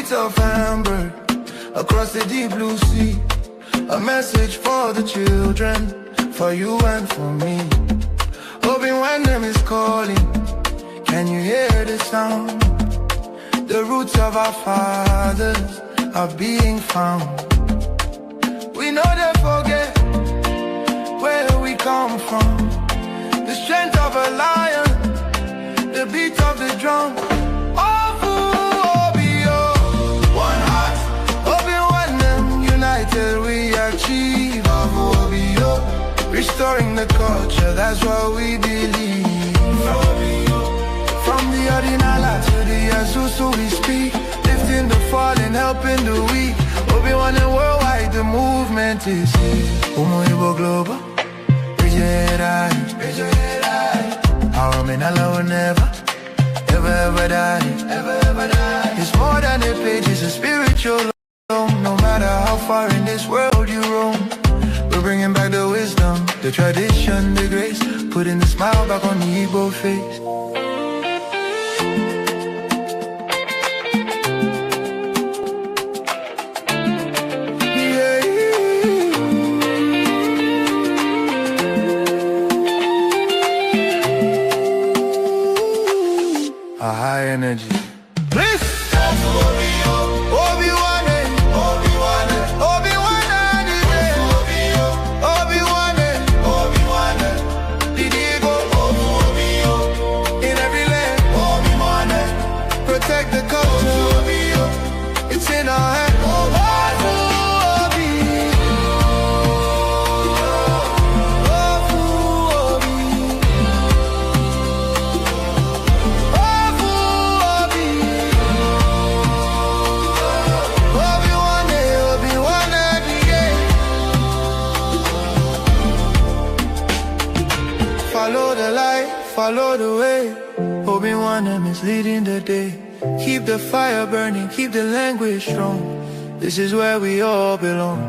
streets of Hamburg, across the deep blue sea, a message for the children, for you and for me. Obi Nwanne is calling, can you hear the sound? The roots of our fathers are being found. We no dey forget where we come from. The strength of a lion, the beat of the drum. Ofu obi o, one heart. Obi Nwanne, united we achieve. Ofu obi o, restoring the culture, that's what we believe. From the Odinala to the Asusu we speak, lifting the fallen, helping the weak. Obi Nwanne worldwide, the movement is here. Umu Igbo Global, raise your head high. Our Omenala will never, ever, ever die, ever, ever die. It's more than a page, it's a spiritual home. No matter how far in this world you roam, we're bringing back the wisdom, the tradition, the grace, putting the smile back on the Igbo face. Yeah. A high energy. Please. Obi-Wan, Obi-Wan, Obi-Wan, Obi-Wan, Obi-Wan, Didigo, in every land, Obi-Wan, protect the culture, it's in our hand. Obi, Obi, Obi, Obi-Wan, Obi-Wan, yeah. Follow the light, follow the way. Obi-Wan is leading the day. Keep the fire burning, keep the language strong. This is where we all belong.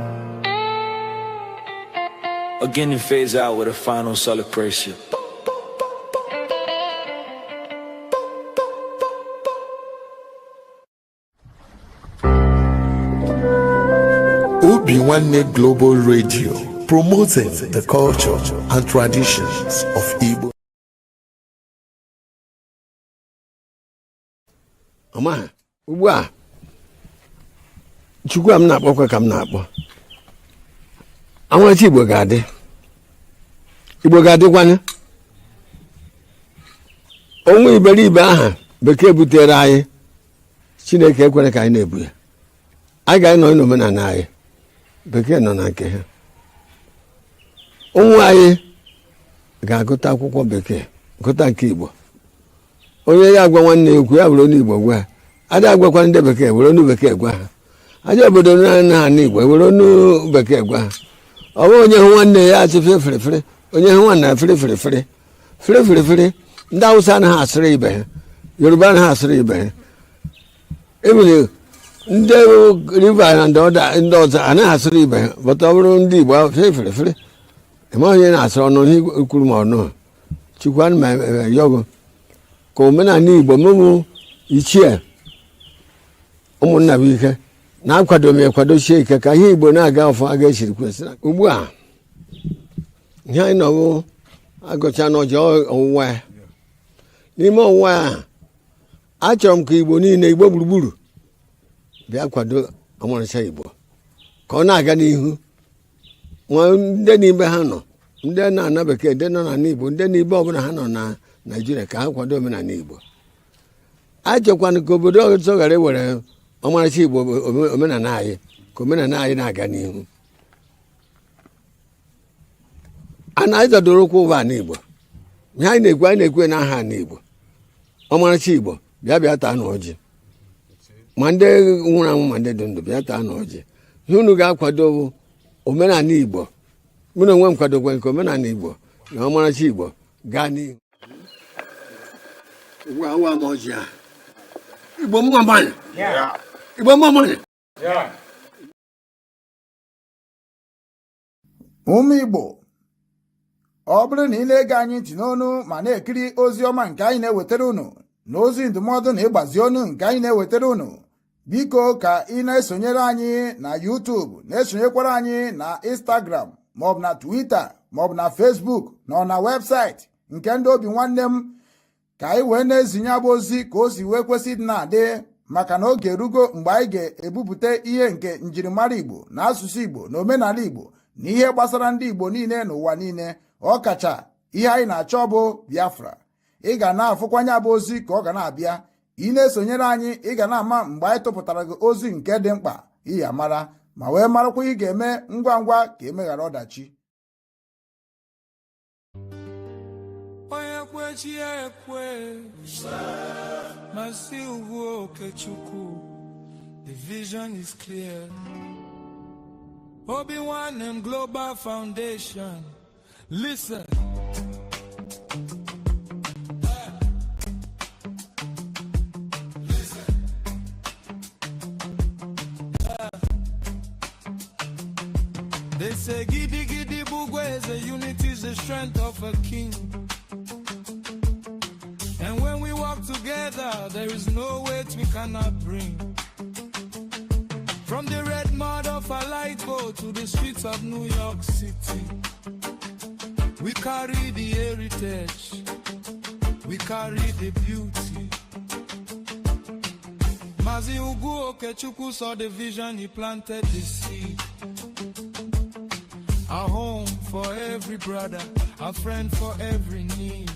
Again, it fades out with a final celebration. Obi Nwanne Global Radio, promoting the culture and traditions of Igbo. Ọma ugbu a, Chukwu a m na-akpọkwa ka m na-akpọ anwachi. Igbo ga-adị, Igbo ga-adịkwanye. Onwe iberibe aha bekee butere anyị, Chineke ekwere ka anyị na-ebu ya. Anyị ga-anọ n'omenala anyị, bekee nọ na nke ha. Ụmụ anyị ga-agụta akwụkwọ bekee, gụta nke Igbo. Onye ya agwa nwanne ya okwu, ya were onye Igbo gwa ha. Adị agwakwa ndị bekee, were onu bekee gwa ha. Aja obodo na ha Igbo, were onu bekee gwa ha. Ọ bụghị onye hụ nwanne ya achị fere fere fere, onye hụ nwanne ya fere fere fere fere fere fere. Ndị Awụsa anaghị asịrị ibe ha, Yoruba anaghị asịrị ibe ha, ebile ndị River na ndị ọzọ anaghị asịrị ibe ha. Bọta ọ bụrụ ndị Igbo, fere fere fere, ịma onye na-asịrị ọnụ ihe kwuru ma ọnụ. Chukwu, ana m ayọgụ ka omenala Igbo mụmụ ichie ụmụnna bụ ike na-akwado m ekwadochie ike ka ihe Igbo na-aga ọfụ aga esiri kwesị. Ugbu a ihe anyị nọwụ agụcha n'ọjọ ọwụwa ya. N'ime ọwụwa ya, achọrọ m ka Igbo niile, Igbo gburugburu, bịa kwado ọmarịcha Igbo ka ọ na-aga n'ihu. Nwa ndị n'ime ha nọ, ndị na-ana bekee, ndị nọ n'ala Igbo, ndị n'ibe ọbụla ha nọ na Naijiria, ka ha kwado omenala Igbo. Achọkwana ka obodo ọzọ ghara iwere ọmarịcha Igbo, omenala anyị, ka omenala anyị na-aga n'ihu. A na anyị zọdoro ụkwụ ụwa ala Igbo. Ihe anyị na-ekwu, anyị na-ekwu n'aha ala Igbo, ọmarịcha Igbo. Bịa, bịa taa na ọjị, ma ndị nwụrụ anwụ ma ndị dị ndụ, bịa taa na ọjị. Ihe unu ga-akwado bụ omenala Igbo. Mụ na onwe m kwadokwa nke omenala Igbo na ọmarịcha Igbo gaa n'ihu. Ugbu a, awa m ọjị a. Igbo mma mmanụ, Igbo mma mmanụ. Ụmụ Igbo, ọ bụrụ na ị na-ege anyị ntị n'onu ma na-ekiri ozi ọma nke anyị na-ewetara unu na ozi ndụmọdụ na ịgbazi onu nke anyị na-ewetara unu Biko, ka ị na-esonyere anyị na YouTube, na-esonyekwara anyị na Instagram, maọbụ na Twitter, maọbụ na Facebook, na na webụsaịtị nke ndị Obi Nwanne m, ka anyị wee na-ezinye abụ ozi ka o si wee kwesị ịdị na-adị, maka na oge erugo mgbe anyị ga-ebupụta ihe nke njirimara Igbo na asụsụ Igbo na omenala Igbo na ihe gbasara ndị Igbo niile n'ụwa niile. Ọkacha ihe anyị na-achọ bụ Biafra. Ị ga na-afụkwanye abụ ozi ka ọ ga na-abịa. Ị na-esonyere anyị, ị ga na-ama mgbe anyị tụpụtara gị ozi nke dị mkpa. Ị ya mara ma wee marakwa ị ga-eme ngwa ngwa ka emeghara ọdachi. Onye kwe, chi ya ekwe. Mazi Ugwu Okechukwu, the vision is clear. Obi Nwanne Global Foundation. Listen. They say gidi gidi bụ ugwu eze, unity is the strength of a king. And when we work together, there is no weight we cannot bring. From the red mud of Alaigbo to the streets of New York City, we carry the heritage, we carry the beauty. Mazi Ugwu Okechukwu saw the vision, he planted the seed. A home for every brother, a friend for every need.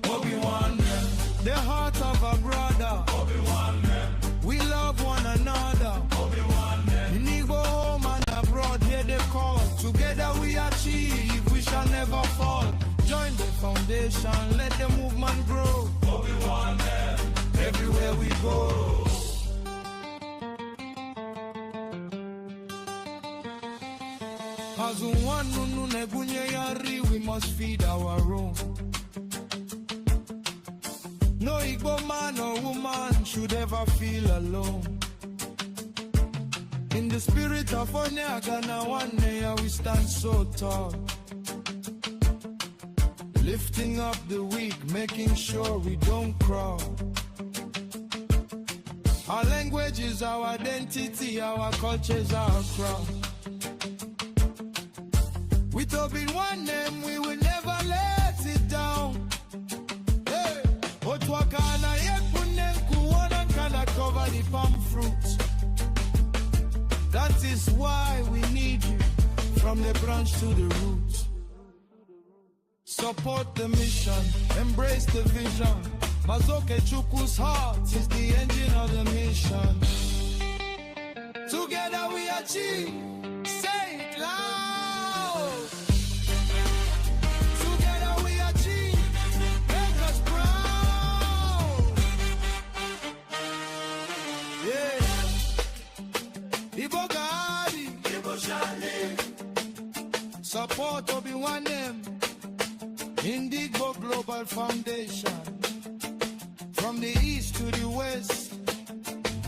Obi Nwanne, the heart of a brother. Obi Nwanne, we love one another. Obi Nwanne, in Igbo home and abroad, hear the call. Together we achieve, we shall never fall. Join the foundation, let the movement grow. Obi Nwanne, everywhere we go. Azụ nwanne na-ebunye ya nri, we must feed our own. No Igbo man or woman should ever feel alone. In the spirit of Onye Aghana Nwanne ya, we stand so tall. Lifting up the weak, making sure we don't crawl. Our language is our identity, our culture is our crown. With Obi Nwanne, we will never let it down. Hey! Otu aka na-ekpu nne nku, one hand cannot cover the palm fruit. That is why we need you, from the branch to the root. Support the mission, embrace the vision. Mazi Okechukwu's heart is the engine of the mission. Together we achieve. Say it loud. Together we achieve. Make us proud. Yeah. Igbo ga-adị. Igbo shall. Support Obi Nwanne. Ndigbo Global Foundation. From the east to the west,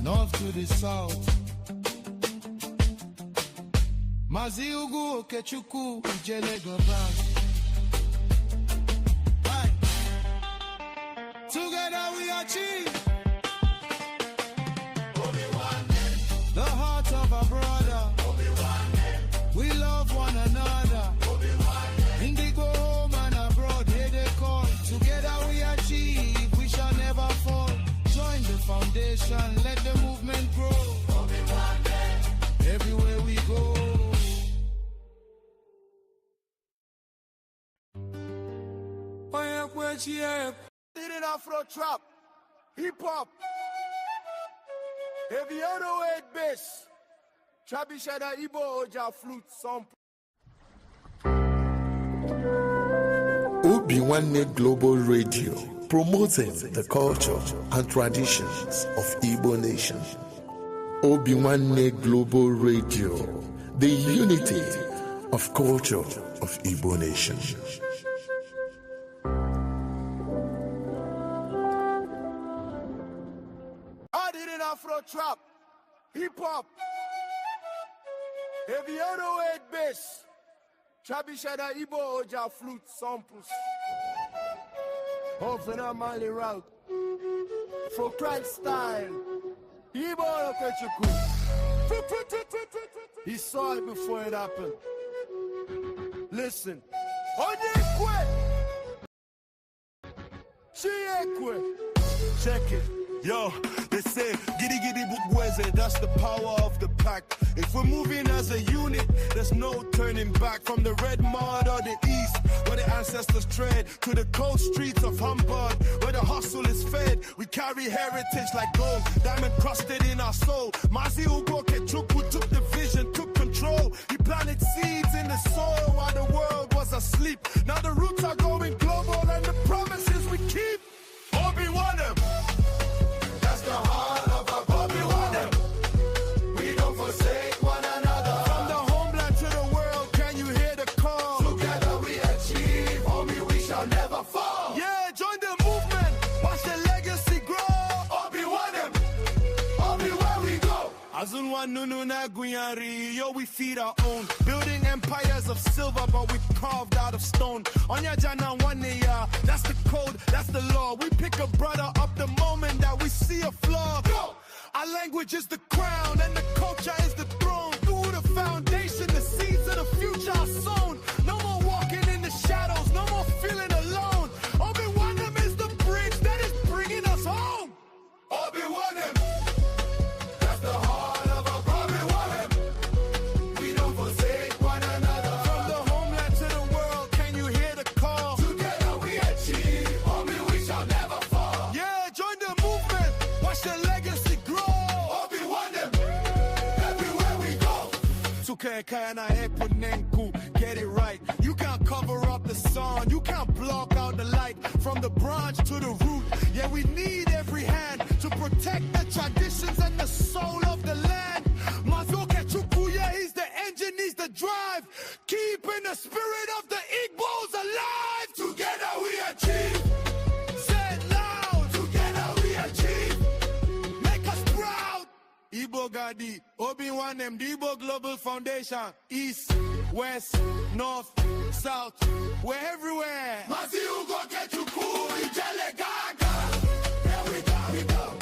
north to the south. Mazi Ugwu Okechukwu Ijele Gobas. Aye. Together we achieve. The heart of a brother. We love one another. Ndigbo home and abroad, hear the call. Together we achieve, we shall never fall. Join the foundation, let the movement grow. Everywhere we go. Onye kwe, chi ya ekwe. Did it Afro trap, hip hop, heavy 808 bass, traditional Igbo Oja flute, some. Obi Nwanne Global Radio, promoting the culture and traditions of Igbo nation. Obi Nwanne Global Radio, the unity of culture of Igbo nation. I did it Afro trap, hip hop, heavy 808 bass, traditional Igbo Oja flute samples. Open up Mali route, for Christ style. Igbo Okechukwu. He saw it before it happened. Listen. Onyekwe! Chiekwe! Check it. Yo, they say giddy giddy bugweze, that's the power of the pack. If we're moving as a unit, there's no turning back. From the red mud or the east, where the ancestors tread, to the cold streets of Hamburg, where the hustle is fed. We carry heritage like gold, diamond crusted in our soul. Mazi Ugo Okechukwu took the vision, took control. He planted seeds in the soil while the world was asleep. Now the roots are going global and the promises we keep. Obi-Wan. That's the heart of our Obi-Wan. We don't forsake one another. From the homeland to the world, can you hear the call? Together we achieve, homie, we shall never fall. Yeah, join the movement, watch the legacy grow. Obi-Wan, everywhere we go. Azunwa Nunu na Guyari, yo, we feed our own. Building empires of silver, but we carved out of stone. Onya Jana Waneya, that's the code, that's the law. We pick a brother up the moment that we see a flaw. Go! Our language is the crown, and the culture is the throne. Through the foundation, the seeds of the future are sown. No more walking in the shadows, no more feeling alone. Obi-Wan is the bridge that is bringing us home. Obi-Wan, that's the heart of our Obi-Wan. We don't forsake one another. From the homeland to the world, can you hear the call? Together we achieve, homie, we shall never fall. Yeah, join the movement, watch the legacy grow. Obi-Wan, everywhere we go. Get it right. You can't cover up the sun, you can't block out the light. From the branch to the root, yeah, we need every hand to protect the traditions and the soul of the land. Mazi Okechukwu, yeah, he's the engine, he's the drive, keeping the spirit of the Igbos alive. Together we achieve. Say it loud. Together we achieve. Make us proud. Igbo Gadi, Obi-Wan, the Igbo Global Foundation, East, West, North, South, we're everywhere. Mazi Ugo Okechukwu, Ijele Gaga. Here we go, we go.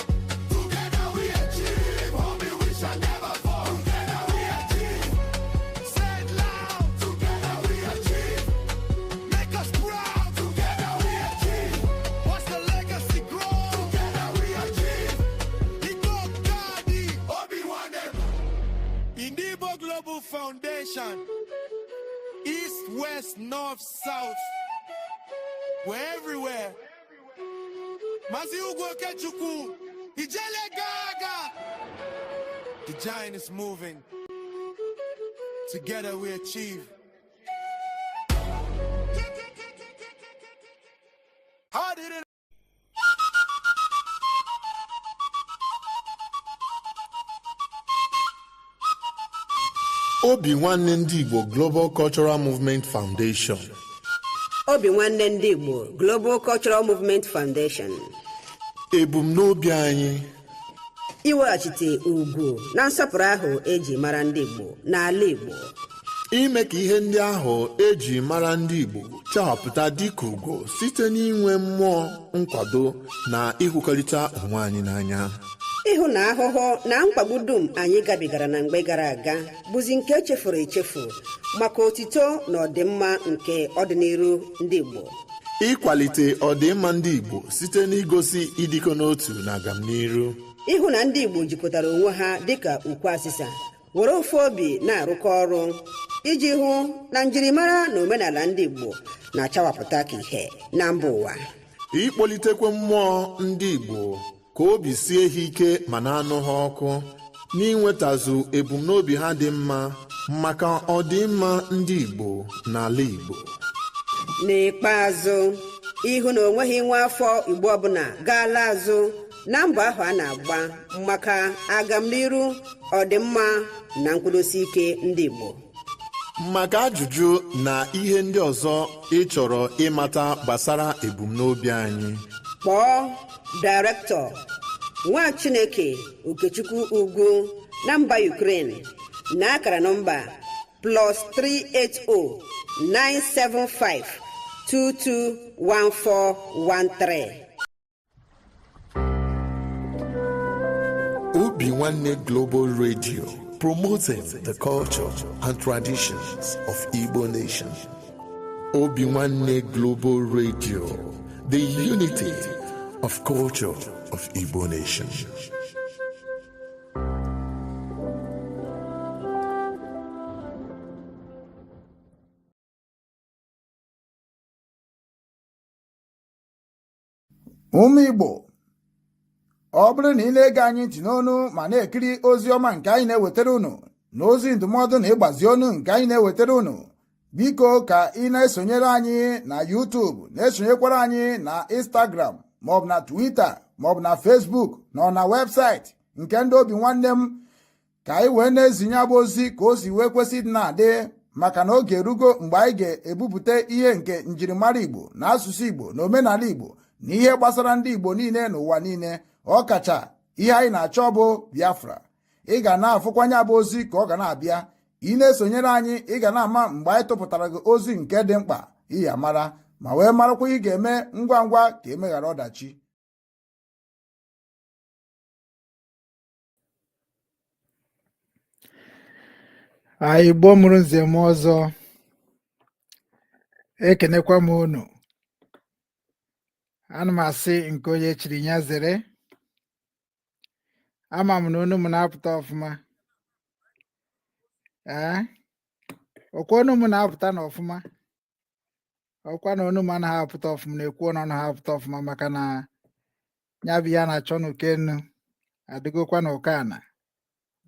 Together we achieve, homie, we shall never fall. Together we achieve. Say it loud. Together we achieve. Make us proud. Together we achieve. Watch the legacy grow. Together we achieve. Igbo Gadi, Obi-Wan, Igbo Global Foundation, East, West, North, South, we're everywhere. Mazi Ugo Okechukwu, Ijele Gaga. The giant is moving. Together we achieve. How did it? Obi Nwanne Ndị Igbo Global Cultural Movement Foundation. Obi Nwanne Ndị Igbo Global Cultural Movement Foundation. Ebumnobi anyị: iweghachite ugwu na nsọpụrụ ahụ eji mara ndị Igbo n'ala Igbo, ime ka ihe ndị ahụ eji mara ndị Igbo chawapụta dịka ugo site n'inwe mmụọ nkwado na ịhụkọrịta onwe anyị n'anya, ịhụ na ahụhụ na mkpagbu dum anyị gabigara na mgbe gara aga bụzi nke echefuru echefu maka otito na ọdịmma nke ọdịnihu ndị Igbo, ịkwalite ọdịmma ndị Igbo site n'igosi ịdịkọ n'otu na agamniru, ịhụ na ndị Igbo jikọtara onwe ha dịka ukwu asịsa were ofu obi na-arụkọ ọrụ iji hụ na njirimara na omenala ndị Igbo na-achawapụta ka ihe na mba ụwa, ịkpọlitekwa mmụọ ndị Igbo ka obi sie ha ike ma na-anụ ha ọkụ n'inwetazu ebumnobi ha dị mma maka ọdịmma ndị Igbo n'ala Igbo. N'ikpeazụ, ịhụ na onweghị nwa afọ Igbo ọbụla gaala azụ na mbọ ahụ a na-agba maka agamniru, ọdịmma na nkwụdosi ike ndị Igbo. Maka ajụjụ na ihe ndị ọzọ ị chọrọ ịmata gbasara ebumnobi anyị, kpọọ Director Nwa Chineke Okechukwu Ugwu na mba Ukraine na akara nọmba +380 975 221413. Obi Nwanne Global Radio, promoting the culture and traditions of Igbo nation. Obi Nwanne Global Radio, the unity of culture of Igbo nation. Ụmụ Igbo, ọ bụrụ na ị na-ege anyị ntị n'onu ma na-ekiri ozi ọma nke anyị na-ewetara unu na ozi ndụmọdụ na ịgbazi onu nke anyị na-ewetara unu, biko ka ị na-esonyere anyị na YouTube, na-esonyekwara anyị na Instagram, maọbụ na Twitter, maọbụ na Facebook, na ọ na webụsaịtị nke ndị Obi Nwanne m, ka anyị wee na-ezinye abụ ozi ka o si wee kwesị ịdị na-adị, maka na oge erugo mgbe anyị ga-ebupụta ihe nke njirimara Igbo na asụsụ Igbo na omenala Igbo na ihe gbasara ndị Igbo niile n'ụwa niile, ọkacha ihe anyị na-achọ bụ Biafra. Ị ga na-afụkwanye abụ ozi ka ọ ga na-abịa. Ị na-esonyere anyị, ị ga na-ama mgbe anyị tụpụtara gị ozi nke dị mkpa iyi amara ma wee marakwa ị ga-eme ngwa ngwa ka emeghara ọdachi. Anyị Igbo mụrụ nze m ọzọ, ekenekwa m unu. Ana m asị nke onye chiri ya zere. Ama m na unu m na-apụta ọfụma. Ee, ọkwa unu m na-apụta na ọfụma, ọkwa na unu m anaghị apụta ọfụma, na-ekwu na ọ naghị apụta ọfụma, maka na ya bụ ya na-achọ n'uke enu adịgokwa na ụka ana.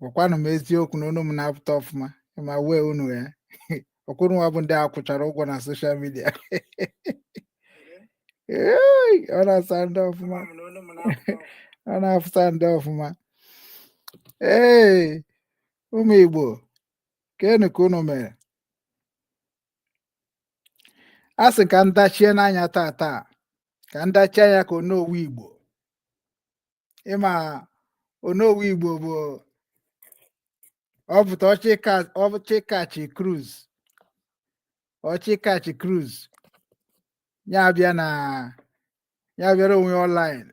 Gwakwanụ m eziokwu na unu m na-apụta ọfụma ma wee unu ya ọkwụrụ nwa bụ ndị a kwụchara ụgwọ na social media. Ọ na-asa ndị ọfụma, ọ na-afụta ndị ọfụma. Ee, ụmụ Igbo, kenu ka unu mere. A sị ka m dachie n'anya taa taa, ka m dachie anya ka Onowu Igbo. Ịma Onowu Igbo bụ ọ pụta ọchịkachi cruise, ọchịkachi cruise ya abịa na ya bịara onwe online.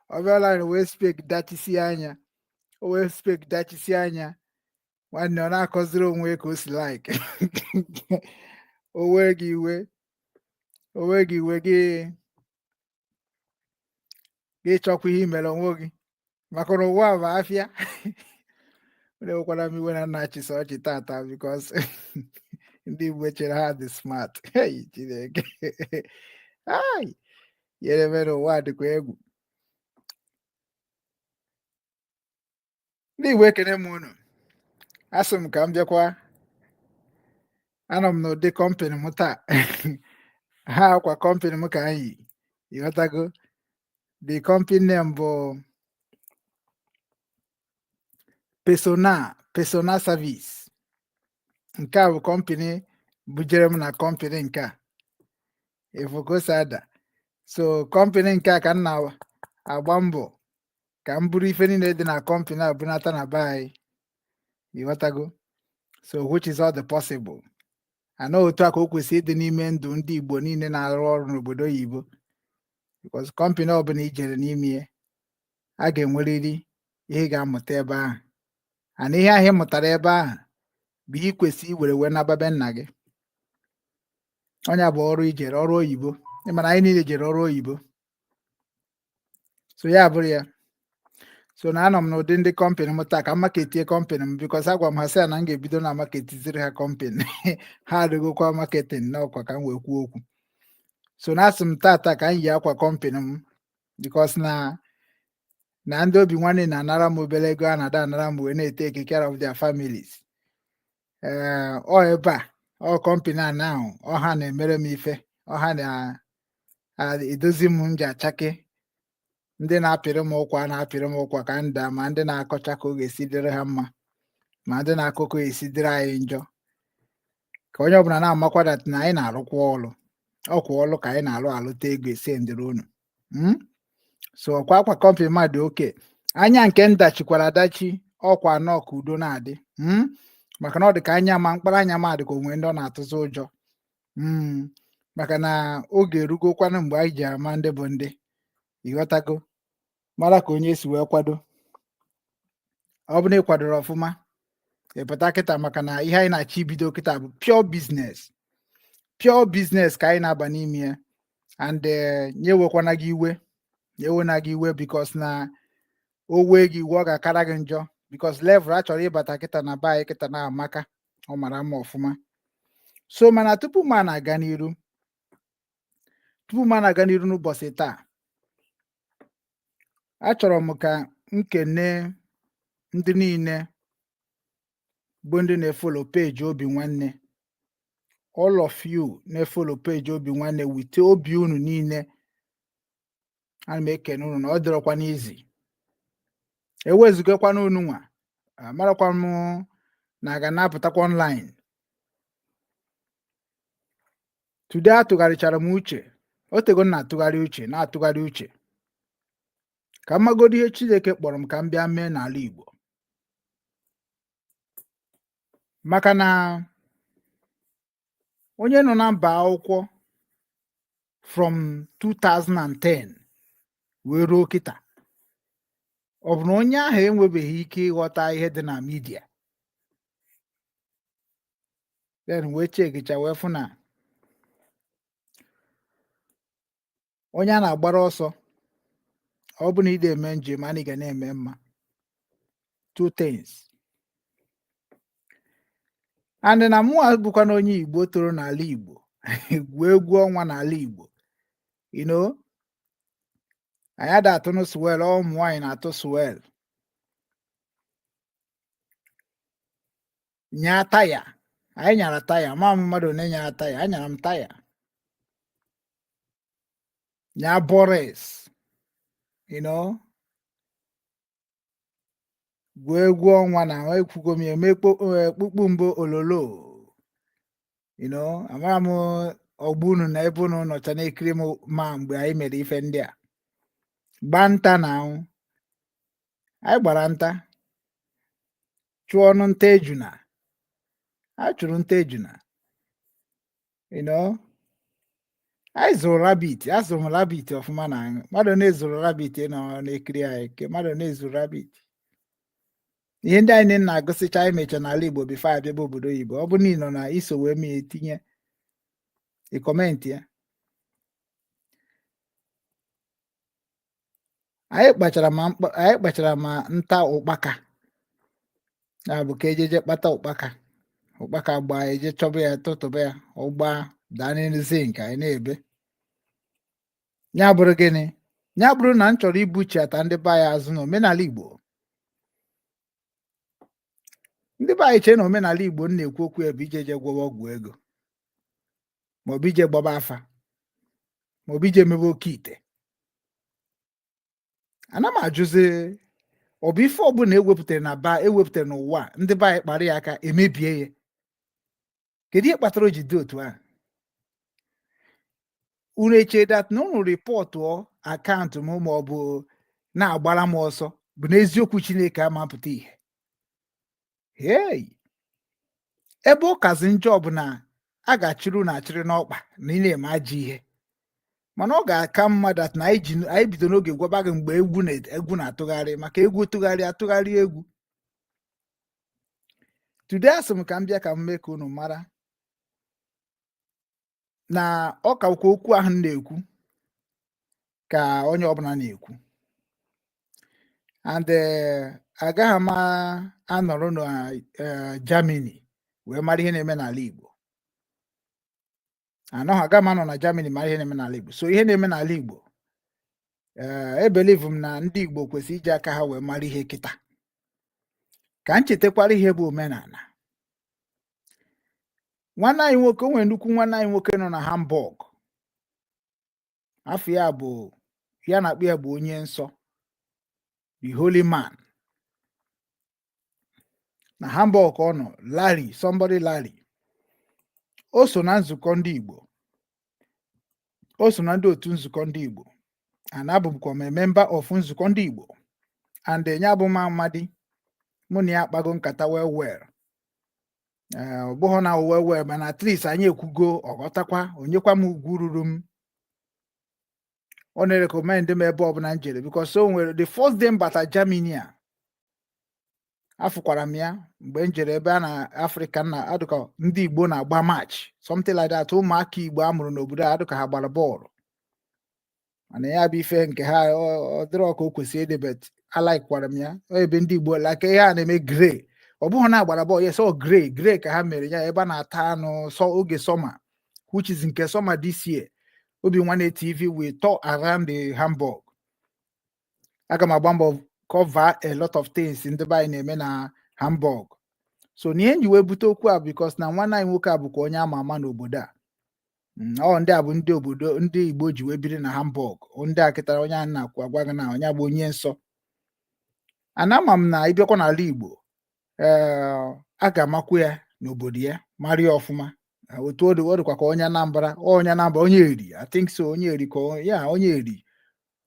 Ọ bịa online wee spek dachisi anya, o wee spek dachisi anya. Nwanne, ọ na-akọziri onwe ka o si like. O wee gị iwe, o wee gị iwe, gị gị chọkwa ihe imere onwe gị, maka na ụwa bụ afịa. Na-ewekwara m iwe na nna chịsa ọchị tata, because ndị Igbo chere ha dị smart. Hey, Chineke, ai yere mere ụwa dịkwa egwu. Ndị Igbo, ekene m unu. Asị m ka m bịakwa. Anọ m n'ụdị company m taa. Ha akwa company m ka anyị ịghọtago. The company name bụ Persona Service. Nke a bụ company bujere m na company nke a efokosada. So company nke a ka m na-agba mbọ ka m buru ife niile dị na company a bunata na be anyị, ịghọtago? So which is all the possible ana otu a ka o kwesịrị ịdị n'ime ndụ ndị Igbo niile na-arụ ọrụ n'obodo oyibo, because company ọbụla ijere n'ime ya, a ga-enwerịrị ihe ị ga-amụta ebe ahụ, ana ihe ahụ ị mụtara ebe ahụ bụ ihe ị kwesịrị iwere wee nababe nna gị. Ọnya bụ ọrụ ijere ọrụ oyibo. Ị mara anyị niile jere ọrụ oyibo, so ya bụrụ ya. So na anọ m n'ụdị ndị company m taa ka m marketie company m, because agwa m ha sị ya na m ga-ebido na marketiziri ha company ha. Adịgokwa marketing n'ọkwa ka m wee kwuo okwu. So na asị m tata ka m yi akwa company m, because na ndị Obi Nwanne na-anara m obere ego a na-ada anara m wee na-etake care of their families. Ee, ọ ebe a ọ company a na ọha na-emere m ife, ọha na-edozi m, m ji achake. Ndị na-apịrị m ụkwa na-apịrị m ụkwa ka m daa, ma ndị na-akọcha ka ọ ga-esi dịrị ha mma, ma ndị na-akọ ka ọ ga-esi dịrị anyị njọ, ka onye ọbụla na-amakwa that na anyị na-arụkwa ọrụ, ọkwa ọrụ ka anyị na-alụ, alụta ego ese ndịrị unu. So ọkwa akwa company mmadụ oke anya nke m dachikwara adachi, ọkwa anọ ka udo na-adị, maka na ọ dị ka anya ma mkpụrụ anya ma dị ka onwe ndị ọ na-atụzi ụjọ, maka na oge erugokwanụ mgbe anyị ji ama ndị bụ ndị, ịghọtago? Mara ka onye si wee kwado. Ọ bụ na ị kwadoro ọfụma, ị pụta kịta, maka na ihe anyị na-achọ ibido kịta bụ pure business, pure business ka anyị na-aba n'ime ya. And nyewekwana gị iwe, nyewena gị iwe, because na o wee gị iwe, ọ ga-akara gị njọ, because level a chọrọ ịbata kịta na be anyị kịta na amaka, ọ mara mma ọfụma. So mana tupu m na-aga n'iru, tupu m na-aga n'iru n'ụbọchị taa, achọrọ m ka m kene ndị niile bụ ndị na-efollow page Obi Nwanne. All of you na-efollow page Obi Nwanne with obi unu niile, ana m ekene unu na ọ dịrọkwa n'izi. Ewezugakwana unu nwa, amarakwa m na aga na-apụtakwa online today. Atụgharịchara m uche, otego m na-atụgharị uche, na-atụgharị uche ka m magodo ihe Chineke kpọrọ m ka m bịa mee n'ala Igbo, maka na onye nọ na mba akwụkwọ from 2010 wee ruo kịta, ọ bụ na onye ahụ enwebeghị ike ịghọta ihe dị na media, then wee chekicha wee fụ na onye a na-agbara ọsọ, ọ bụ na ị eme njem, anyị ga na-eme mma two things. And na mụnwa bụkwa na onye Igbo toro n'ala Igbo, gwuo egwu ọnwa n'ala Igbo, anyị ada atụnụ swel, ụmụ nwaanyị na-atụ swel, nyaa taya. Anyị nyara taya, ma m mmadụ one nyara taya, anyara m taya, nyaa bores, gwuo egwu ọnwa na ekwugo m ya, eme kpukpu mbụ ololo, amara m ọgbọ unu na ebe unu nọcha na-ekiri m. Ma mgbe anyị mere ife ndị a, gba nta na anwụ, anyị gbara nta, chụọ ọnụ nta ejuna, a chụrụ nta ejuna, anyị zụrụ rabbit, azụrụ m rabbit ọfụma na aṅụ. Mmadụ na-ezuru rabbit nọ na-ekiri anyị, ke mmadụ na-ezuru rabbit. Ihe ndị anyị na-agụsịcha anyị mecha n'ala Igbo before abịaba obodo oyibo. Ọ bụrụ na ị nọ na iso wee mee, etinye ị comment ya. Anyị kpachara ma anyị kpachara ma nta ụkpaka, ya bụ ka ejeje kpata ụkpaka, ụkpaka gbaa, eje chọba ya, tụtụba ya, ọ gbaa daa n'elu zinc, anyị na-ebe. Ya bụrụ gịnị? Ya bụrụ na m chọrọ ibuchiata ndị be anyị azụ na omenala Igbo. Ndị be anyị chee na omenala Igbo m na-ekwu okwu ya bụ ije je gwọwa ọgwụ ego, maọbụ ije gbaba afa, maọbụ ije mebe oke ite. Ana m ajụzi, ọ bụ ife ọbụla ewepụtara na ba ewepụtara n'ụwa, ndị be anyị kpara ya aka emebie ya? Kedu ihe kpatara o ji dị otu ahụ? Unu eche that na unu reportụọ account m ma ọ bụ na-agbara m ọsọ bụ n'eziokwu Chineke amapụta ihe? Hey, ebe ọ kazi njọ bụ na a ga-achịrị unu achịrị n'ọkpa na ị na-eme ajọ ihe. Mana ọ ga-aka mma that na anyị bido n'oge gwaba gị mgbe egwu na egwu na-atụgharị, maka egwu tụgharị atụgharị egwu. Today asị m ka m bịa ka m mee ka unu mara na ọ kakwa okwu ahụ m na-ekwu ka onye ọbụla na-ekwu. And agaghị m anọrọ na Germany wee mara ihe na-eme n'ala Igbo. Anọghị, aga m anọ na Germany mara ihe na-eme n'ala Igbo. So ihe na-eme n'ala Igbo, ebelieve m na ndị Igbo kwesịrị iji aka ha wee mara ihe kịta. Ka m chetakwara ihe bụ omenala. Nwanne anyị nwoke, o nwere nnukwu nwanne anyị nwoke nọ na Hamburg, afọ ya bụ, ya na-akpọ ya bụ onye nsọ, the holy man. Na Hamburg ka ọ nọ, Larry somebody, Larry. O so na nzukọ ndị Igbo, o so na ndị otu nzukọ ndị Igbo, and abụbụkwa m a member of nzukọ ndị Igbo. And ya bụ m amadi, mụ na ya akpago nkata well well. Ọ bụghị na well well, mana at least anyị ekwugo, ọghọtakwa, onyekwa m ugwu ruru m. Ọ na-erecommend m ebe ọbụla m jere, because o nwere the first day m bata Germany a, Afụkwara m ya mgbe m jere ebe a na Afrịka na adụka ndị Igbo na-agba match, something like that. Ụmụaka Igbo a mụrụ n'obodo a adụka ha gbara bọọlụ, mana ya bụ ife nke ha ọ dịrọ ka o kwesịrị ịdị, but alikekwara m ya. Ọ ebe ndị Igbo like ihe a na-eme grill, ọ bụghị na agbara bọọlụ, yes, ọ grill grill ka ha mere ya ebe a na-ata anụ sọ oge summer, which is nke summer this year. Obi Nwanne TV will tour around the Hamburg. Aga m agba mbọ cover a lot of things ndị be anyị na-eme na Hamburg. So n'ihe nji wee bute okwu a, because na nwanne anyị nwoke a bụkwa onye ama ama n'obodo a. Ọ ndị a bụ ndị obodo ndị Igbo ji wee biri na Hamburg. Ndị a kịtara onye a na-akwu agwa gị na onye bụ onye nsọ. Ana ama m na ịbịakwa n'ala Igbo, ee, a ga-amakwu ya n'obodo ya, mara ya ọfụma. Otu ọ dị, ọ dịkwa ka onye Anambra, ọ onye Anambra, onye Eri, I think so, onye Eri ka ya, onye Eri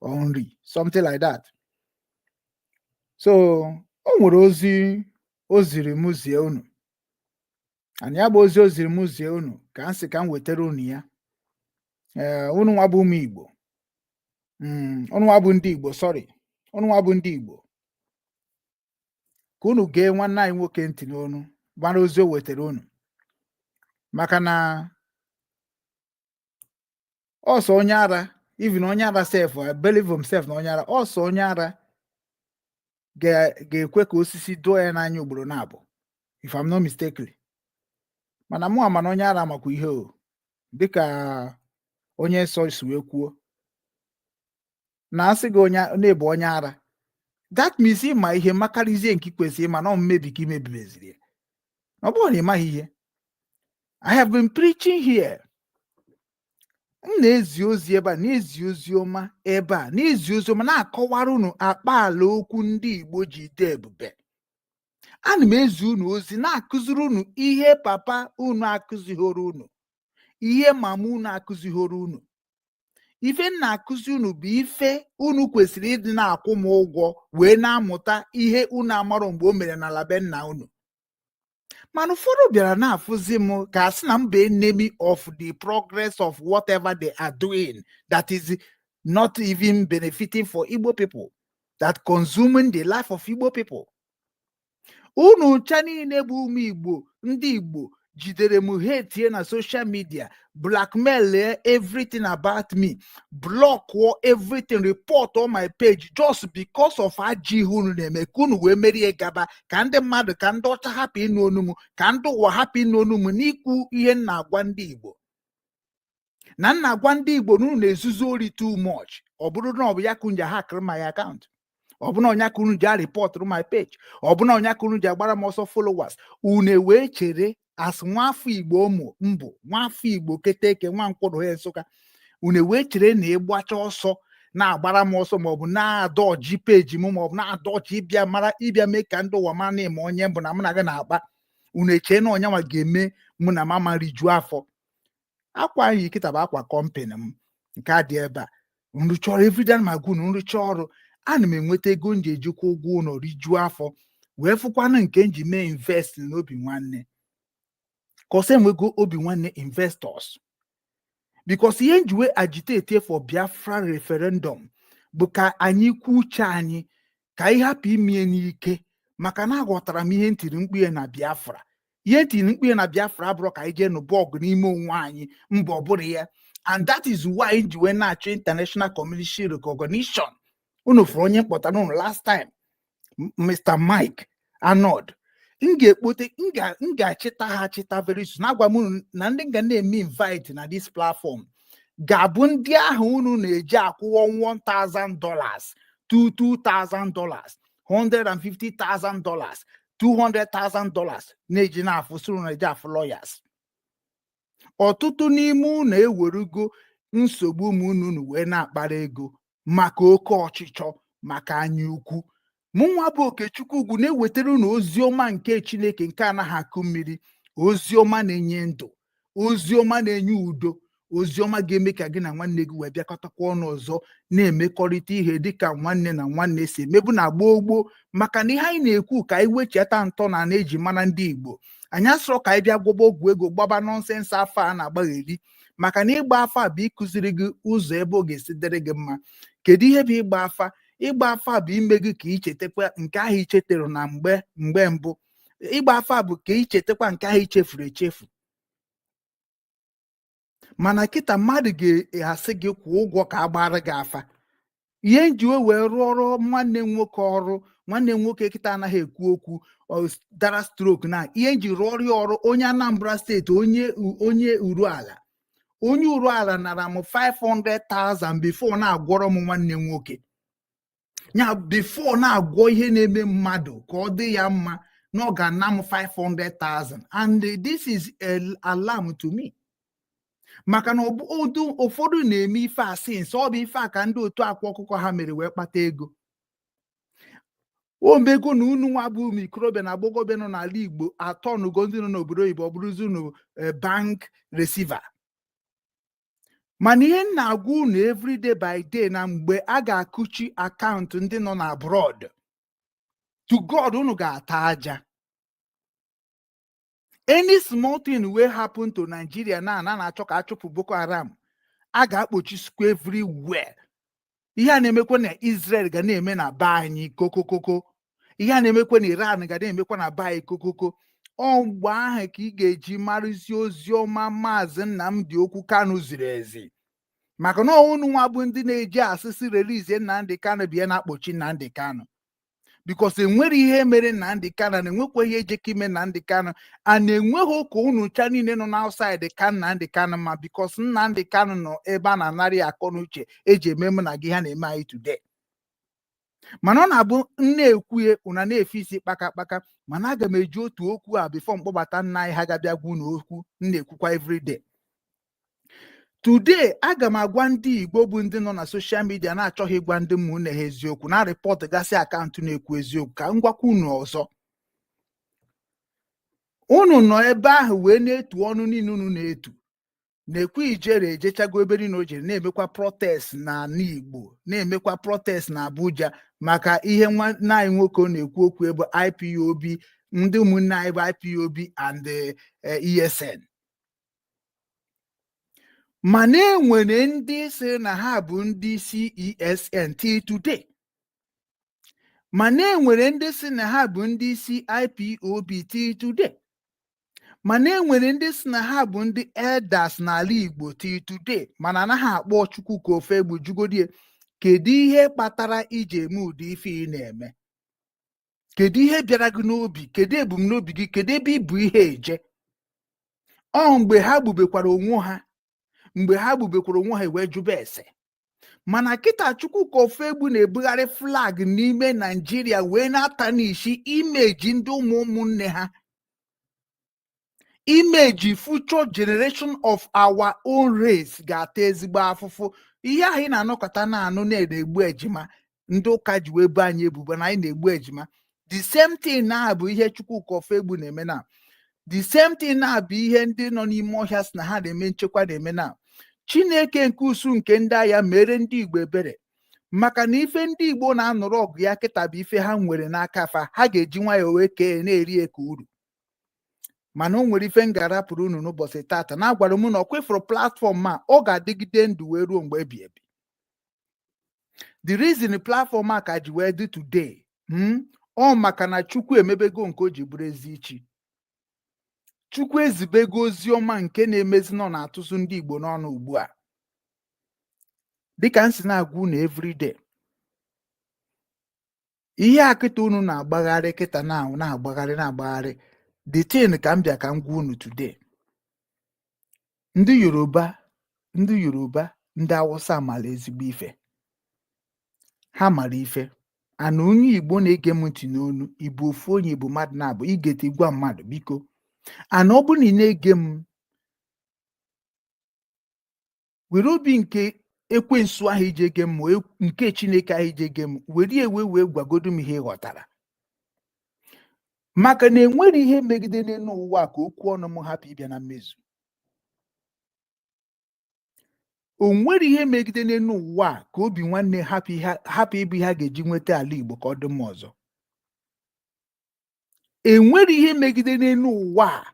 or Nri, something like that. So o nwere ozi o ziri m zie unu, and ya bụ ozi o ziri m zie unu ka m sị ka m wetara unu ya. Ee, unu nwa bụ ụmụ Igbo, unu nwa bụ ndị Igbo, sorry, unu nwa bụ ndị Igbo, ka unu gee nwanne anyị nwoke ntị n'onu, mara ozi o wetara unu, maka na ọsọ onye ara, even onye ara sef, I believe himself na onye ara, ọsọ onye ara ga-ekwe ka osisi dụọ ya n'anya ugboro na-abụ, if I'm not mistaken. Mana mụ ama na onye ara makwa ihe o, dịka onye nsọ si wee kwuo na asị gị onye na-ebu onye ara, that means ịma ihe makarịzie nke ị kwesịrị ịma na ọ mmebi ka imebibeziri ya. Ọ bụrụ na ị maghị ihe, I have been preaching here, m na-ezi ozi ebe a, na-ezi ozi ọma ebe a, na-ezi ozi ọma, na-akọwara unu akpa ala okwu ndị Igbo ji dị ebube. Ana m ezi unu ozi, na-akụziri unu ihe papa unu akụzighoro unu, ihe mama unu akụzighoro unu. Ife m na-akụzi unu bụ ife unu kwesịrị ịdị na-akwụ m ụgwọ wee na-amụta ihe unu amarọ mgbe o mere n'ala be nna unu. Mana ụfọdụ bịara na-afụzi m ka a sị na m bụ enemy of the progress of whatever they are doing that is not even benefiting for Igbo people, that consuming the life of Igbo people. Unu ncha niile bụ ụmụ Igbo, ndị Igbo jidere m hate na social media, blackmail everything about me, block everything, report on my page, just because of ajọ ihe unu na-eme, ka unu wee merie gaba, ka ndị mmadụ, ka ndị ọcha hapụ ịnụ onu m, ka ndị ụwa hapụ ịnụ onu m n'ikwu ihe m na-agwa ndị Igbo. Na m na-agwa ndị Igbo na unu na-ezuzu ori too much. Ọ bụrụ na ọ bụ ya ka unu ji hackụrụ my account, ọ bụ na ọnya ka unu ji reportụrụ my page, ọ bụ na ọnya ka unu ji agbara m ọsọ followers, unu wee chere as nwafọ Igbo ụmụ mbụ, nwafọ Igbo keteke nwa nkwụrụ ya Nsụka, unu wee chere na ịgbacha ọsọ na-agbara m ọsọ, maọbụ na-adọji peji m, maọbụ na-adọji ịbịa mara, ịbịa mee ka ndị ụwa mara na ịma onye mbụ na mụ na gị na-akpa, unu echee na ọnya nwa ga-eme mụ na mama rijuo afọ. Akwa anyị kịta bụ akwa company m nke a dị ebe a nrụcha ọrụ everyday ma gwu na nrụcha ọrụ, ana m enweta ego m ji ejikwa ụgwọ ụlọ, rijuo afọ, wee fụkwanụ nke m ji mee invest n'Obi Nwanne, cause enwego Obi Nwanne investors, because ihe nji wee agitate for Biafra referendum bụ ka anyị kwuo uche anyị, ka anyị hapụ imie n'ike, maka na aghọtara m ihe ntiri mkpu ya na Biafra. Ihe ntiri mkpu ya na Biafra abụrụ ka anyị jee nụba ọgụ n'ime onwe anyị mba, ọ bụrụ ya. And that is why ji wee na-achọ international community recognition. Unu fụrụ onye mkpọtara unu last time, Mr. Mike Arnold. M ga-ekpote, m ga-achịta ha achịta very soon. Agwa m unu na ndị ga na-eme invite na this platform ga-abụ ndị ahụ unu na-eji akwụwọ $1000 to $2000, $150,000, $200,000 na-eji na-afụ soro na-eji afụ lawyers. Ọtụtụ n'ime unu ewerugo nsogbu ụmụ unu wee na-akpara ego maka oke ọchịchọ, maka anya ukwu. Mụ nwa bụ Okechukwu Ugwu na-ewetara unu ozi ọma nke Chineke nke anaghị akụ mmiri, ozi ọma na-enye ndụ, ozi ọma na-enye udo, ozi ọma ga-eme ka gị na nwanne gị wee bịakọtakwa ọnụ ọzọ, na-emekọrịta ihe dịka nwanne na nwanne si emebu na gboo gboo. Maka na ihe anyị na-ekwu ka anyị wechata ntọ na na-eji mara ndị Igbo. Anyị asọrọ ka anyị bịa gwọba ọgwụ ego, gbaba nonsense afọ a na-agbagheri, maka na ịgba afa bụ ịkụziri gị ụzọ ebe ọ ga-esi dịrị gị mma. Kedu ihe bụ ịgba afa? Ịgba afa bụ ime gị ka ichetakwa nke ahụ ichetere na mgbe mbụ. Ịgba afa bụ ka ichetakwa nke ahụ ichefuru echefu. Mana kịta, mmadụ ga-asị gị kwụọ ụgwọ ka a gbara gị afa. Ihe nji wee rụọ ọrụ nwanne m nwoke, ọrụ nwanne m nwoke kịta anaghị ekwu okwu, ọ dara stroke, na ihe nji rụọ ọrụ ya, ọrụ onye Anambra Steeti, onye Uruala, onye Uruala nara m 500,000 before na-agwọrọ m nwanne m nwoke ya. Before na-agwọ ihe na-eme mmadụ ka ọ dị ya mma, na ọ ga-ana m 500,000. And this is a alarm to me, maka na ụfọdụ na-eme ife a since. Ọ bụ ife a ka ndị otu Akwa Ọkụkọ ha mere wee kpata ego. O mego na unu nwa bụ ụmụ ikorobịa na agbọghọbịa nọ n'ala Igbo atọ nugo ndị nọ n'obodo oyibo, ọ bụrụzi unu bank receiver. Mana ihe m na-agwa unu every day by day, na mgbe a ga-akụchi akaụntụ ndị nọ na abroad, to God, unu ga-ata aja. Any small thing wey happen to Nigeria na na-achọ ka achụpụ Boko Haram, a ga-akpọchi school everywhere. Ihe a na-emekwa na Israel ga na-eme na be anyị kokokoko. Ihe a na-emekwa na Iran ga na-emekwa na be anyị kokoko. Ọ mgbe ahụ ka ị ga-eji marụzi ozi ọma Maazị Nnamdi Okwu Kanu ziri ezi, maka na unu nwa bụ ndị na-eji asịsị release Nnamdi Kanu bịa na-akpọchi Nnamdi Kanu, because enwere ihe mere Nnamdi Kanu na enwekwa ihe ejeka ime Nnamdi Kanu a na-enweghị ụka. Unu cha niile nọ n'outside ka Nnamdi Kanu ma, because Nnamdi Kanu nọ ebe a na-anarị akọ na uche eji eme mụ na gị ha na-eme anyị today. Mana ọ na-abụ m na-ekwuye, ụna na-efe isi kpaka kpaka. Mana aga m eji otu okwu a before mkpọbata nna anyị ha ga-abịa gwa unu okwu m na-ekwukwa everyday. Today, aga m agwa ndị Igbo bụ ndị nọ na social media na-achọghị ịgwa ndị ụmụnne ha eziokwu, na report gasị akaụntụ na-ekwu eziokwu, ka m gwakwa unu ọzọ. Unu nọ ebe ahụ wee na-etu ọnụ niile unu na-etu na-ekwu. Ijere ejechago ebe niile o jere, na-emekwa protest n'ala Igbo, na-emekwa protest na Abuja maka ihe nwanne anyị nwoke ọ na-ekwu okwu ebe IPOB, ndị ụmụnne anyị bụ IPOB and ESN. Mana enwere ndị sị na ha bụ ndị isi ESN till today, mana enwere ndị sị na ha bụ ndị isi IPOB till today, mana enwere ndị sị na ha bụ ndị elders n'ala Igbo till today, mana anaghị akpọ Chukwu ka ofe egbu jugodie. Kedu ihe kpatara iji eme ụdị ife ị na-eme? Kedu ihe bịara gị n'obi? Kedu ebumnobi gị? Kedu ebe ibu ihe eje? Ọ mgbe ha gbubekwara onwe ha, mgbe ha gbubekwara onwe ha wee jụba ese. Mana kịta, Chukwuka Ofegbu na-ebugharị flag n'ime Naijiria wee na-atarnish image ndị ụmụ ụmụnne ha, image future generation of our own race ga-ata ezigbo afụfụ. Ihe ahụ ị na-anọkọta na-anụ na-egbu ejima, ndị ụka ji wee bu anyị ebubo na anyị na-egbu ejima, the same thing na bụ ihe Chukwuka Ofegbu na-eme na the same thing na-abụ ihe ndị nọ n'ime ọhịa si na ha na-eme nchekwa na-eme na. Chineke nke usu nke ndị agha mere ndị Igbo ebere, maka na ife ndị Igbo na-anụrụ ọgụ ya kịta bụ ife ha nwere n'aka fa, ha ga-eji nwayọọ wee kee na-eri eke uru. Mana o nwere ife m ga-arapụrụ unu n'ụbọchị tata na agwara m na ọ kwefuru platform a, ọ ga-adịgide ndụ wee ruo mgbe ebi ebi. The reason platform a ka ji wee dị today, ọ maka na Chukwu emebego nke o ji bụrụ ezi ichi. Chukwu ezibego ozi ọma nke na-emezi nọ na-atụzụ ndị Igbo n'ọnụ ugbu a. Dịka m si na-agwa unu everyday, ihe a kịta unu na-agbagharị kịta na na-agbagharị na-agbagharị, the thing ka m bịa ka m gwa unu today, ndị Yoruba, ndị Yoruba, ndị Awụsa mara ezigbo ife. Ha mara ife ana. Onye Igbo na-ege m ntị n'onu, ịbụ ofu onye, bụ mmadụ na-abụ igete gwa mmadụ, biko, ana ọ bụrụ na ị na-ege m, were obi nke ekwensu ahụ iji ege m, ma nke Chineke ahụ iji ege m, were ewe wee gwagodo m ihe ị ghọtara, maka na enwere ihe megide n'elu ụwa ka okwu ọnụ m hapụ ịbịa na mmezu. O nwere ihe megide n'elu ụwa a ka obi nwanne hapụ ihe hapụ ịbụ ihe a ga-eji nweta ala Igbo ka ọ dị mma ọzọ. Enwere ihe megide n'elu ụwa a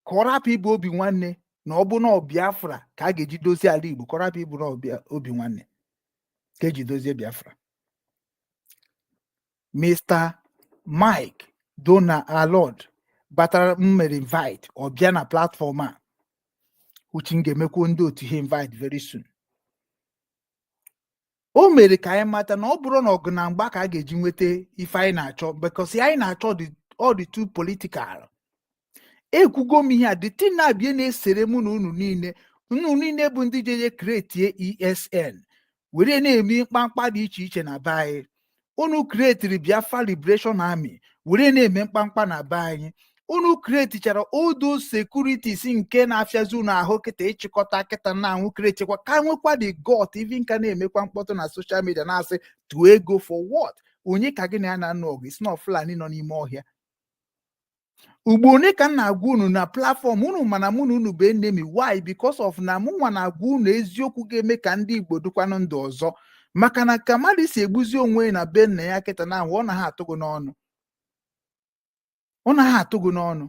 ka ọ rapụ ịbụ obi nwanne, na ọ bụ na ọ Biafra ka a ga-eji dozie ala Igbo, ka ọ rapụ ịbụ na obi nwanne ka eji dozie Biafra. Mr. Mike Dona Alod batara, m mere invite, ọ bịa na platform a, uche m ga-emekwu ndị otu ihe invite very soon. O mere ka anyị mata na ọ bụrụ na ọgụ na mgba ka a ga-eji nweta ife anyị na-achọ, because ihe anyị na-achọ dị, ọ dị too political. Ekwugo m ihe a, the thing na-abịa na-esere mụ na unu niile. Unu niile bụ ndị jeje create ESN were na-eme mkpamkpa dị iche iche na be anyị. Unu createri Biafra Liberation Army were na-eme mkpamkpa na be anyị. Unu createchara odo securities nke na-afịazi unu ahụ kịta ịchịkọta kịta na anwụ createkwa ka nwekwa the gut even ka na-emekwa mkpọtụ na social media, na-asị tụọ ego for what? Onye ka gị na ya na-anụ ọgụ? Isi na Fulani nọ n'ime ọhịa. Ugbo one ka m na-agwa unu na platform unu, mana mụ na unu bụ enemy. Why? Because of na mụ nwa na-agwa unu eziokwu ga-eme ka ndị Igbo dịkwanụ ndụ ọzọ, maka na ka mmadụ si egbuzi onwe ya na be nna ya kịta na ahụ, ọ na ha atụgụ n'ọnụ, ọ na ha atụgụ n'ọnụ.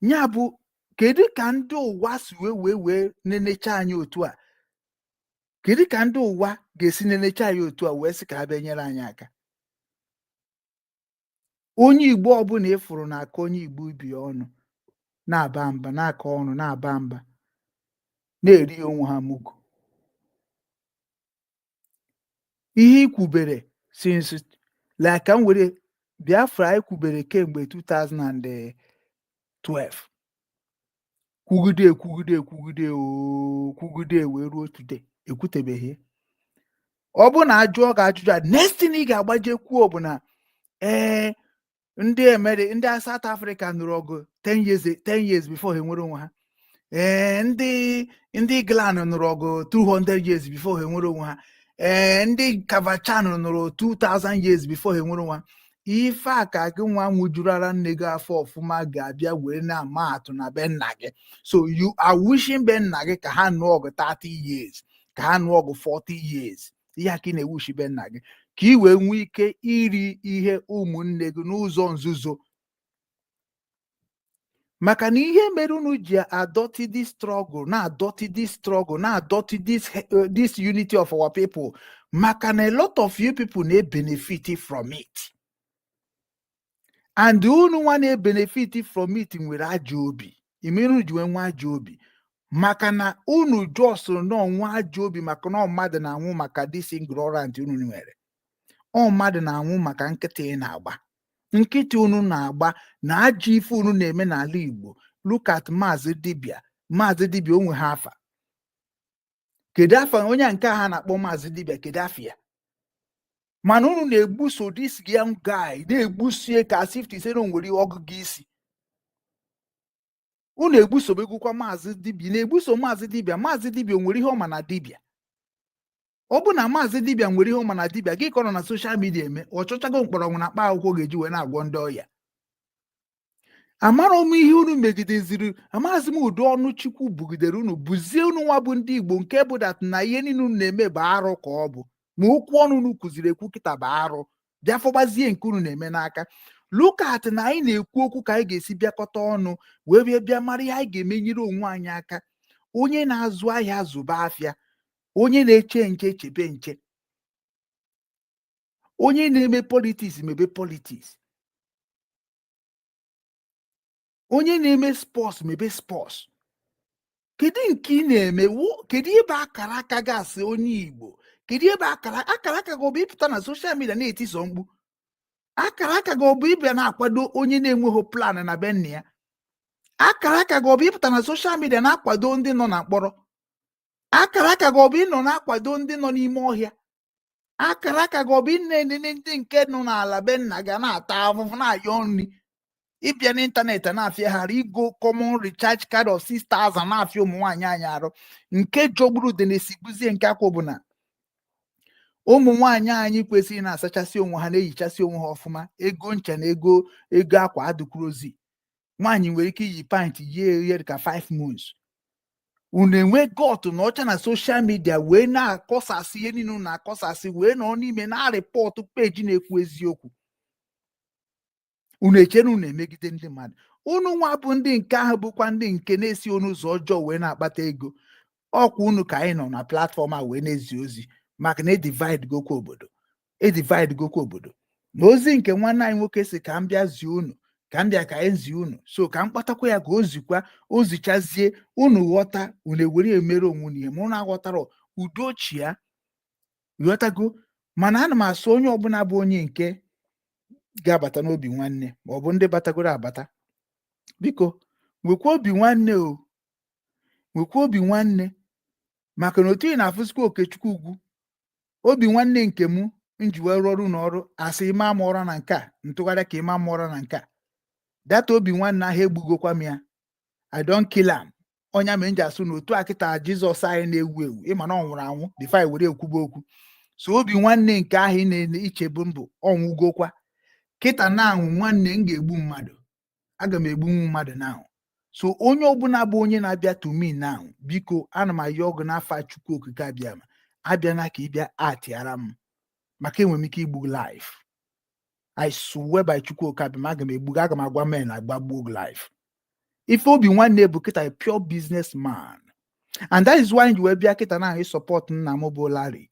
Ya bụ, kedu ka ndị ụwa si wee nenecha anyị otu a? Kedu ka ndị ụwa ga-esi nenecha anyị otu a wee sị ka ha bịa nyere anyị aka? Onye Igbo ọbụla ịfụrụ na-akọ onye Igbo ibi ọnụ, na-aba mba, na-akọ ọnụ, na-aba mba, na-eri onwe ha mugu. Ihe ikwubere since, like ka m were Biafra, anyị kwubere kemgbe 2012, kwugide, ekwugide, ekwugide ooo, kwugide wee ruo today, ekwutebeghị. Ọ bụrụ na ajụọ gị ajụjụ a, next thing ị ga-agbaje kwuo bụ na ee, ndị emere ndị South Africa nụrụ ọgụ 10 years, 10 years before ha enwere onwe ha. Ee, ndị England nụrụ ọgụ 200 years before ha enwere onwe ha. Ee, ndị Kavachan nụrụ 2000 years before ha enwere onwe ha. Ife a ka gị nwa nwụjuru ara nne gị afọ ọfụma ga-abịa were na-ama atụ na be nna gị. So you are wishing be nna gị ka ha nụọ ọgụ 30 years, ka ha nụọ ọgụ 40 years. Ihe a ka ị na-ewushi be nna gị, ka ị wee nwee ike iri ihe ụmụnne gị n'ụzọ nzuzo, maka na ihe mere unu ji adọtị this struggle, na-adọtị this struggle, na-adọtị this unity of our people, maka na a lot of you people na-benefit from it, and unu nwa na-ebenefit from it nwere ajọ obi. Imere unu ji wee nwee ajọ obi, maka na unu just nọ nwa ajọ obi, maka na ọ mmadụ na-anwụ maka this ignorant unu nwere. Ọ mmadụ na-anwụ maka nkịtị ị na-agba, nkịtị unu na-agba na ajọ ife unu na-eme n'ala Igbo. Look at Maazị Dibia. Maazị Dibia onwe ha afa. Kedu afa onye a nke a ha na-akpọ Maazị Dibia? Kedu afa ya? Mana unu na-egbuso this young guy, na-egbusie ka as if to say na o nwere ọgụgụ isi. Unu egbusobegokwa Maazị Dibia, na-egbuso Maazị Dibia. Maazị Dibia o nwere ihe ọma na dibia? Ọ bụ na Maazị Dibia nwere ihe ọma na dibia gị ka ọ nọ na social media eme? Ọ chọchago mkpọrọgwụ na mkpa akwụkwọ ga-eji wee na-agwọ ndị ọya. Amara m ihe unu megideziri. Amaghịzi m ụdị ọnụ Chukwu bugidere unu, buzie unu nwa bụ ndị Igbo, nke bụ that na ihe niile unu na-eme bụ arụ ka ọ bụ. Ma okwu ọnụ unu kụziri ekwu kịta bụ arụ, bịa fọgbazie nke unu na-eme n'aka. Look at na anyị na-ekwu okwu ka anyị ga-esi bịakọta ọnụ wee bịa mara ihe anyị ga-emenyere onwe anyị aka. Onye na-azụ ahịa zụba afịa, onye na-eche nche chebe nche, onye na-eme politics mebe politics, onye na-eme sports mebe sports. Kedu nke ị na-eme? Kedu ebe akara aka gị asị onye Igbo? Kedu ebe akara aka gị? Ọ bụ ịpụta na social media na-etiso mkpu? Akara aka gị ọ bụ ịbịa na-akwado onye na-enweghị plan na be nna ya? Akara aka gị ọ bụ ịpụta na social media na-akwado ndị nọ na mkpọrọ? Akara aka gị ọ bụ ịnọ na-akwado ndị nọ n'ime ọhịa? Akara aka gị ọ bụ ị na-enene ndị nke nọ n'ala be nna gị na-ata ahụhụ, na-ayọ nri, ịbịa n'ịntanetị na-afịagharị igo common recharge card of 6000 na-afịa ụmụ nwaanyị anyị arụ? Nke jọgburu dị na-esigbuzie nke akwa bụ na ụmụ nwaanyị anyị kwesịrị na-asachasị onwe ha, na-ehichasị onwe ha ọfụma. Ego ncha na ego akwa adịkwurozi. Nwaanyị nwere ike iyi pant yie ihe ka 5 months. Unu enwe gut na ọcha na social media wee na-akọsasị ihe niile unu na-akọsasị, wee nọ n'ime na-areport page na-ekwu eziokwu. Unu echere unu emegide ndị mmadụ. Unu nwa bụ ndị nke ahụ bụkwa ndị nke na-esi unu ụzọ ọjọọ wee na-akpata ego. Ọkwa unu ka anyị nọ na platform a wee na-ezi ozi, maka na edivide gokwa obodo, edivide gokwa obodo. Na ozi nke nwanne anyị nwoke si ka m bịa zie unu, ka m bịa ka anyị zie unu, so ka m kpatakwa ya ka o zikwa, o zichazie unu, ghọta, unu ewere emere onwe unu ihe. Ma unu aghọtara, udo chia, ghọtago. Mana ana m asụ onye ọbụla bụ onye nke ga-abata n'obi nwanne, ma ọ bụ ndị batagoro abata, biko nwekwa obi nwanne o, nwekwa obi nwanne, maka na otu ị na-afụsikwa Okechukwu ugwu obi nwanne nke mụ m ji wee rụọ ọrụ n'ọrụ asị ịma ama ụra na nke a ntụgharịa ka ịma ama ụra na nke a data obi nwanne ahụ egbugokwa m ya. I don kill am. Ọnya mere m ji asụ na otu a kịta Jizọs anyị na-ewu ewu, ịma na ọ nwụrụ anwụ before anyị were ekwube okwu. So obi nwanne nke ahụ ị na-ichebu mbụ ọnwụgokwa kịta na anwụ. Nwanne m ga-egbu mmadụ, aga m egbunwu mmadụ now. So onye ọbụla bụ onye na-abịa to me now, biko, ana m ayọ ọgụ n'afa Chukwu Okike Abịama, abịana ka ị bịa atịara m, maka enwere m ike igbu life. I swear by Chukwu Okike Abịama, aga m egbu, aga m agwa men agbagbuo life. Ife obi nwanne bụ kịta a pure businessman, and that is why ji wee bịa kịta na support nna m bụ Larry.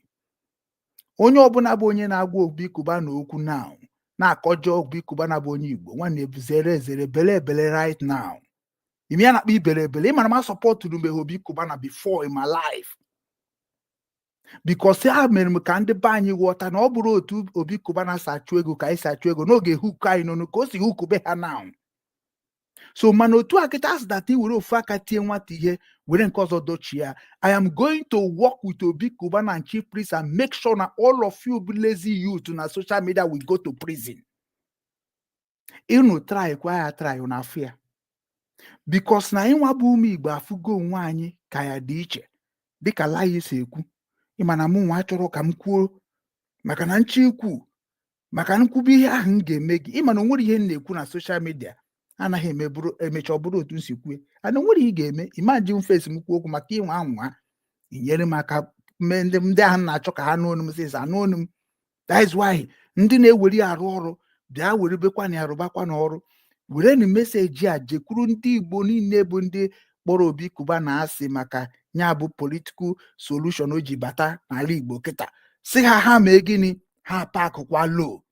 Onye ọbụla bụ onye na-agwa Obi Cubana okwu now, na-akọjọ Obi Cubana bụ onye Igbo, nwanne, zere ezere, bele ebele right now. Ime ya na-akpọ ibere ebele. Ịmara ma supportụrụ mgbe Obi Cubana before in my life, because ha mere m ka ndị be anyị ghọta na ọ bụrụ otu Obi Cubana si achụ ego ka anyị si achụ ego n'oge hook anyị n'ọnụ ka o si hook be ha now. So mana otu a kịta asị that were ofu aka tie nwata ihe, were nke ọzọ dochie ya. I am going to work with Obi Cubana and Chief Priest and make sure na all of you bụ lazy youth na social media will go to prison. Unu try kwa ya, try unu afụ ya, because na anyị nwa bụ ụmụ Igbo afụgo onwe anyị ka ya dị iche. Dịka Layi si ekwu, ịma na mụ nwa chọrọ ka m kwuo maka na nchi ikwu maka nkwube ihe ahụ m ga-eme gị. Ịma na onwere ihe m na-ekwu na social media anaghị emeburu emecha, ọ bụrụ otu m si kwue ana onwere ihe ị ga-eme. Ịma ji m face m kwuo okwu maka ịnwa anwa inyere m aka mee ndị ahụ na-achọ ka ha nụ onu m sịsọ anụ onu m. That is why ndị na-ewere ya arụ ọrụ bịa werebekwa na ya rụbakwa n'ọrụ. Werenụ message a jekwuru ndị Igbo niile bụ ndị kpọrọ Obi Cubana asị maka ya bụ political solution o ji bata n'ala Igbo kịta, si ha ha mee gịnị? Ha pakụkwa low.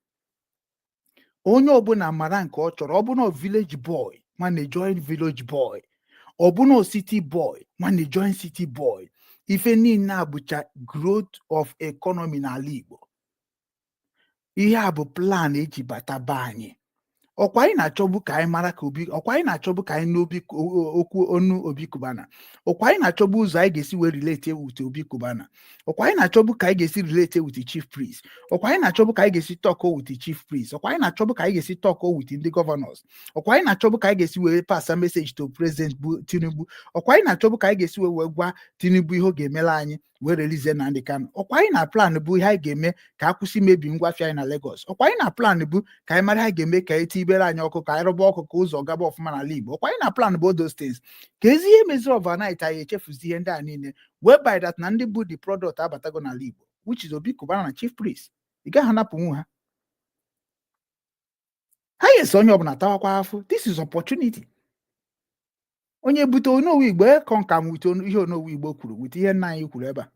Onye ọbụla mara nke ọ chọrọ. Ọbụna village boy, nwanne, join village boy. Ọbụna city boy, nwanne, join city boy. Ife niile a bụcha growth of economy n'ala Igbo. Ihe a bụ plan eji bata be anyị. Ọkwa anyị na-achọbụ ka anyị mara ka Obi, ọkwa anyị na-achọbụ ka anyị n'obi okwu onu Obi Cubana, ọkwa anyị na-achọbụ ụzọ anyị ga-esi wee relate with Obi Cubana, ọkwa anyị na-achọbụ ka anyị ga-esi relate with Chief Priest, ọkwa anyị na-achọbụ ka anyị ga-esi talk with Chief Priest, ọkwa anyị na-achọbụ ka anyị ga-esi talk with ndị governors, ọkwa anyị na-achọbụ ka anyị ga-esi wee pass a message to President bụ Tinubu, ọkwa anyị na-achọbụ ka anyị ga-esi wee gwa Tinubu ihe ọ ga-emela anyị wee release Nnamdi Kanu, ọkwa anyị na plan bụ ihe anyị ga-eme ka a kwụsị imebi ngwafịa anyị na Lagos, ọkwa anyị na plan bụ ka anyị mara ihe anyị ga-eme ka etibere anyị ọkụ, ka anyị rụba ọkụ, ka ụzọ gaba ọfụma n'ala Igbo, ọkwa anyị na plan bụ those things. Ka ezi ihe meziri overnight anyị echefuzi ihe ndị a niile, whereby that na ndị bụ the product abatago n'ala Igbo, which is Obi Cubana na Chief Priest. Ị gaghị anapụnwu ha. Ha yesi onye ọbụla tawakwa afụ. This is opportunity. Onye bute Onowu Igbo ekọ nka m wute ihe Onowu Igbo kwuru, wute ihe nna anyị kwuru ebe a.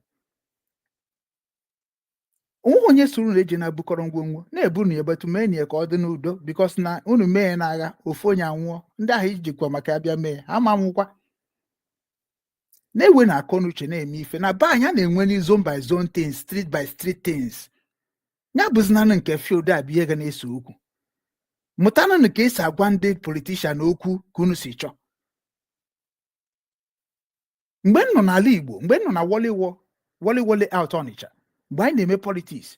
Onweghị onye soro na eji na-ebukọrọ ngwongwo na-ebu na ebetu mee na ya ka ọ dị n'udo, because na unu mee ya n'agha, ofu onye anwụọ, ndị ahụ ijikwa maka ya bịa mee ha ma nwụkwa. Na-ewe na akọ n'uche na-eme ife na be anyị a na-enwe ni zone by zone things, street by street things. Ya bụzinanụ nke field a bụ ihe ga na-ese okwu. Mụtanụnụ ka esi agwa ndị politician okwu ka unu si chọọ. Mgbe m nọ n'ala Igbo, mgbe m nọ na Wọlịwọ Wọlịwọ Layout Ọnịcha, mgbe anyị na-eme politics,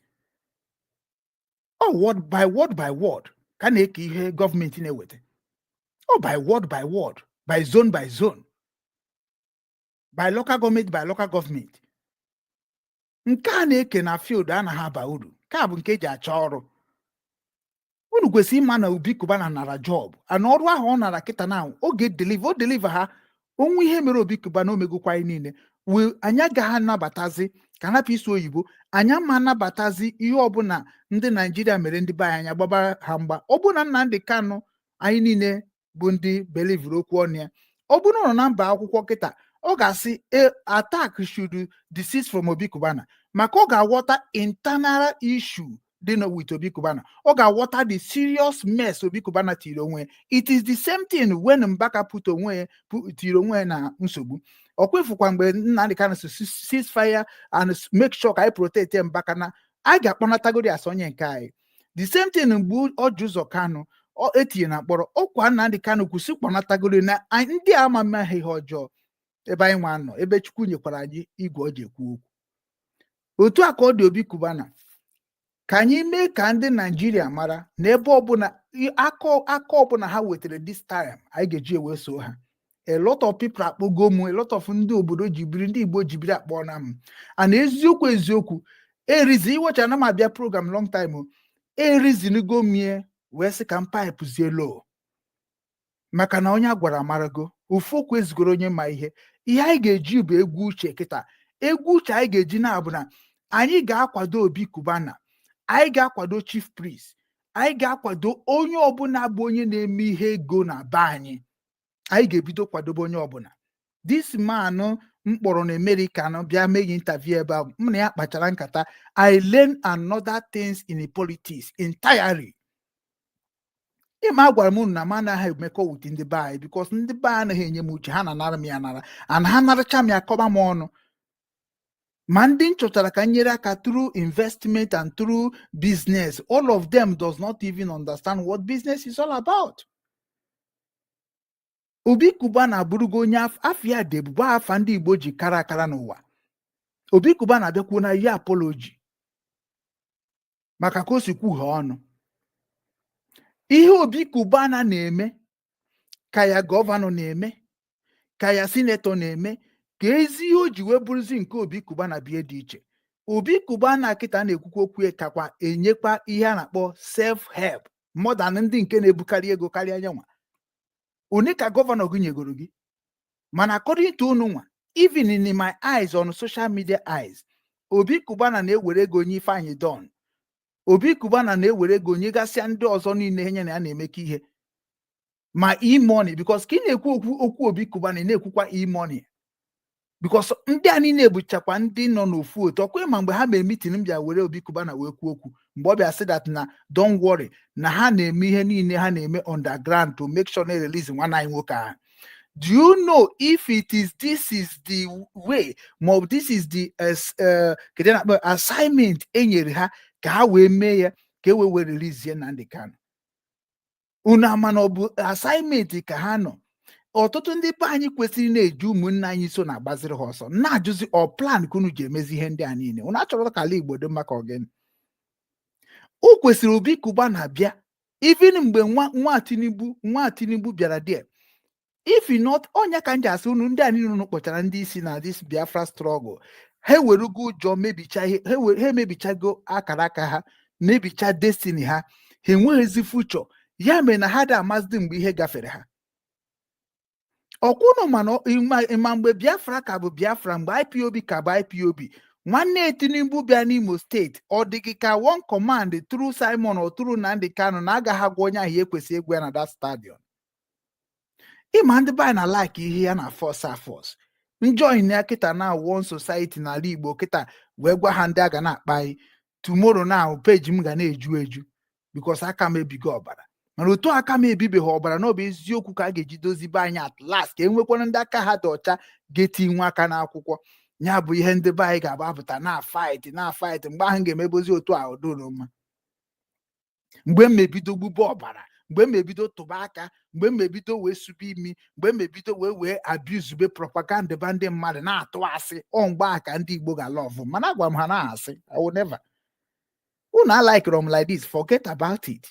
ọ ward by ward by ward ka a na-eke ihe gọọmenti na-eweta, ọ by ward by ward, by zone by zone, by local government by local government. Nke a na-eke na field anaghị aba uru. Nke a bụ nke eji achọ ọrụ. Unu kwesịrị ịma na Obi Cubana nara job ana ọrụ ahụ ọ nara kịta na oge deliver o deliver ha onwe. Ihe mere Obi Cubana omegokwa anyị niile wee anyị agaghị anabatazi ka anapụ isi oyibo. Anyị ama anabatazi ihe ọbụla ndị Naijiria mere ndị be anyị. Anya gbaba ha mgba. Ọ bụrụ na Nnamdi Kanu anyị niile bụ ndị belivuru okwu ọnụ ya, ọ bụrụ na ọ nọ na mba akwụkwọ kịta, ọ ga-asị attack should desist from Obi Cubana, maka ọ ga-aghọta internal issue. dị na with Obi Cubana, ọ ga-aghọta the serious mess Obi Cubana tiri onwe. It is the same thing when Mbaka put onwe tiri onwe na nsogbu. Ọ kwefukwa mgbe Nnamdi Kanu si cease fire and make sure ka anyị protect Mbaka na a ga-akpọnatagori as onye nke anyị. The same thing mgbe Orji Uzor Kalu ọ etinye na mkpọrọ, ọkwa Nnamdi Kanu kwụsị kpọnatagori na ndị a ama mma ha ihe ọjọọ ebe anyị nwa nọ, ebe Chukwu nyekwara anyị igwe ọ ji ekwu okwu. Otu a ka ọ dị Obi Cubana. Ka anyị mee ka ndị Naijiria mara na ebe ọbụla aka ọbụla ha wetara this time, anyị ga-eji ewe so ha. A lot of people akpọgo m, a lot of ndị obodo ji biri, ndị Igbo ji biri akpọ na m. And eziokwu eziokwu, erizi iwecha na m abịa program long time o erizinugo mie wee sị ka m pipe low, maka na onye a gwara amarago ofu okwu ezigoro onye ma ihe. Ihe anyị ga-eji bụ egwu uche kịta. Egwu uche anyị ga-eji na-abụ na anyị ga-akwado Obi Cubana, anyị ga-akwado Chief Priest, anyị ga-akwado onye ọbụla bụ onye na-eme ihe ego na be anyị. Anyị ga-ebido kwadobe onye ọbụla. This man m kpọrọ na America nọ bịa mee interview ebe ahụ, m na ya kpachara nkata. I learn another things in politics entirely. Ịma agwara m unu na m anaghị emekọ with ndị be anyị, because ndị be anyị anaghị enye m uche. Ha na-anara m ya nara, and ha naracha m ya kọba m ọnụ. Ma ndị m chọtara ka m nyere aka through investment and through business, all of them does not even understand what business is all about. Obi Cubana abụrụgo onye afọ ya dị ebube, afa ndị Igbo ji kara akara n'ụwa. Obi Cubana abịakwuo na ihe apology maka ka o si kwughe ọnụ. Ihe Obi Cubana na-eme ka ya governor na-eme, ka ya senator na-eme, ka ezi ihe o ji wee bụrụzi nke Obi Cubana bie dị iche. Obi Cubana kịta na-ekwukwa okwu ya kakwa enyekwa ihe a na-akpọ self help more than ndị nke na-ebukarị ego karịa nyanwa. One ka governor gị nyegoro gị? Mana according to unu nwa, even in my eyes, on social media eyes, Obi Cubana na-ewere ego nye Ifeanyi Don, Obi Cubana na-ewere ego nyegasịa ndị ọzọ niile nye na ya na-emekọ ihe, ma e-money, because ka ị na-ekwu okwu Obi Cubana, ị na-ekwukwa e-money, because ndị a niile bụchakwa ndị nọ n'ofu otu ọkwa. Ma mgbe ha mere meeting, m bịa were Obi Cubana wee kwuo okwu, mgbe ọ bịa sị that na don't worry, na ha na-eme ihe niile ha na-eme underground to make sure na release nwanne anyị nwoke ahụ. Do you know if it is this is the way, ma ọ bụ this is the kedu na-akpọ assignment e nyere ha ka ha wee mee ya, ka e wee release Nnamdi Kanu? Unu ama na ọ bụ assignment ka ha nọ? Ọtụtụ ndị be anyị kwesịrị na-eji ụmụnne anyị so na-agbaziri ha ọsọ, na-ajụzi ọ plan ka unu ji emezi ihe ndị a niile. Unu achọrọ ka ala Igbo dị mma ka ọ gịnị? O kwesịrị Obi Cubana bịa. Even mgbe nwa Tinubu bịara there, if you not ọnya ka m ji asị unu, ndị a niile unu kpọchara ndị isi na this Biafra struggle, ha ewerugo ụjọ mebicha ihe ha emebichago akara aka ha, mebicha destiny ha. Ha enweghịzi future. Ya mere na ha dị amazị mgbe ihe gafere ha ọkwụnụ. Mana ịma mgbe Biafra ka bụ Biafra, mgbe IPOB ka bụ IPOB, nwanne Tinubu bịa n'Imo Steeti, ọ dị gị ka one command through Simon or through Nnamdi Kanu na agaghị agwa onye ahụ ekwesị egwu ya na that stadium? Ịma ndị be anyị na like ihe ya na force a force njoin ya kịta na one society n'ala Igbo kịta wee gwa ha ndị a ga na-akpa anyị tomorrow na peji m ga na-eju eju, because aka m ebigo ọbara. Mana otu aka m ebibeghị ọbara na ọ bụ eziokwu ka a ga-eji dozibe anyị at last, ka e nwekwana ndị aka ha dị ọcha ga-eti nwe aka n'akwụkwọ. Ya bụ ihe ndị be anyị ga-agba apụta na fight na fight. Mgbe ahụ m ga-emebozi otu a odoro mma, mgbe m ebido gbube ọbara, mgbe m ebido tụba aka, mgbe m ebido wee sube imi, mgbe m ebido wee abuzube propaganda ba ndị mmadụ na-atụ asị, ọ mgbe a ka ndị Igbo ga-ala ọfụ. Mana agwa m ha na asị, I will never. Unu alikere m like this, forget about it.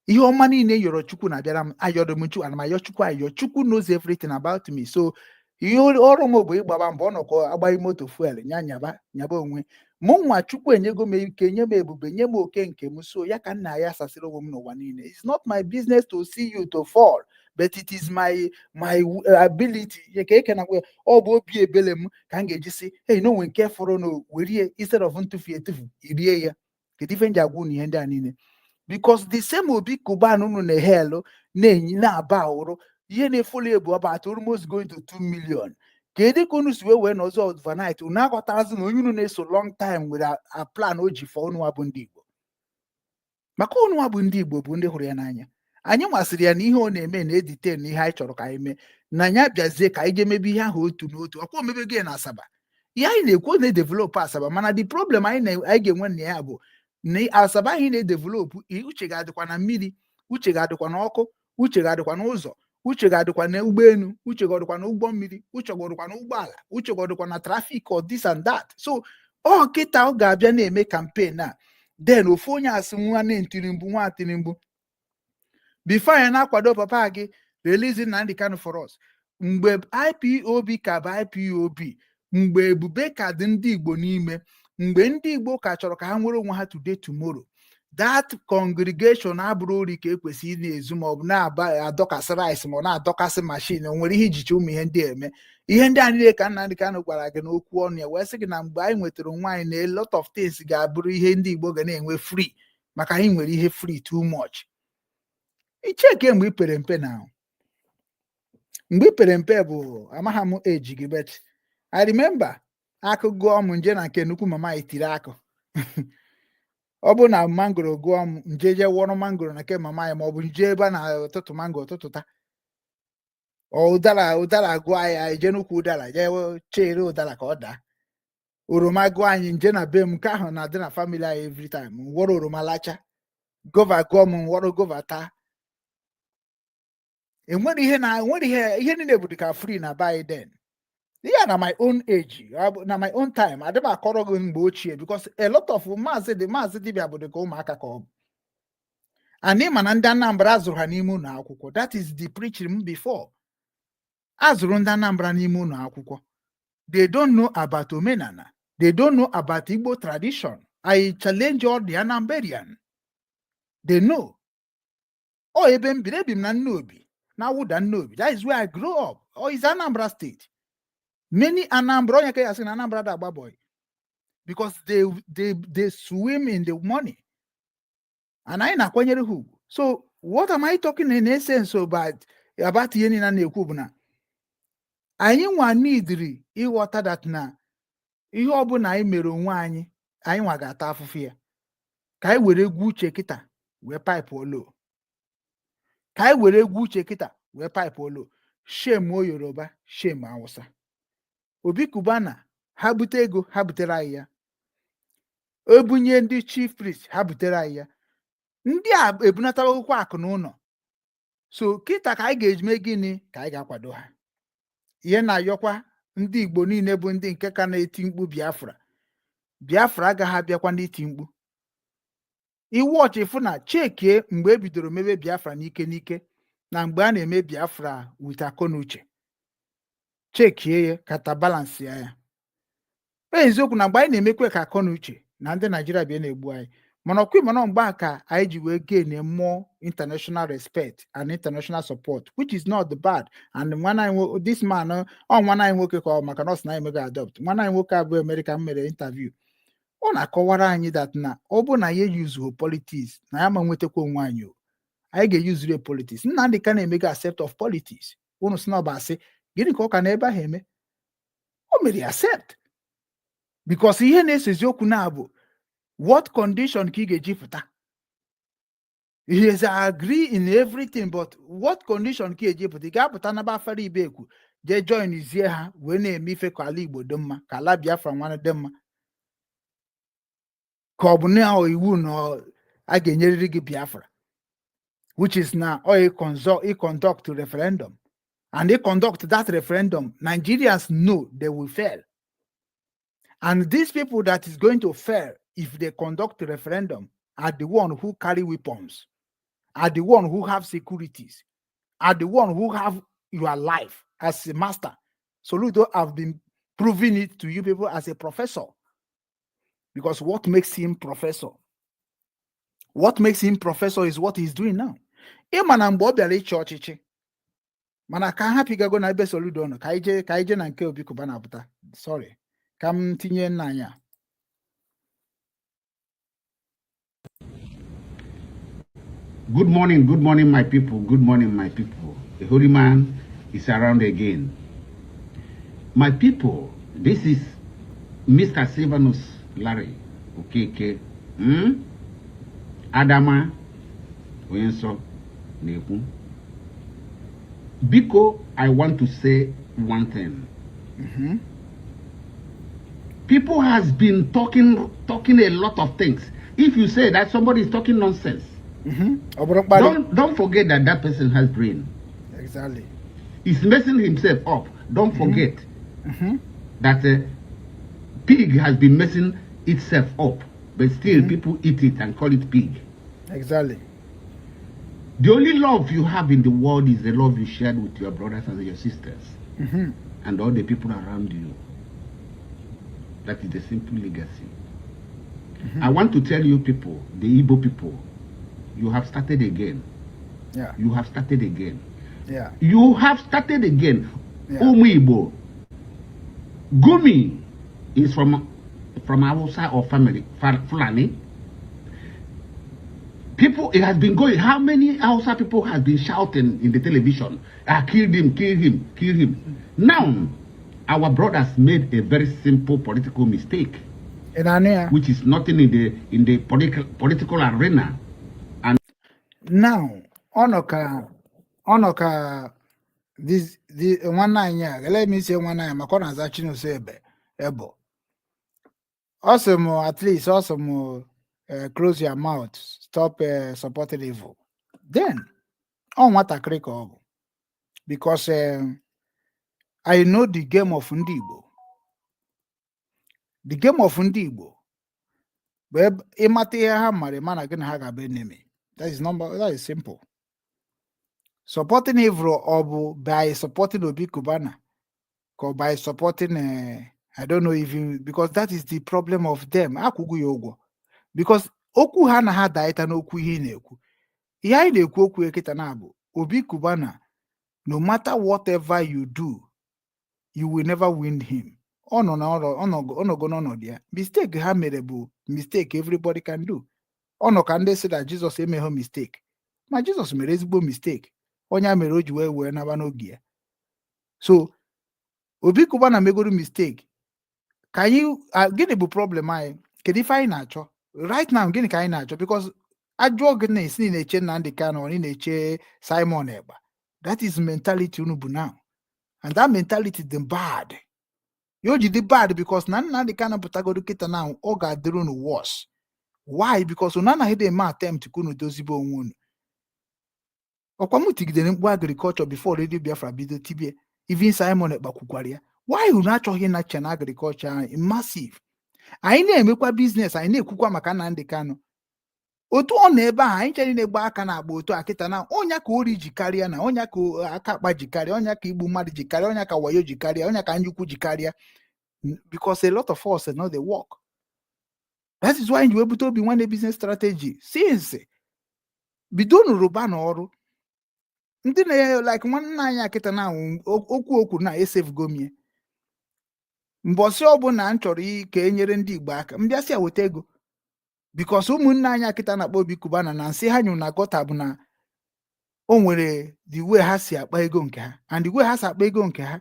Ihe ọma niile yọrọ Chukwu na-abịara m. Ayọrọ m Chukwu, ana m ayọ Chukwu ayọ. Chukwu knows everything about me. So ihe ọrụ m bụ ịgbaba mbọ. Ọ nọkọ agbaghị moto fuel nya nyaba nyaba onwe mụ nwa. Chukwu enyego m ike, nye m ebube, nye m oke nke m. So ya ka nna ya sasịrị onwe m n'ụwa niile. It's not my business to see you to fall, but it is my ability ka eke na ọ bụ obi ebele m ka m ga-eji sị, hey, na onwe nke fọrọ na werie instead of ntụfu etufu irie ya. Kedu ife m ji agwa unu ihe ndị a niile? Because the same Obi Cubana unu na-ehelu na-enyi na-aba ụrụ ihe na-efolo ebu about almost going to 2 million. Kedu ka unu si wee nọzọ overnight unu aghọtarazi na onye unu na-eso long time nwere a plan o ji fọ unu bụ ndị Igbo? Maka ụnụnwa bụ ndị Igbo bụ ndị hụrụ ya n'anya. Anyị nwasịrị ya na ihe ọ na-eme na edite na ihe anyị chọrọ ka anyị mee na ya bịazie ka anyị jee mebe ihe ahụ otu n'otu. Ọkwa omebego ya na Asaba. Ihe anyị na-ekwu, na-e develop Asaba, mana the problem anyị ga-enwe na ya bụ na Asaba anyị na-e develop, uche ga-adịkwa na mmiri, uche ga-adịkwa n'ọkụ, uche ga-adịkwa n'ụzọ, uche ga-adịkwa na ụgbọelu, uche ga-adịkwa na ụgbọ mmiri, uche ga-adịkwa na ụgbọala, uche ga-adịkwa na traffic or this and that. So ọ kịta ọ ga-abịa na-eme campaign a, then ofu onye asị nwanne Tinubu, nwa Tinubu, before anyị na-akwado papa gị release Nnamdi Kanu for us. Mgbe IPOB ka bụ IPOB, mgbe ebube ka dị ndị Igbo n'ime, mgbe ndị Igbo ka chọrọ ka ha nwere onwe ha, today tomorrow that congregation abụrụ ori ka ekwesịrị ị na-ezu, ma ọ bụ na-aba adọkasị rice, ma ọ na-adọkasị machine. O nwere ihe ijicha ụmụ ihe ndị a eme. Ihe ndị a niile ka Nnamdi Kanu gwara gị n'okwu ọnụ ya, wee sị gị na mgbe anyị nwetara onwe anyị na a lot of things ga-abụrụ ihe ndị Igbo ga na-enwe free, maka anyị nwere ihe free too much. Icheke mgbe ị pere mpe, na mgbe ị pere mpe bụ amagha m eji gị, but I remember akụ gụọ m, nje na nke nnukwu mama anyị tiri akụ. Ọ bụ na mangoro gụọ m, nje je wọrọ mangoro na nke mama anyị, ma ọ bụ nje ebe a na-ụtụtụ mango ụtụtụ taa. Ọ ụdara, ụdara gụọ anyị, anyị jee n'ukwu ụdara jee chere ụdara ka ọ daa. Oroma gụọ anyị, nje na be m, nke ahụ na-adị na family anyị every time, nwọrọ oroma lacha. Guava gụọ m, nwọrọ guava taa. Enwere ihe na enwere ihe, ihe niile bụ dịka free na be anyị then. Ya na my own age, na my own time, adị m akọrọ gị mgbe ochie, because a lot of maazị dị, maazị dibịa bụ dịka ụmụaka ka ọ bụ. And ịma na ndị Anambra azụrụ ha n'ime ụlọ akwụkwọ. That is the preaching m before. Azụrụ ndị Anambra n'ime ụlọ akwụkwọ, they don't know about omenala, they don't know about Igbo tradition. I challenge all the Anambarian, they know. Ọ ebe m biri, ebi m na Nnobi, na Awụda Nnobi. That is where I grew up. Or is Anambra State. Many Anambra, onye ka ya sị na Anambra da agba boy, because they swim in the money and anyị na-akwanyere ha ugwu. So what am I talking in essence about ihe niile a na-ekwu bụ na anyị nwa nidiri ịghọta that na ihe ọbụla anyị mere onwe anyị, anyị nwa ga-ata afụfụ ya. Ka anyị were egwu uche kịta wee pipe olo, ka anyị were egwu uche kịta wee pipe olo. Shame o Yoruba, shame Hausa. Obi Cubana ha bute ego, ha butere anyị ya. Ebunye ndị chief priest, ha butere anyị ya. Ndị a ebunatawokwa akụ na ụlọ. So kịta ka anyị ga-eme gịnị? Ka anyị ga-akwado ha. Ihe na-ayọkwa ndị Igbo niile bụ ndị nke ka na-eti mkpu Biafra, Biafra agaghị abịakwa n'iti mkpu. Iwu ọchị fụ na chekie mgbe e bidoro mebe Biafra n'ike n'ike na mgbe a na-eme Biafra with akọnuche, chekie ya kata balance ya. Ya eziokwu na mgbe anyị na-emekwe ka akọnuche na ndị Naijiria bịa na-egbu anyị, mana ọkwa mana mgbe a ka anyị ji wee gain more international respect and international support, which is not bad. And nwanne anyị, this man, ọ nwanne anyị nwoke ka ọ maka na ọ sị na anyị emego adopt. Nwanne anyị nwoke abụ America m mere interview, ọ na-akọwara anyị that na ọ bụ na ya eyuzuo politics na ya ma nwetakwa onwe anyị o. Anyị ga-eyuzuru politics. Nnamdị ka na-emego accept of politics. Unu sị na ọ bụ asị, gịnị ka ọ ka na ebe ahụ eme? O mere accept because ihe na-esezi okwu na bụ what condition ka ị ga-eji pụta. He is agree in everything, but what condition ka ị ga-eji pụta? Ị ga-apụta naba afara ibekwu jee join zie ha wee na-eme ife ka ala Igbo dị mma, ka ala Biafra nwanne dị mma, ka ọ bụ na iwu na a ga-enyerịrị gị Biafra, which is na ọ conduct referendum, and they conduct that referendum, Nigerians know they will fail. And these people that is going to fail if they conduct referendum are the one who carry weapons, are the one who have securities, are the one who have your life as a master. Soludo have been proving it to you people as a professor. Because what makes him professor? What makes him professor is what he's doing now. Ịma na mgbe ọ bịara ịchị ọchịchị, mana ka ha pịgago na ebe Soludo nọ, ka anyị jee na nke Obi Cubana pụta. Sorry, ka m tinye nna anyị a. Good morning, my people. Good morning, my people. The Holy Man is around again. My people, this is Mr. Silvanus Larry Okeke. Hmm? Adama onye nsọ na-ekwu. Biko, I want to say one thing. People has been talking a lot of things. If you say that somebody is talking nonsense, Ọ bụrụ mkparị. don't forget that that person has brain. He's messing himself up. Don't forget that pig has been messing itself up, but still people eat it and call it pig. The only love you have in the world is the love you shared with your brothers and your sisters and all the people around you. That is the simple legacy. I want to tell you people, the Igbo people, you have started again. You have started again. You have started again. Ụmụ Igbo. Gumi is from Hausa or family, Fulani. People, it has been going. How many Hausa people has been shouting in the television? "Ah, kill him, kill him, kill him." Now, our brothers made a very simple political mistake, Ị na-anụ ya? Which is nothing in the political arena. And Now, ọ nọ ka this the nwanne anyị a, let me say nwanne anyị, maka ọ na-aza Chinonso Ebe Ebo. Ọ sị m, at least ọ sị m, "Close your mouth, stop supporting evil." Then ọ nwatakịrị ka ọ bụ, because I know the game of ndị Igbo. The game of ndị Igbo bụ ịmata ihe ha mara, ịma na gị na ha ga-abụ enemy. That is number, that is simple. Supporting evil, ọ bụ by supporting Obi Cubana ka by supporting I don't know even, because that is the problem of them. Akwụghị ya ụgwọ, because okwu ha na ha daịta n'okwu. Ihe ị na-ekwu, ihe anyị na-ekwu okwu kịta na bụ Obi Cubana. No matter whatever you do, you will never win him. Ọ nọ n'ọrụ, ọ nọgo n'ọnọdụ ya. Mistake ha mere bụ mistake everybody can do. Ọ nọ ka ndị sị na Jizọs emeghị mistake, ma Jizọs mere ezigbo mistake. Onye a mere o ji wee naba n'oge ya. So Obi Cubana megoro mistake. Ka anyị gịnị bụ problem anyị? Kedu ife anyị na-achọ right now? Gịnị ka anyị na-achọ? Because ajụọ gị na esi na-eche Nnamdi Kanu, ọ na-eche Simon Ekpa. That is mentality unu bụ now, and that mentality dị bad. Ya o ji dị bad because na Nnamdi Kanu pụtagodo kịta now, ọ ga-adịrị unu worse. Why? Because unu anaghị eme attempt ka unu dozibe onwe unu. Ọkwa m tigidere mkpu agriculture before Radio Biafra bido tibie. Even Simon Ekpa kwukwara ya. Why unu achọghị ịnache na agriculture anyị massive? Anyị na-emekwa business, anyị na-ekwukwa maka Nnamdi Kanu. Otu ọ nọ ebe ahụ, anyị chere na-egba aka na-agba otu a kịta na ọnya ka ori ji karịa, na ọnya ka aka akpa ji karịa, ọnya ka igbu mmadụ ji karịa, ọnya ka wayo ji karịa, ọnya ka njukwu ji karịa, because a lot of us no dey work. That is why ji wee bute Obi Nwanne business strategy since bidonu rụba n'ọrụ. Ndị na like nwanne anyị akịta na okwu okwu na esevugomie mbọsị ọbụla m chọrọ ka e nyere ndị Igbo aka, mbịa sị ya weta ego, because ụmụnne anyị akịta na-akpọ Obi Cubana na nsị ha nyụrụ na gutter bụ na o nwere the way ha si akpa ego nke ha, and the way ha si akpa ego nke ha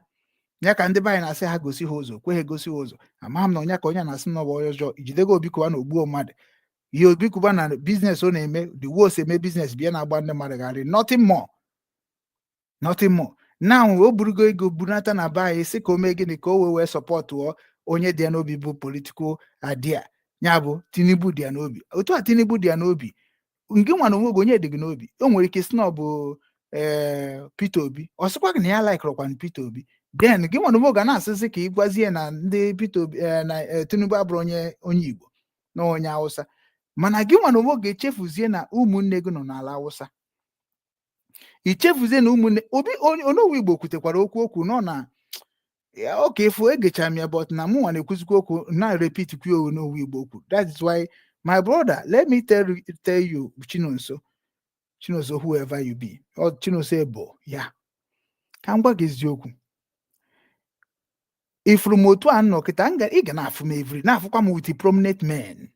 ya ka ndị be anyị na-asị ha gosi ha ụzọ, kwe ha egosi ha ụzọ. Ama m na onye ka onye na-asị na ọ bụ onye ọjọọ ijidego Obi Cubana ogbuo mmadụ. Ihe Obi Cubana business ọ na-eme, the way o si eme business, bịa na-agba ndị mmadụ gharị, nothing more, nothing more. Now o burugo ego bunata na be anyị, sị ka o mee gịnị? Ka o wee supportụọ onye dị ya n'obi, bụ political idea ya bụ Tinubu dị ya n'obi. Otu a Tinubu dị ya n'obi, nke nwa na onwe gị, onye dị gị n'obi? O nwere ike sị na ọ bụ ee Peter Obi. Ọ sịkwa gị na ya likerọkwanụ Peter Obi. Then gị nwa na onwe ga na-asịsị ka ị gwazie na ndị Peter Obi na Tinubu abụrụ onye Igbo na onye Hausa. Mana gị nwa na onwe ga-echefuzie na ụmụnne gị nọ n'ala Hausa. Ichefuzie na ụmụnne Obi onowu Igbo kwutekwara okwu nọ na oke efu egechara m ya, but na mụnwa na-ekwuzikwa okwu na repeat kwu onowu Igbo okwu. That is why, my brother, let me tell you, Chinonso, Chinonso, whoever you be, or Chinonso Ebo ya, ka m gwa gị eziokwu. Ifuru m otu a nọ kịta, ị ga na-afụ m every, na-afụkwa m with prominent men.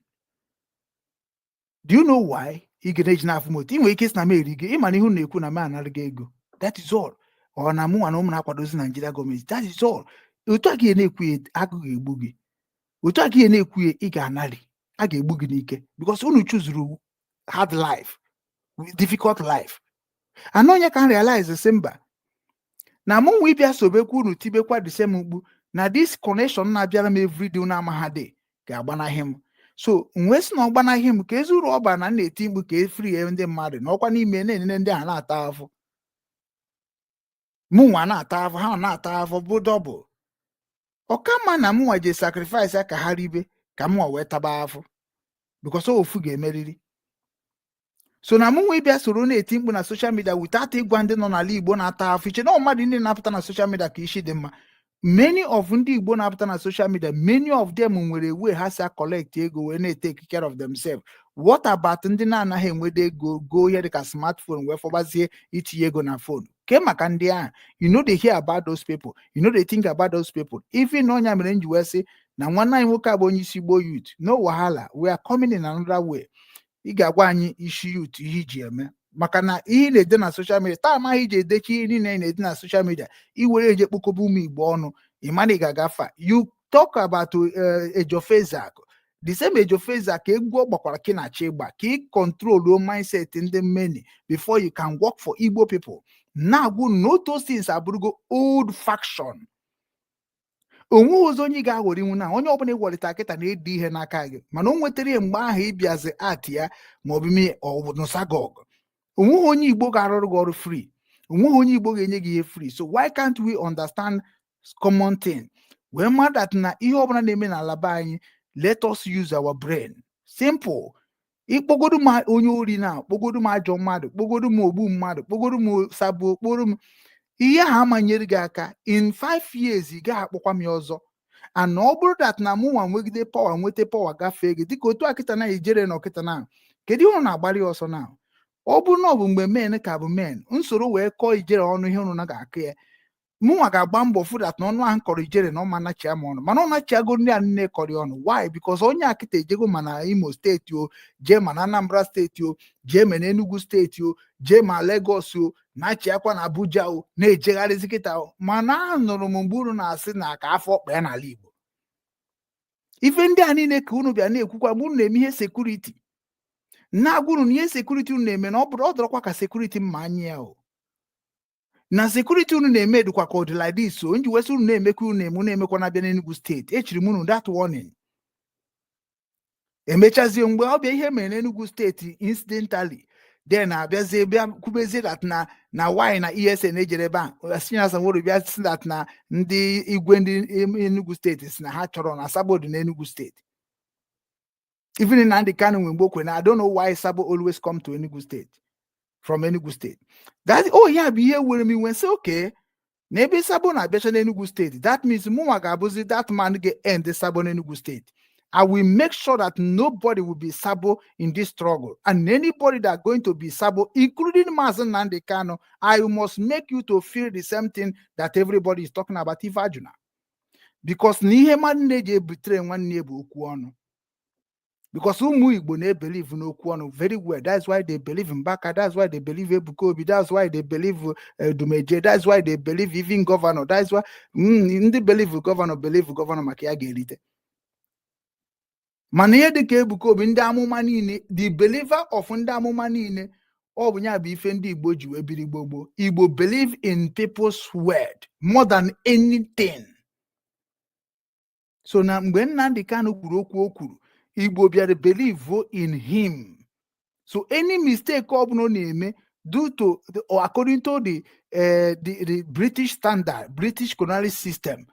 Do you know why ị ga na-eji na-afụ m otu? Ị nwere ike isi na m eri gị. Ịma na ihu na-ekwu na m anara gị ego, that is all. Ọ na mụ nwa na ụmụ na-akwadozi Nigeria gọọmenti, that is all. Otu a ka ị na-ekwu ya, agụ ga-egbu gị. Otu a ka ị na-ekwu ya, ị ga-anarị, a ga-egbu gị n'ike, because unu chụzuru hard life, difficult life. And onye can realize sị mba, na mụ nwa ịbịa sobekwa unu tibekwa the same mkpu na this connection na-abịara m everyday unu amaghadị ga-agbanaghị m. So m wee sị na ọ gbanaghị m ka ezi uru ọ bara na m na-eti mkpu ka e free ndị mmadụ na ọkwa n'ime na-enene ndị a na-ata afụ, mụ nwa na-ata afụ, ha na-ata afụ bụ double. Ọ ka mma na mụ nwa je sacrifice ya ka ha ribe, ka mụ nwa wee taba afụ, because ofu ga-emeriri. So na mụ nwa ịbịa soro na-eti mkpu na social media without ịgwa ndị nọ n'ala Igbo na-ata afụ iche na ọ mmadụ ndị na-apụta na social media ka isi dị mma. Many of ndị Igbo na-apụta na social media, many of them nwere way ha si collect ego wee na-etake care of themselves. What about ndị na-anaghị enweta ego go ihe dịka smartphone wee fọbazie itinye ego na phone ke maka ndị ahụ? You no dey hear about those people, you no dey think about those people. Even ọnya mere m ji wee sị na nwanne anyị nwoke a bụ onye isi Igbo youth, no wahala, we are coming in another way. Ị ga-agwa anyị isi youth ihe iji eme, maka na ihe ị na-ede na social media taa amaghị iji edechi ihe niile ị na-ede na social media iwere eje kpokọba ụmụ Igbo ọnụ. Ị ma na ị ga-agafa. You talk about Ejofezak, the same Ejofezak egwu ọ gbakwara kinachi ịgba ka ị control mindset ndị many before you can work for Igbo people. Na-agwụ no, those things abụrụgo old faction. Onwe ụzọ onye ị ga-aghọrọ iwu na onye ọbụla ịwelite kịta na-ede ihe n'aka gị, mana o nwetara ya mgbe ahụ ịbịazi at ya maọbụ mee ọbụ onweghị onye Igbo ga-arụrụ gị ọrụ free, onweghị onye Igbo ga-enye gị ihe free. So why can't we understand common thing wee mara that na ihe ọbụla na-eme n'ala be anyị, let us use our brain. Simple. Ịkpọgodu m onye ori, na kpọgodu m ajọ mmadụ, kpọgodu m ogbu mmadụ, kpọgodu m sabo, kpọrọ m ihe ahụ amanyere gị aka, in 5 years ị gaghị akpọkwa m ya ọzọ. And ọ bụrụ that na mụ nwa nwegide power, nweta power gafee gị, dịka otu akịta na ijere na ọkịta na kedu ihe unu na-agbara ya ọsọ na ọ bụrụ na ọ bụ mgbe men ka bụ men nsoro wee kọọ ijere ọnụ, ihe unu na ga-akụ ya, mụnwa ga-agba mbọ fụ that na ọnụ ahụ kọrọ ijere na ọma nachia m ọnụ, mana ọ nachiago ndị a niile kọrọ ya ọnụ. Why? Because onye akịta ejego mana Imo Steeti o jee, mana Anambra Steeti o jee, ma na Enugu Steeti o jee, ma Lagos o na-achịakwa na Abuja o na-ejegharịzi kịta o. Mana anụrụ m mgbe unu na-asị na ka afọ kpee n'ala Igbo, ife ndị a niile ka unu bịa na-ekwukwa mgbe unu na-eme ihe security, na-agwa unu na ihe security unu na-eme na ọ bụrụ ọ dọrọkwa ka security mma anya ya o na security unu na-eme dịkwa ka ọ dị like this. O nji wesị unu na-emekwa, unu na-eme, unu emekwa na-abịa n'Enugu Steeti. Echiri m unu that warning. Emechazie mgbe ọ bịa ihe mere n'Enugu Steeti incidentally, then abịazie bịa kwubezie that na why na ESN ejere ebe a Chinasa Nworu bịa si that na ndị igwe ndị Enugu Steeti si na ha chọrọ na sabo dị n'Enugu Steeti. Even Nnamdi Kanu nwe mgbe o kwere na I don't know why Sabo always come to Enugu State from Enugu State. That oh ya bụ ihe were m iwe, sị okay, na ebe Sabo na-abịacha n'Enugu Steeti, that means mụnwa ga-abụzi that man ga-end Sabo n'Enugu Steeti. I will make sure that nobody will be Sabo in this struggle. And anybody that going to be Sabo, including Mazi Nnamdi Kanu, I must make you to feel the same thing that everybody is talking about Ifeajuna. Because n'ihe mmadụ na-eji ebutere nwanne bụ okwu ọnụ. Because ụmụ Igbo na-ebelieve n'okwu ọnụ very well. That's why they believe in Mbaka. That's why they believe Ebuka Obi. That's why they believe Dumeje. That's why they believe even governor. That's why ndị believe governor, believe governor maka ya ga-erite. Mana ihe dịka Ebuka Obi, ndị amụma niile, the believer of ndị amụma niile, ọ bụ ya bụ ife ndị Igbo ji wee biri gboo gboo. Igbo believe in people's word more than anything. So na mgbe Nnamdi Kanu kwuru okwu o kwuru, Igbo bịara believe in him. So any mistake ọ bụla ọ na-eme due to or according to the British standard, British colonial system,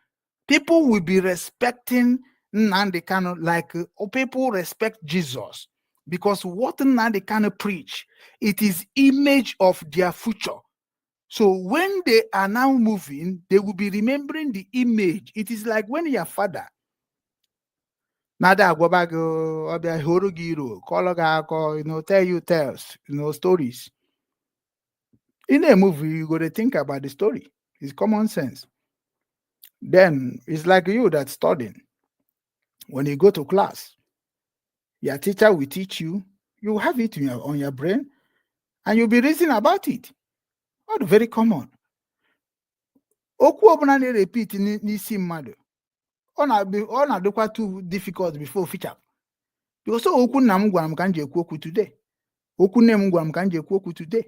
people will be respecting Nnamdi Kanu like people respect Jesus, because what Nnamdi Kanu preach, it is image of their future. So when they are now moving, they will be remembering the image. It is like when your father na-ada agwaba gị, ọbịa horo gị iro, kọọrọ gị akọ, tell you tales, stories. In a movie, you go to think about the story. It's common sense. Then it's like you that studying. When you go to class, your teacher will teach you. You have it on your brain, and you'll be reasoning about it. All very common. Okwu ọbụla na-repeat n'isi mmadụ, ọ na-adịkwa too difficult before fichapụ, because okwu nna m gwara m ka m ji ekwu okwu today. Okwu nne m gwara m ka m ji ekwu okwu today.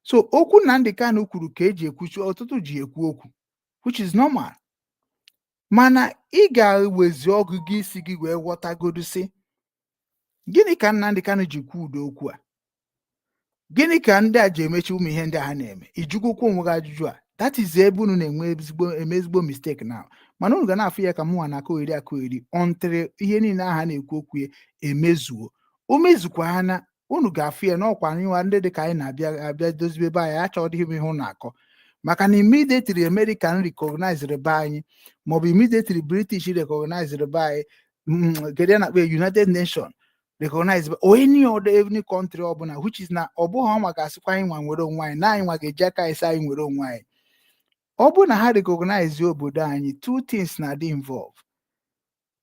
So okwu Nnamdi Kanu kwuru ka eji ekwuchi, ọtụtụ ji ekwu okwu, which is normal. Mana ị ga-ewezi ọgụgụ isi gị wee ghọtagodu sị, gịnị ka Nnamdi Kanu ji kwuo udo okwu a? Gịnị ka ndị a ji emechi ụmụ ihe ndị a ha na-eme? Ijugokwa onwe gị ajụjụ a. That is ebe unu na-enwe ezigbo eme ezigbo mistake now. Mana unu ga na-afụ ya ka mụnwa na-akụ eri akụ eri until ihe niile aha na-ekwu okwu ya emezuo. O mezukwa ha na unu ga-afụ ya n'ọkwa anyị nwa ndị dị ka anyị na-abịa abịa dozibe ebe anyị achọghị ihe unu na-akọ, maka na immediately American recognized be anyị, maọbụ immediately British recognized be anyị, kedu ya na-akpọ ya, United Nation recognize or any other, any country ọbụla, which is na ọ bụghị ọnwa ga-asịkwa anyị nwa nwere onwe anyị, na anyị nwa ga-eji aka anyị sị anyị nwere onwe anyị. Ọ bụrụ na ha recognize obodo anyị, two things na-adị involve.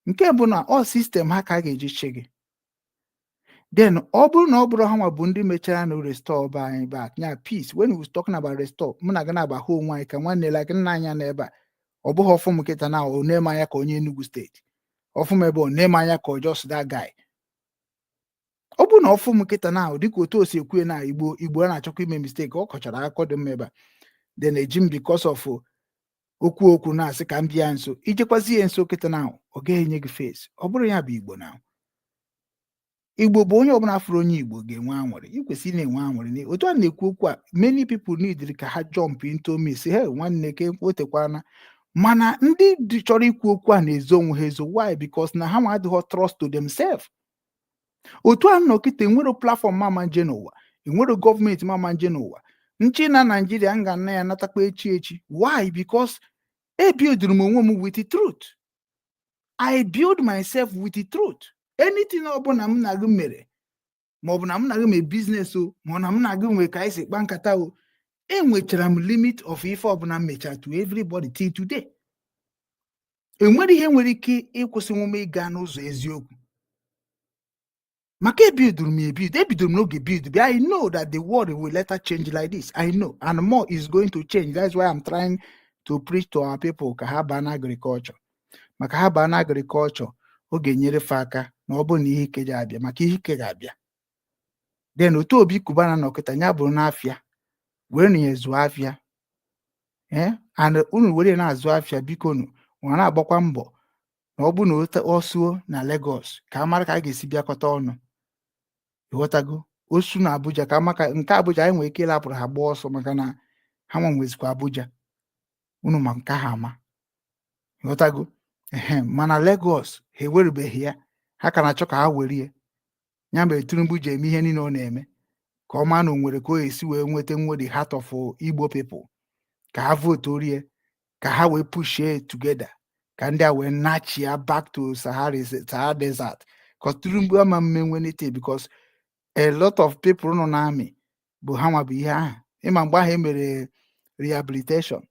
Nke bụ na ọ system ha ka a ga-eji chi gị. Then ọ bụrụ na ọ bụrụ ha nwa bụ ndị mechara na restore be anyị back nya peace. When we was talking about restore, mụ na gị na-agbahụ onwe anyị ka nwanne, like nna anya n'ebe a. Ọ bụghị ọfụ m kịta na ọ na-eme anya ka onye Enugu Steeti, ọfụ m ebe ọ na-eme anya ka ọ just that guy. Ọ bụrụ na ọfụ m kịta na dịka otu o si ekwu na Igbo, Igbo a na-achọkwa ime mistake, ọ kọchara akụkọ dị mma ebe a. Then eji m because of okwu okwu na-asị ka m bịa nso, ijekwazi ya nso kịta na ọ gaghị enye gị face. Ọ bụrụ ya bụ Igbo, na Igbo bụ onye ọbụla fụrụ onye Igbo ga-enwe aṅụrị. Ị kwesịrị na-enwe aṅụrị otu a na-ekwu okwu a. Many people need ka ha jump into me, say, "Hey, nwanne, ke otekwana." Mana ndị dị chọrọ ikwu okwu a na-ezo onwe ha ezo. Why? Because na ha nwa adịghị trust to themselves. Otu a nọ kịta, enwero platform mama nje n'ụwa, enwero gọọmenti mama nje n'ụwa nchi na Naijiria m ga na ya natakwa echi echi. Why? Because ebuilduru m onwe m with the truth. I build myself with the truth. Anything ọbụla m na gị mere, maọbụ na m na gị mee business o, ma ọ na m na gị nwee ka anyị si kpa nkata o, enwechara m limit of ife ọbụla m mechara to everybody till today. Enwere ihe nwere ike ịkwụsịnwu m ịga n'ụzọ eziokwu, maka ebidoro m ebido, ebidoro m n'oge build bịa. I know that the world will later change like this. I know, and more is going to change. That's why I'm trying to preach to our people ka ha baa na agriculture, maka ha baa na agriculture, ọ ga-enyere fa aka na ọ bụrụ na ihe ike ga-abịa, maka ihe ike ga-abịa. Then otu Obi Cubana nọ kịta ya bụrụ n'afịa were na ya zụọ afịa, and unu were na-azụ afịa, biko nu ọ na-agbakwa mbọ na ọ bụ na ọ suo na Lagos ka a mara ka a ga-esi bịakọta ọnụ. Ịghọtago? Osu na Abuja ka maka nke Abuja, anyị nwere ike ịlapụrụ ha gbaa ọsọ, maka na ha nwa nwezikwa Abuja unu, ma nke ha ama. Ịghọtago? Ehe, mana Lagos ha ewerubeghị ya, ha ka na-achọ ka ha were ya. Ya mere Tinubu ji eme ihe niile ọ na-eme ka ọ maa na o nwere ka ọ esi wee nweta nwe the heart of Igbo people, ka ha vote rie, ka ha wee pushie together, ka ndị a wee nachia back to Sahara Desert, because Tinubu ama mmenwe anything, because a lot of people nọ n'army bụ ha nwa bụ ihe ahụ. Ịma mgbe ahụ e mere rehabilitation,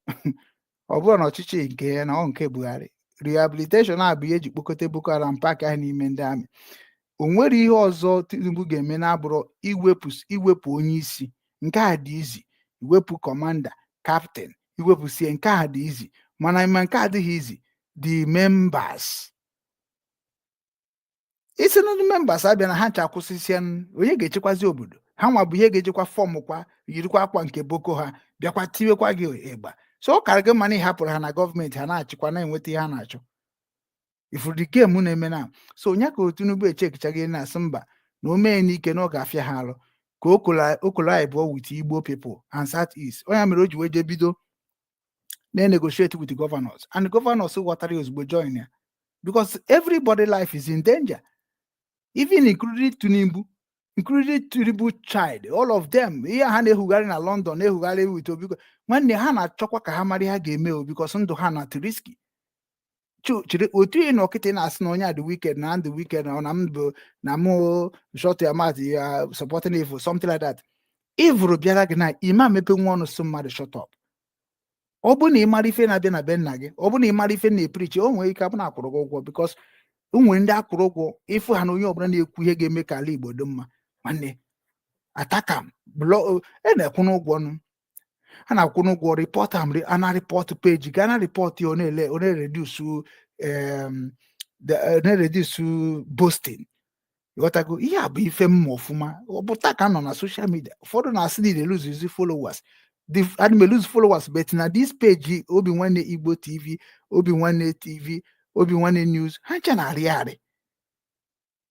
ọ bụrụ na ọchịchị nke ya na ọ nke Buhari, rehabilitation a bụ ihe eji kpokọta Boko Haram pack ahụ n'ime ndị army. O nwere ihe ọzọ Tinubu ga-eme na-abụrụ iwepụ onye isi. Nke a dị izi, iwepụ commander, captain, iwepụsie nke a dị izi, mana ma nke adịghị izi, the members, isi na ndị members abịa na ha ncha akwụsịsịa, onye ga-echekwazi obodo? Ha nwa bụ ihe ga-ejekwa form kwa, yirikwa akwa nke Boko ha, bịakwa tiwekwa gị ịgba. So ọ kara gị mma na ị hapụrụ ha na gọọmenti ha na-achịkwa, na-enweta ihe ha na-achọ. Ifuru the game na-eme na so onye ka Tinubu echekichaghị na-asị mba na o mee n'ike na ọ ga-afịa ha arụ ka o collab with Igbo people and South East. Onye mere o ji wee jee bido na-negotiate with the governors, and the governors ghọtara ya ozugbo join ya, because everybody life is in danger, even including Tinubu, including Tinubu child, all of them. Ihe ha na-ehugharị na London, na-ehugharị with Obi nwanne ha, na-achọkwa ka ha mara ihe ha ga-eme o, because ndụ ha na risky. Chiri otu ihe na ọkịta na-asị na onye a dị wicked, na ndị wicked, na m bụ na mụ shut your mouth, ya supporting evil, something like that. Evil bịara gị na ịma mepe nwa ọnụ sị mmadụ shut up. Ọ bụ na ị mara ife na-abịa na be nna gị, ọ bụ na ị mara ife na-epreach, o nwere ike abụ na akwụrụ gị ụgwọ, because o nwere ndị akwụrụ ụgwọ ịfụ ha na onye ọbụla na-ekwu ihe ga-eme ka ala Igbo dị mma, nwanne, atakam e na-ekwu n'ụgwọ nụ, a na-akwụ n'ụgwọ. Report am, a na report page gaa na report ya, ọ na-ele, ọ na-reduce, na-reduce boasting. Ịghọtago? Ihe a bụ ife mma ọfụma. Ọ bụ taa ka m nọ na social media, ụfọdụ na-asị na ị lose followers. The ana m lose followers, but na this page, Obi Nwanne Igbo TV, Obi Nwanne TV, Obi Nwanne News, ha ncha na-arị arị.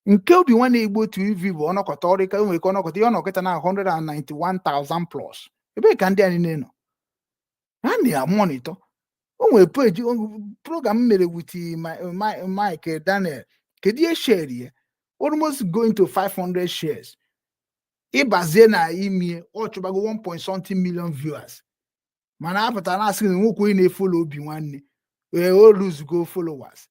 Nke Obi Nwanne Igbo TV bụ ọnọkọta ọrụ ka nwere ike ọnọkọta ihe ọnọkọta na 191,000 plus. Ebee ka ndị a niile nọ? Ha na-amonitor. O nwere page program m mere with Mike Daniel, kedu ihe share ya? Almost going to 500 shares. Ịbazie na imie, ọ chụbago 1 point something million viewers. Mana apụtara na asị na nwoke onye na-efollow Obi Nwanne, ee, o losego followers.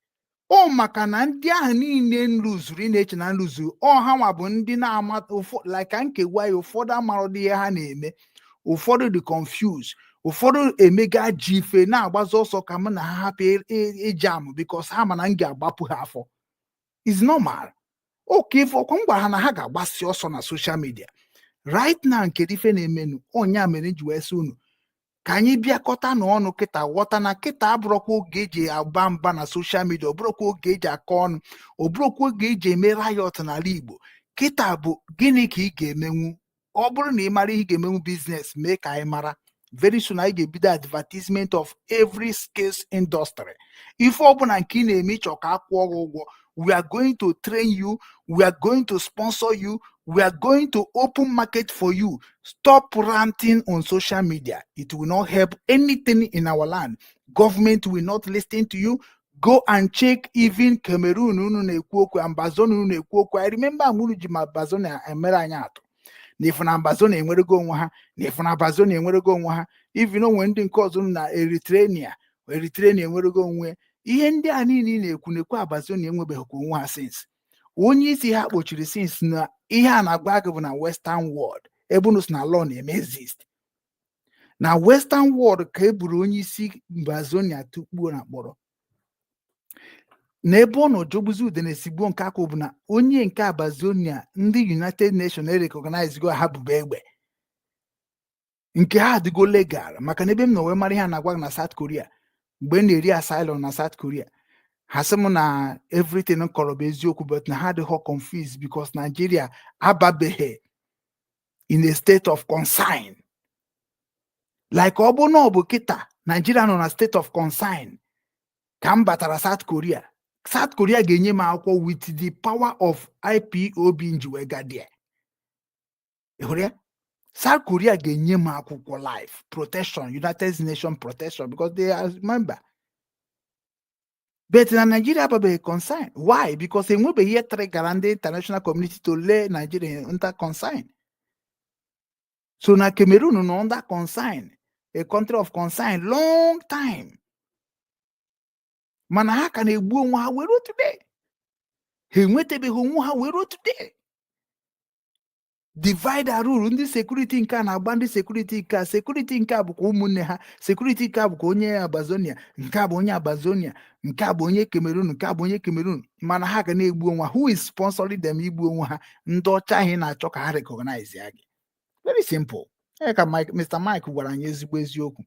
Ọ maka na ndị ahụ niile nluzuru, ị na-eche na nluzuru, ọ ha nwa bụ ndị na-ama like ka nkewa ya. Ụfọdụ amarọdị ihe ha na-eme, ụfọdụ dị confused, ụfọdụ emega ji ife na-agbazi ọsọ ka mụ na ha hapụ ịjam, because ha ma na m ga-agbapụ ha afọ. Is normal. Oke ife ọkwa m gwara ha na ha ga-agbasi ọsọ na social media right now. Kedu ife na-emenụ? Ọnya mere ji wee sị unu ka anyị bịakọta n'ọnụ kịta, ghọta na kịta abụrụkwa oge eji agba mba na social media, ọ bụrụkwa oge eji akọ ọnụ, ọ bụrụkwa oge eji eme riot n'ala Igbo. Kịta bụ gịnị ka ị ga-emenwu? Ọ bụrụ na ị mara ihe ị ga-emenwu, business, mee ka anyị mara. Very soon anyị ga-ebido advertisement of every skills industry. Ife ọbụla nke ị na-eme, ịchọ ka a kwụọ gị ụgwọ, we are going to train you, we are going to sponsor you, we are going to open market for you. Stop ranting on social media. It will not help anything in our land. Government will not listen to you. Go and check even Cameroon unu na-ekwu okwu, Ambazonia unu na-ekwu okwu. I remember mgbe unu ji ma Ambazonia emere anyị atụ, na ifu na Ambazonia enwerego onwe ha, na ifu na Ambazonia enwerego onwe ha. Even onwe ndị nke ọzọ na Eritrea, Eritrea enwerego onwe. Ihe ndị a niile ị na-ekwu na-ekwu, Ambazonia enwebeghịkwa onwe ha since onye isi ha kpochiri, since na ihe a na-agba gị bụ na Western world, ebe unu si na law na-eme exist. Na Western world ka e buru onye isi Ambazonia tukpuo na mkpọrọ, n'ebe ọ nọ jọgbuzi udene sigbuo nke aka bụ na onye nke Ambazonia, ndị United Nations erecognize go ha bụba egbe nke ha adịgo legal. Maka na ebe m nọ wee mara ihe a na-agwa gị na South Korea, mgbe m na-eri asylum na South Korea, ha sị m na everything m kọrọ bụ eziokwu, but na ha adịghọ confused because Nigeria ababeghị in a state of concern. Like ọ bụ na ọ bụ kịta Nigeria nọ na state of concern ka m batara South Korea, South Korea ga-enye m akwụkwọ with the power of IPOB nji wee ga there. Ị hụrụ ya? South Korea ga-enye m akwụkwọ, life protection, United Nations protection, because they are member. But na Nigeria ababeghị concern. Why? Because enwebeghị ihe trigara ndị international community to lay Nigeria under concern. So na Cameroon nọ under concern, a country of concern, long time, mana ha ka na-egbu onwe ha were today. Ha enwetabeghị onwe ha were today. Divide and rule. Ndị security nke a na-agba ndị security nke a, security nke a bụkwa ụmụnne ha, security nke a bụkwa onye Ambazonia, nke a bụ onye Ambazonia, nke a bụ onye Cameroon, nke a bụ onye Cameroon, mana ha ga na-egbu onwe ha. Who is sponsoring them igbu onwe ha? Ndị ọcha ahụ na-achọ ka ha recognize ya gị. Very simple. Ee, ka Mike, Mr. Mike gwara anyị ezigbo eziokwu.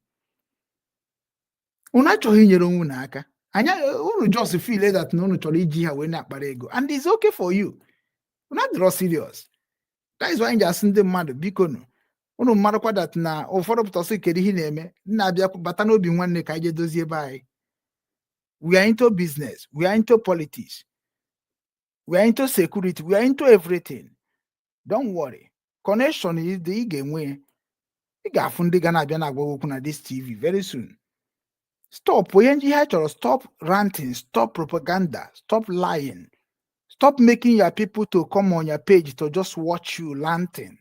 Unu achọghị inyere onwe unu aka. Anya unu just feel that na unu chọrọ iji ha wee na-akpara ego, and it's okay for you. Unu adịrọ serious. That is why anyị ji asị ndị mmadụ, biko nụ, unu marakwa that na ụfọdụ pụtasị, kedu ihe ị na-eme? Na-abịa bata n'Obi Nwanne ka anyị jee dozie ebe anyị. We are into business, we are into politics, we are into security, we are into everything. Don't worry, connection is the ị ga-enwe ya. Ị ga-afụ ndị ga na-abịa na-agwa gị okwu na this TV very soon. Stop onye ihe a chọrọ. Stop ranting, stop propaganda, stop lying, stop making your people to come on your page to just watch you ranting,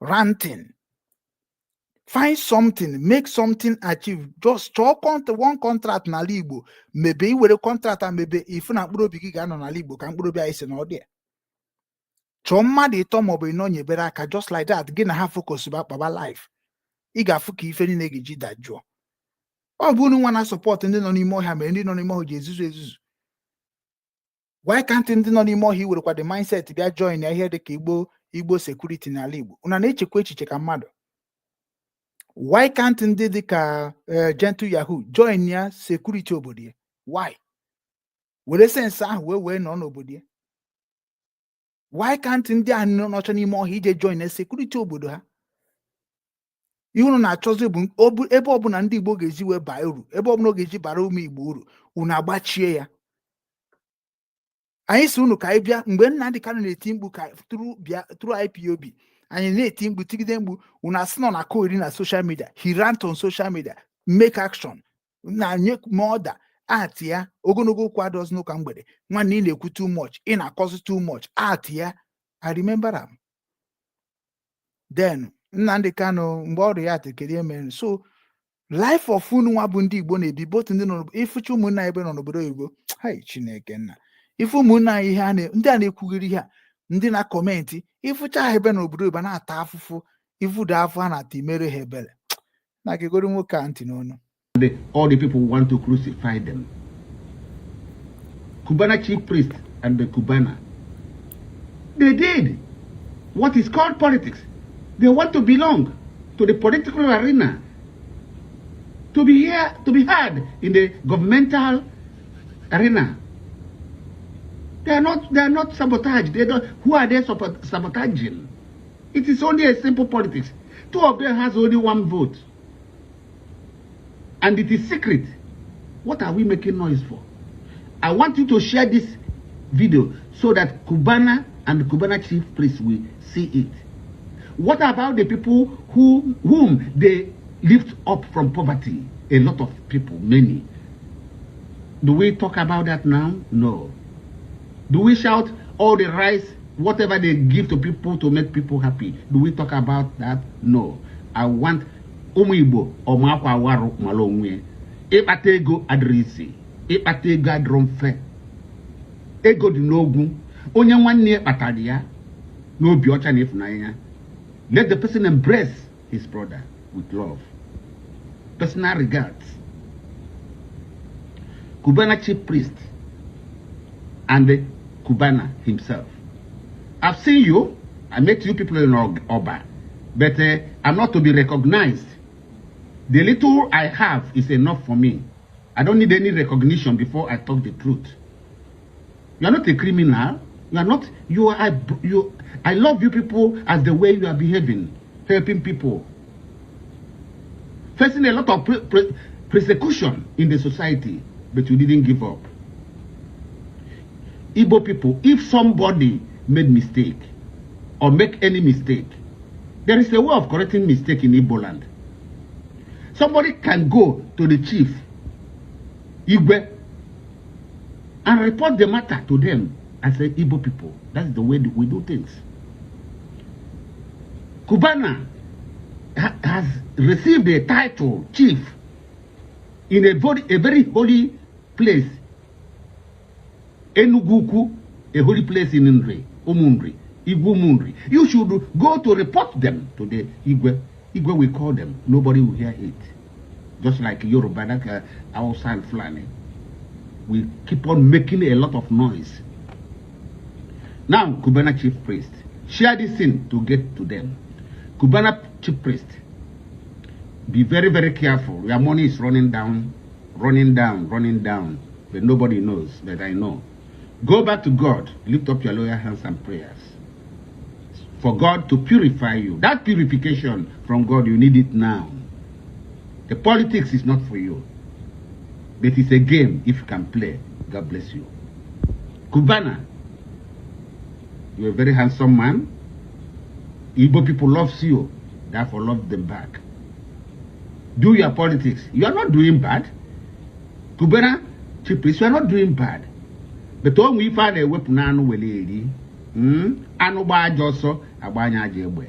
ranting. Find something, make something, achieve. Just chọọ one contract n'ala Igbo, mebe iwere contract a, mebe ifu na mkpụrụ obi gị ga-anọ n'ala Igbo ka mkpụrụ obi anyị si na ọ dị ya. Chọọ mmadụ ịtọ maọbụ ịnọ nyebere aka, just like that, gị na ha focus ba kpaba life. Ị ga-afụ ka ife niile ga-eji dajụọ. Ọ bụ unu nwa na-asupport ndị nọ n'ime ọhịa mere ndị nọ n'ime ọhịa ji ezuzu ezuzu. Why can't ndị nọ n'ime ọhịa iwerekwa the mindset bịa join ya ihe dị ka Igbo security n'ala Igbo? Unu na-echekwa echiche ka mmadụ. Why can't ndị dị ka Gentle Yahoo join ya security obodo ya? Why? Were sense ahụ wee nọ n'obodo ya. Why can't ndị a nọ n'ọcha n'ime ọhịa ije join na security obodo ha? Ihe unu na-achọzi bụ ebe ọbụla ndị Igbo ga-eji wee baa uru, ebe ọbụla ọ ga-eji bara ụmụ Igbo uru, unu agbachie ya. Anyị si unu ka anyị bịa mgbe Nnamdị Kanụ na-eti mkpu ka through bịa through IPOB, anyị na-eti mkpu, tigide mkpu, unu asị nọ na eri na social media. He rant on social media, make action na nye order at ya. Ogologo okwu adọzi n'ụka mgbede. Nwanne, ị na-ekwu too much, ị na-akọzi too much at ya. I remember am then. Nnamdị Kanụ mgbe ọrịa ya kedu ihe mere? So life of unu nwa bụ ndị Igbo na-ebi, both ndị nọ ịfụcha ụmụnne anyị ebe nọ n'obodo oyibo. Hai, Chineke nna, ife ụmụnne anyị, ihe a ndị a na-ekwughiri ihe a, ndị na-comment, ịfụcha ha ebe n'obodo oyibo na-ata afụfụ, ifudo afọ ha na-ata, imere ha ebere na kegoro nwoke a ntị n'ọnụ. All the people want to crucify them. Cubana Chief Priest and the Cubana, they did what is called politics. They want to belong to the political arena, to be here, to be heard in the governmental arena. They are not sabotaged. They don't, who are they sabotaging? It is only a simple politics. Two of them has only one vote. And it is secret. What are we making noise for? I want you to share this video so that Cubana and the Cubana Chief Priest will see it. What about the people whom they lift up from poverty? A lot of people, many. Do we talk about that now? No. Do we shout all the rice, whatever they give to people to make people happy? Do we talk about that? No. I want ụmụ Igbo ọmakwa warụ mara onwe ya. Ịkpata ego adịrị isi, ịkpata ego adịrọ mfe. Ego dị n'ogwu onye nwanne ya kpatara ya n'obi ọcha na ịfụnanya. Let the person embrace his brother with love, personal regards. Cubana Chief Priest and the Cubana himself, I've seen you. I met you people in Oba, but I'm not to be recognized. The little I have is enough for me. I don't need any recognition before I talk the truth. You are not a criminal. You are not, you are, you, I love you people as the way you are behaving, helping people. Facing a lot of persecution in the society, but you didn't give up. Igbo people, if somebody made mistake or make any mistake, there is a way of correcting mistake in Igbo land. Somebody can go to the chief, Igwe, and report the matter to them as a Igbo people. That's the way we do things. Cubana has received a title, chief, in a very holy place. Enugu, a holy place in Nri, Umunri, Igwe Umunri. You should go to report them to the Igwe. Igwe will call them. Nobody will hear it. Just like Yoruba, like Hausa and Fulani. We keep on making a lot of noise. Now, Cubana Chief Priest, share this thing to get to them. Cubana Chief Priest, be very, very careful. Your money is running down, running down, running down. But nobody knows, but I know. Go back to God. Lift up your loyal hands and prayers for God to purify you. That purification from God, you need it now. The politics is not for you. But it's a game if you can play. God bless you. Cubana, you're a very handsome man. Igbo people loves you. Therefore, love them back. Do your politics. You are not doing bad. Cubana Chief Priest, you are not doing bad. But onwe ife a na-ewepụ n'anụ were eri. Anụ gbaa ajọ ọsọ, agba anya ajọ egbe.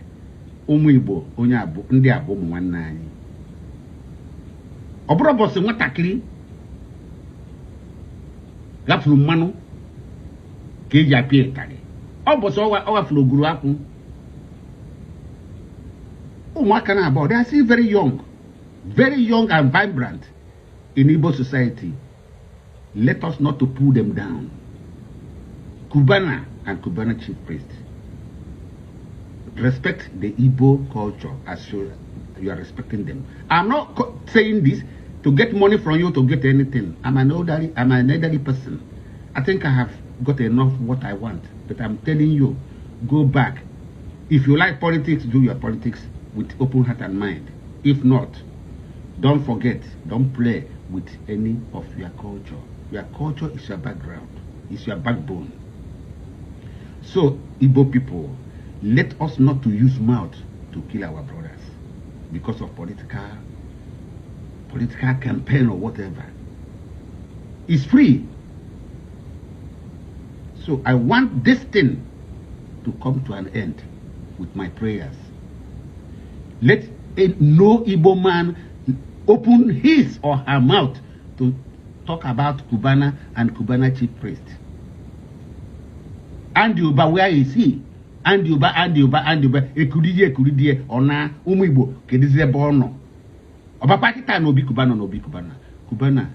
Ụmụ Igbo, onye abụ ndị abụ ụmụ nwanne anyị. Ọ bụrụ bọsị nwatakịrị gafuru mmanụ ka eji apịa ịtarị, ọ bọsị ọ gafuru oguru akwụ. Ụmụaka na abụọ, they are still very young, very young and vibrant in Igbo society. Let us not to pull them down. Cubana and Cubana Chief Priest, respect the Igbo culture as you are respecting them. I'm not saying this to get money from you, to get anything. I'm an elderly person. I think I have got enough what I want. But I'm telling you, Go back. If you like politics, do your politics with open heart and mind. If not, don't forget, don't play with any of your culture. Your culture is your background, is your backbone. So, Igbo people, let us not to use mouth to kill our brothers because of political campaign or whatever. It's free. So I want this thing to come to an end with my prayers. Let no Igbo man open his or her mouth to talk about Cubana and Cubana Chief Priest. Andy Uba, where is he? Andy Uba, Andy Uba, Andy Uba, ekurije ekurije, ona ụmụ Igbo kedizi ebe ọ nọ. Ọbakwa kịta na Obi Cubana na Obi Cubana. Cubana,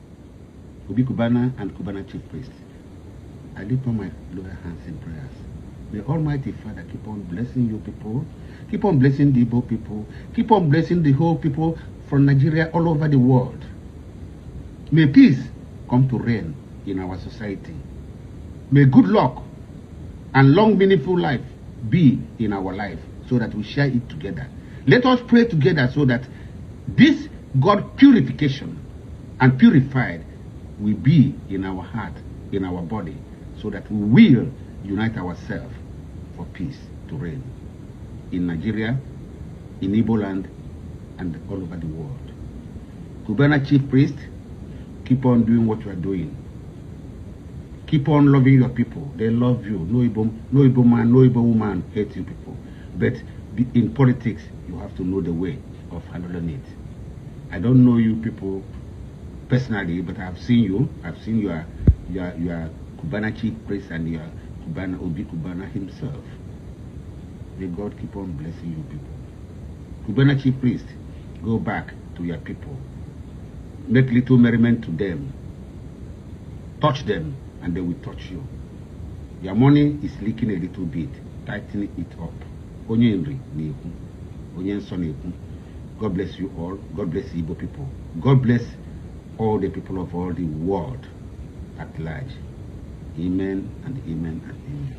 Obi Cubana and Cubana Chief Priest. I lift up my lower hands in prayers. May Almighty Father keep on blessing you people, keep on blessing the Igbo people, keep on blessing the whole people from Nigeria all over the world. May peace come to reign in our society. May good luck and long, meaningful life be in our life so that we share it together. Let us pray together so that this God purification and purified will be in our heart, in our body, so that we will unite ourselves for peace to reign in Nigeria, in Igbo land, and all over the world. Cubana Chief Priest, keep on doing what you are doing. Keep on loving your people. They love you. No Igbo, no Igbo man, no Igbo woman hates you people. But in politics, you have to know the way of handling it. I don't know you people personally, but I've seen you. I've seen your Cubana Chief Priest and your Cubana Obi Cubana himself. May God keep on blessing you people. Cubana Chief Priest, go back to your people. Make little merriment to them. Touch them, and they will touch you. Your money is leaking a little bit. Tighten it up. Onye nri na-ekwu. Onye nsọ na-ekwu. God bless you all. God bless Igbo people. God bless all the people of all the world at large. Amen and amen and amen.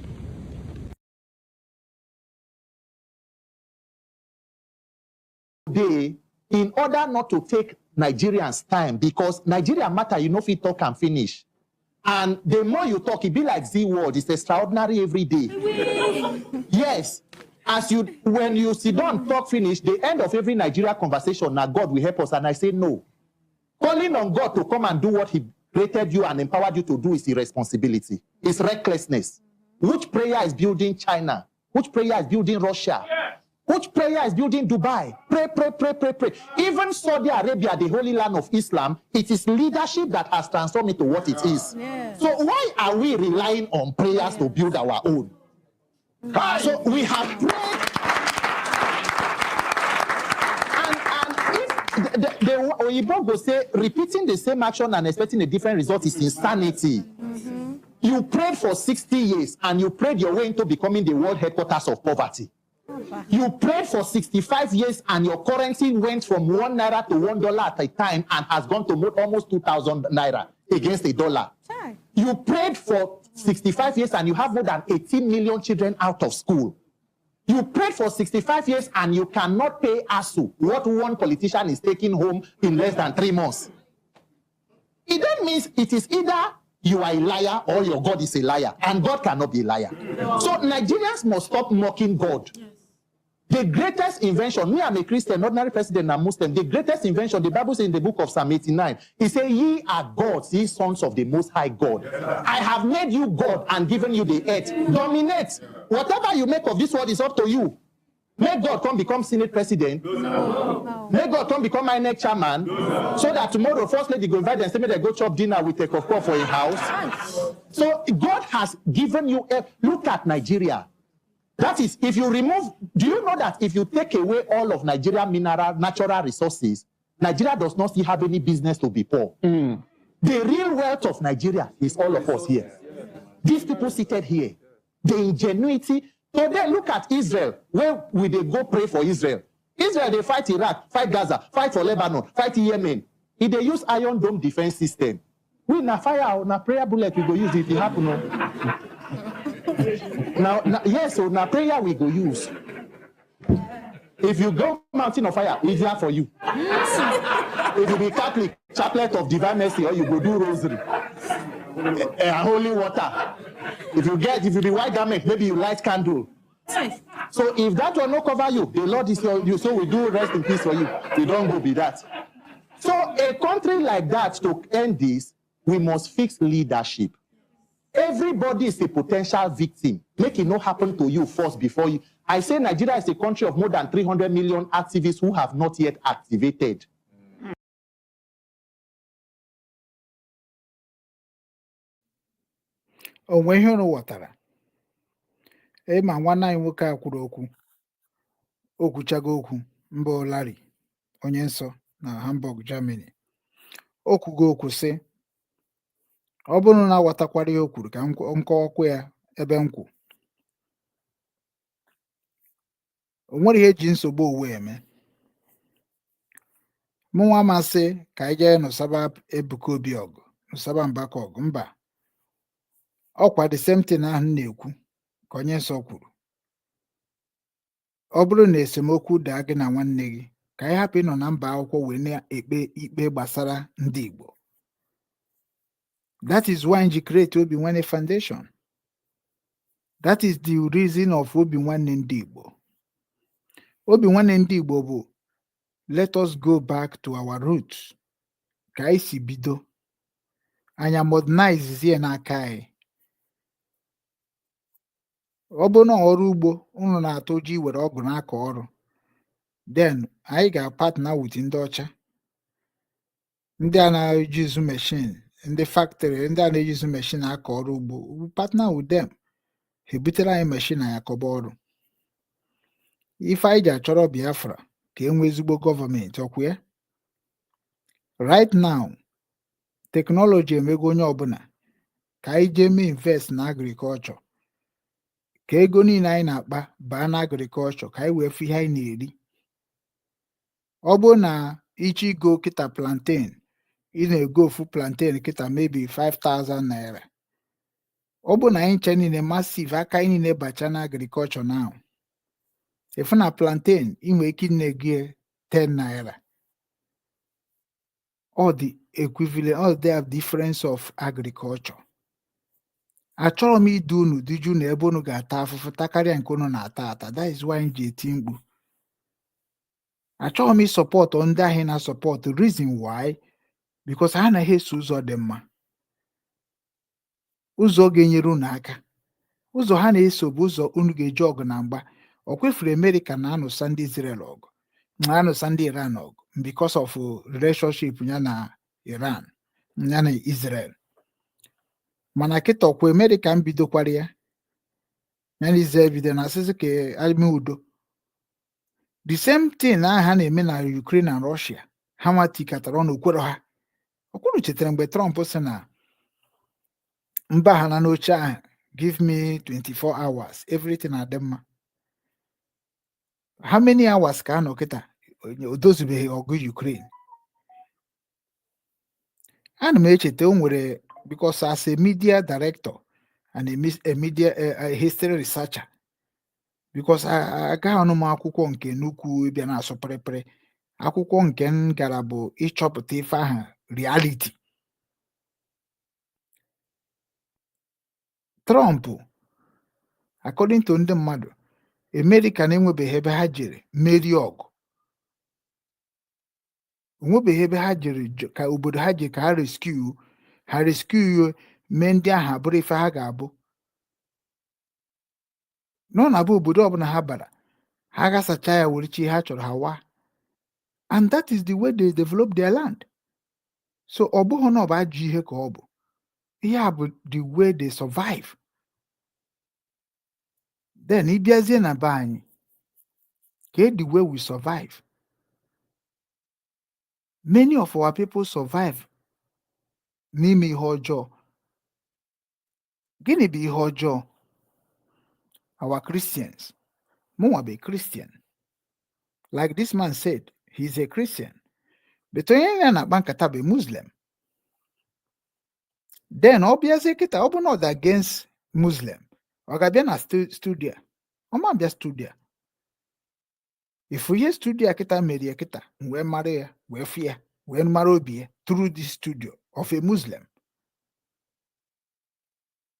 Today, in order not to take Nigerians' time, because Nigeria matter, you know, if you talk and finish. And the more you talk, it be like Z word. It's extraordinary every day. Yes. When you sit down, talk, finish, the end of every Nigeria conversation, now God will help us. And I say no. Calling on God to come and do what he created you and empowered you to do is irresponsibility. It's recklessness. Which prayer is building China? Which prayer is building Russia? Yes. Which prayer is building Dubai? Pray, pray, pray, pray, pray. Even Saudi Arabia, the holy land of Islam, it is leadership that has transformed it to what it is. Yeah. So why are we relying on prayers to build our own? So we have prayed. And if the Oyibo go say, repeating the same action and expecting a different result is insanity. Mm-hmm. You prayed for 60 years and you prayed your way into becoming the world headquarters of poverty. You prayed for 65 years and your currency went from 1 naira to $1 at a time and has gone to almost 2,000 naira against a dollar. You prayed for 65 years and you have more than 18 million children out of school. You prayed for 65 years and you cannot pay ASU what one politician is taking home in less than 3 months. It then means it is either you are a liar or your God is a liar, and God cannot be a liar. So Nigerians must stop mocking God. Yes. The greatest invention, me, I'm a Christian, ordinary president, and Muslim. The greatest invention, the Bible says in the book of Psalm 89, it says, ye are gods, ye sons of the Most High God. Yes. I have made you God and given you the earth. Dominate. Whatever you make of this world is up to you. May God come become Senate president. No. May God come become INEC chairman. No. So that tomorrow, First Lady go invite them, say, may they go chop dinner with a cocoa for a house. So God has given you, look at Nigeria. That is, if you remove, do you know that if you take away all of Nigeria mineral, natural resources, Nigeria does not still have any business to be poor. Mm. The real wealth of Nigeria is all of us here. These people seated here, the ingenuity. Today, look at Israel. Where will they go pray for Israel? Israel, they fight Iraq, fight Gaza, fight for Lebanon, fight Yemen. If they use Iron Dome defense system, we na fire, na prayer bullet we go use if it happen. No? Now, yes, so now prayer we go use. If you go Mountain of Fire, easier for you. If you be Catholic, Chaplet of Divine Mercy, or you go do rosary and holy water. If you be white garment, maybe you light candle. So if that one no cover you, the Lord is your you. So we do rest in peace for you. You don't go be that. So a country like that, to end this, we must fix leadership. Everybody is a potential victim. Make it not happen to you first before you. I say Nigeria is a country of more than 300 million activists who have not yet activated. O nwee ihe unu ghọtara ịma nwanne anyị nwoke a kwuru okwu, o kwuchago okwu mbụ. Larry onye nsọ na Hamburg, Germany, o kwugo okwu sị ọ bụrụ na aghọtakwara ihe o kwuru ka m kọwakwa ya ebe m kwu. O nwere ihe eji nsogbu owu eme. Mụnwa amasị ka anyị jee nụsaba Ebuka Obi ọgụ, nụsaba Mbaka ọgụ, mba. Ọkwa the same thing ahụ m na-ekwu ka onye nsọ kwuru. Ọ bụrụ na esemokwu daa gị na nwanne gị, ka anyị hapụ ịnọ na mba akwụkwọ wee na-ekpe ikpe gbasara ndị Igbo. That is why ji create Obi Nwanne Foundation. That is the reason of Obi Nwanne Ndị Igbo. Obi Nwanne Ndị Igbo bụ let us go back to our roots, ka anyị si bido anya modernize ya n'aka anyị. Ọ bụrụ na ọrụ ugbo unu na-atụ ji were ọgụ na-akọ ọrụ, then anyị ga-partner with ndị ọcha, ndị a na-ejizu machine, ndị factory, ndị a na-ejizu machine akọ ọrụ ugbo. We partner with them, ha ebutere anyị machine, anyị akọba ọrụ. Ife anyị ji achọrọ Biafra ka e nwee ezigbo gọọmenti ọkwa ya. Right now, technology emego onye ọbụla ka anyị jee mee invest na agriculture, ka ego niile anyị na-akpa baa na agriculture, ka anyị wee fụ ihe anyị na-eri. Ọ bụrụ na ịchọ igo kịta plantain, ị na-ego ofu plantain kịta maybe 5000 naira. Ọ bụrụ na anyị nche niile massive aka anyị niile bacha na agriculture now, ịfụ na plantain ị nwere ike ị na-ego ya 10 naira. All the equivalent, all the difference of agriculture. Achọrọ m idu unu diju na ebe unu ga-ata afụfụ takarịa nke unu na-ata ata. That is why m ji eti mkpu. Achọghị m ịsupport ndị ahụ na-asupport. Reason why, because ha anaghị eso ụzọ dị mma, ụzọ ga-enyere unu aka. Ụzọ ha na-eso bụ ụzọ unu ga-eji ọgụ na mgba. Ọ kwefuru Amerịka na-anụsa ndị Israel ọgụ, na-anụsa ndị Iran ọgụ because of relationship ya na Iran, ya na Israel. Mana kịta ọkwa Amerịka m bidokwara ya, ya na Israel bido na asịsị ka ame udo. The same thing ahụ ha na-eme na Ukraine and Russia, ha nwa tikatara ọnụ okwero ha. Okwuru chetara mgbe Trump sị na mba ha na n'oche ahụ, "Give me 24 hours, everything adị mma." How many hours ka a nọ kịta o dozibeghị ọgụ Ukraine? Ana m echeta o nwere, because as a media director and a media a history researcher, because agaghị ọnụ m akwụkwọ nke nnukwu ịbịa na-asụ pịrịpịrị. Akwụkwọ nke m gara bụ ịchọpụta ife ahụ, reality. Trump, according to ndị mmadụ, America na-enwebeghị ebe ha jere merie ọgụ, onwebeghị ebe ha jere ka obodo ha jere ka ha rescue, ha rescue mee ndị ahụ abụrụ ife ha ga-abụ nọ na bụ obodo ọbụla ha bara, ha gasacha ya were chi ha chọrọ ha waa. And that is the way they develop their land. So ọ bụghị na ọ bụ ajọ ihe ka ọ bụ, ihe a bụ the way they survive. Then ịbịazie na be anyị, ka the way we survive, many of our people survive n'ime ihe ọjọọ. Gịnị bụ ihe ọjọọ? Our Christians, mụnwa bụ a Christian, like this man said, he's a Christian, but onye ya na-akpa nkata bụ a Muslim. Then ọ bịazie kịta, ọ bụ na ọ dị against Muslim. Ọ ga-abịa na studio a? Ọ ma bịa studio a. Ifu ihe studio a kịta mere ya kịta, m wee mara ya, wee fụ ya, wee mara obi ya through this studio of a Muslim.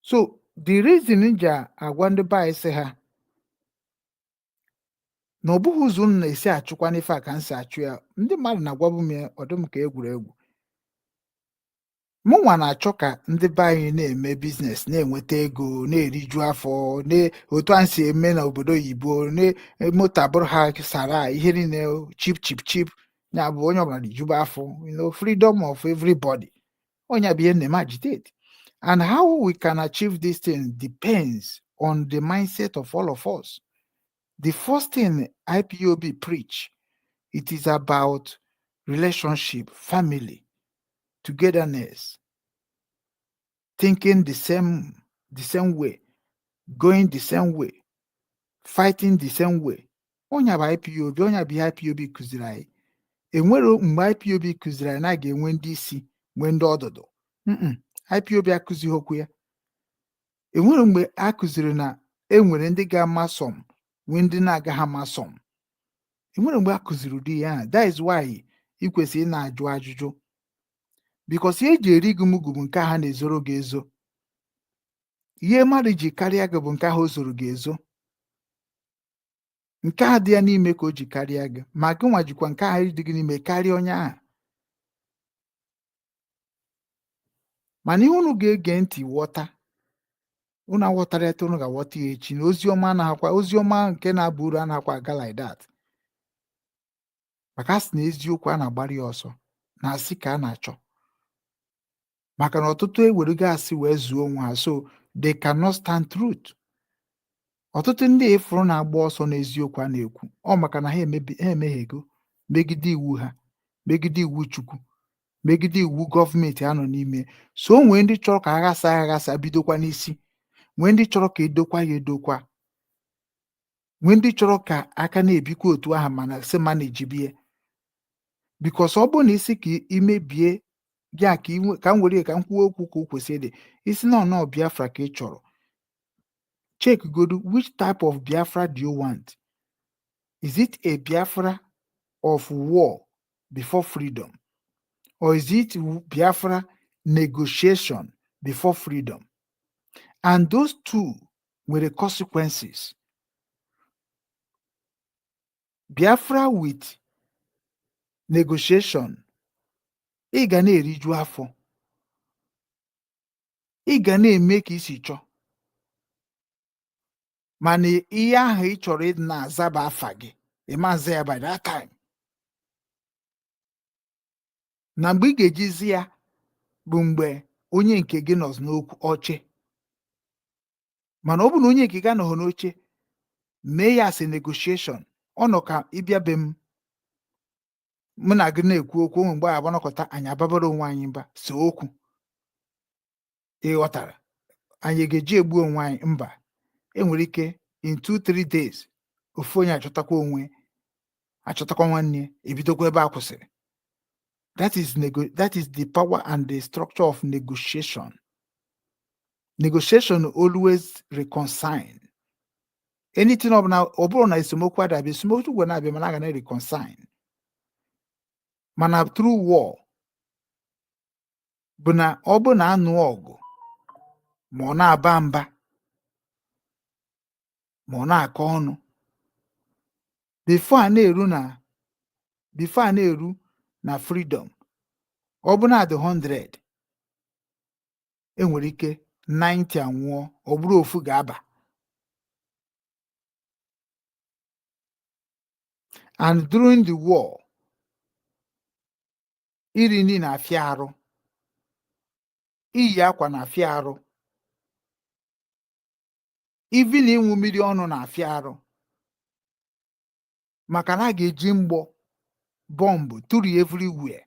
So the reason m ji agwa ndị be anyị sị ha na ọ bụghị ụzọ unu na-esi achụkwa n'ife a ka m si achụ ya, ndị mmadụ na-agwabu m ya, ọ dị m ka egwuregwu. Mụnwa na-achọ ka ndị be anyị na-eme business, na-enweta ego, na-eriju afọ, na otu a si eme n'obodo oyibo, na moto abụrụ ha sara ihe niile, cheap, cheap, cheap, ya bụ onye ọbụla rijuba afọ, freedom of everybody. Onye bụ ihe na-eme agitate, and how we can achieve this thing depends on the mindset of all of us. The first thing IPOB preach, it is about relationship, family, togetherness, thinking the same way, going the same way, fighting the same way. Onye bụ IPOB, onye bụ ihe IPOB kụziri anyị. Enwere mgbe IPOB kụziri anyị na a ga-enwe ndị isi, nwee ndị ọdụdụ? IPOB akụzighị okwu ya. Enwere mgbe a kụziri na enwere ndị ga-ama some, nwee ndị na-agaghị ama some? Enwere mgbe a kụziri ụdị ya ahụ? That is why ị kwesịrị ị na-ajụ ajụjụ, because ihe eji eri gị mugu bụ nke ha na-ezoro gị ezo. Ihe mmadụ ji karịa gị bụ nke ahụ o zoro gị ezo, nke a dị ya n'ime ka o ji karịa gị. Ma gị nwa jikwa nke ahụ dị gị n'ime karịa onye ahụ. Mana ihe unu ga-ege ntị ghọta, unu aghọtara ya, unu ga-aghọta ya echi, na ozi ọma anaghịkwa, ozi ọma nke na-aba uru anaghịkwa aga like that, maka a sị na eziokwu a na-agbara ya ọsọ na asị ka a na-achọ, maka na ọtụtụ ewerego asị wee zuo onwe ha, so they cannot stand truth. Ọtụtụ ndị ịfụrụ na-agba ọsọ n'eziokwu a na-ekwu ọ, maka na ha emeghego megide iwu ha, megide iwu Chukwu, megide iwu gọọmenti ha nọ n'ime. So o nwee ndị chọrọ ka aghasa aghasa bidokwa n'isi, nwee ndị chọrọ ka edokwa ya edokwa, nwee ndị chọrọ ka aka na-ebikwa otu ahụ, mana sị ma na-ejibie, because ọ bụrụ na isi ka imebie ya, ka ka m were ya ka m kwuo okwu ka o kwesịrị ịdị, isi na ọnọ Biafra ka ị chọrọ, check godu which type of Biafra do you want. Is it a Biafra of war before freedom, or is it Biafra negotiation before freedom? And those two nwere consequences. Biafra with negotiation, ị ga na-eriju afọ, ị ga na-eme ka isi chọọ, mana ihe ahụ ị chọrọ ịdị na-azaba afa gị, ịma aza ya by that time. Na mgbe ị ga-ejizi ya bụ mgbe onye nke gị nọ n'okwu oche. Mana ọ bụ na onye nke gị anọghị n'oche, mee ya as a negotiation. Ọ nọ ka ịbịa be m, mụ na gị na-ekwu okwu, onwe mgbe agbanọkọta anyị ababara onwe anyị mba, so okwu ị ghọtara, anyị ga-eji egbu onwe anyị mba. Enwere ike in 2-3 days, ofu onye achọtakwa onwe, achọtakwa nwanne ya, ebidokwa ebe a kwụsịrị. That is the power and the structure of negotiation. Negotiation always reconcile anything. Ọ bụla, ọ bụrụ na esemokwu adabịa, esemokwu gwe na-abịa, mana a ga na-reconcile. Mana through war bụ na ọ bụ na anụ ọgụ, ma ọ na-aba mba, ma ọ na-akọ ọnụ, before a na-eru na freedom, ọ bụ na adị 100, enwere ike 90 anwụọ, ọ bụrụ ofu ga-aba. And during the war, iri nri na-afịa arụ, iyi akwa na-afịa arụ, even ịṅụ mmiri ọnụ na-afịa arụ, maka na a ga-eji mgbọ bọmbụ tụrụ everywhere.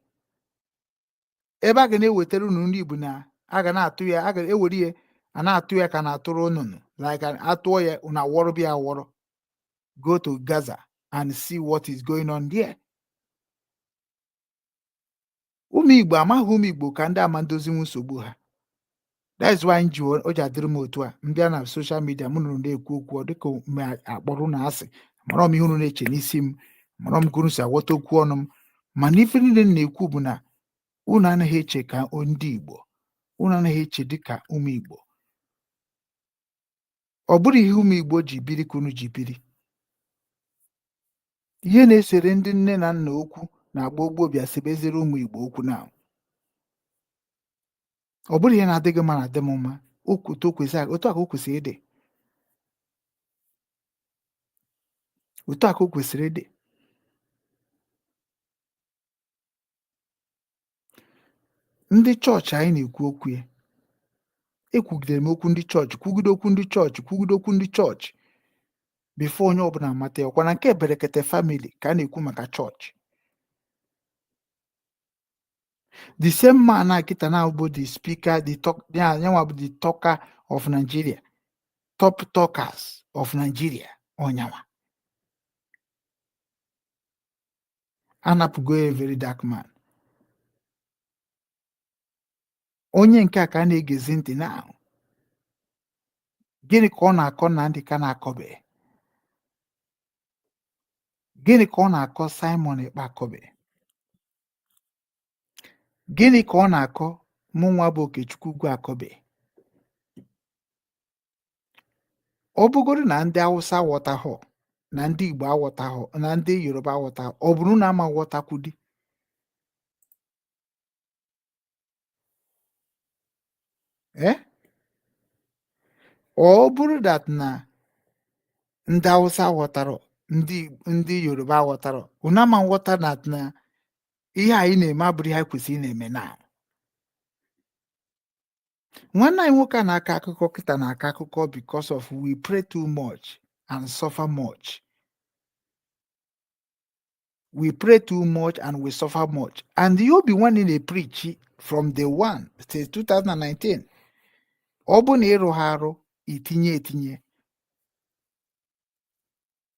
Ebe a ga na-ewetara unu nri bụ na a ga na-atụ ya, a ga-ewere ya, a na-atụ ya ka na-atụrụ nnụnụ, like atụọ ya, unu awọrọ bịa awọrọ. Go to Gaza and see what is going on there. Ụmụ Igbo amaghị, ụmụ Igbo ka ndị ama ndozinwu nsogbu ha. That is why m ji o ji adịrị m otu a. M bịa na social media, mụ nụrụ na-ekwu okwu, ọ dịka m akpọrọ unu asị. Mara m ihe unu na-eche n'isi m, mara m ka unu si aghọta okwu ọnụ m, mana ife niile m na-ekwu bụ na unu anaghị eche ka ndị Igbo, unu anaghị eche dịka ụmụ Igbo. Ọ bụrụ ihe ụmụ Igbo ji biri ka unu ji biri. Ihe na-esere ndị nne na nna okwu na-agba ogbo bịa sebeziri ụmụ Igbo okwu na ọ bụrụ ihe na-adịghị mma na-adị m mma. Otu a ka o kwesịrị ịdị, otu a ka o kwesịrị ịdị. Ndị chọọchị anyị na-ekwu okwu ya, ekwugidere m okwu ndị chọọchị, kwugide okwu ndị chọọchị, kwugide okwu ndị chọọchị before onye ọbụla amata ya. Ọkwa na nke Berekete family ka a na-ekwu maka chọọchị. The same man a kịta na bụ the speaker, the talk ya, nyanwa bụ the talker of Nigeria, top talkers of Nigeria. Ọnyanwa anapụgo a very dark man. Onye nke a ka a na-egezi ntị na gịnị ka ọ na-akọ Nnamdi Kanu akọbe, gịnị ka ọ na-akọ Simon Ekpa akọbe, gịnị ka ọ na-akọ mụnwa bụ Okechukwu Ugwu akọbe. Ọ bụgoro na ndị Awụsa aghọtaghọ, na ndị Igbo aghọtaghọ, na ndị Yoruba aghọtaghọ, ọ bụrụ na ama ghọtakwudi. Ọ bụrụ that na ndị Awụsa ghọtara, ndị Yoruba ghọtara, unu ama nghọta that na ihe anyị na-eme abụrụ ihe anyị kwesịrị ị na-eme na. Nwanne anyị nwoke a na-akọ akụkọ kịta na-akọ akụkọ because of we pray too much and suffer much. We pray too much and we suffer much. And the Obi Nwanne na-preach from day one since 2019. Ọ bụ na ịrụ ha arụ itinye etinye.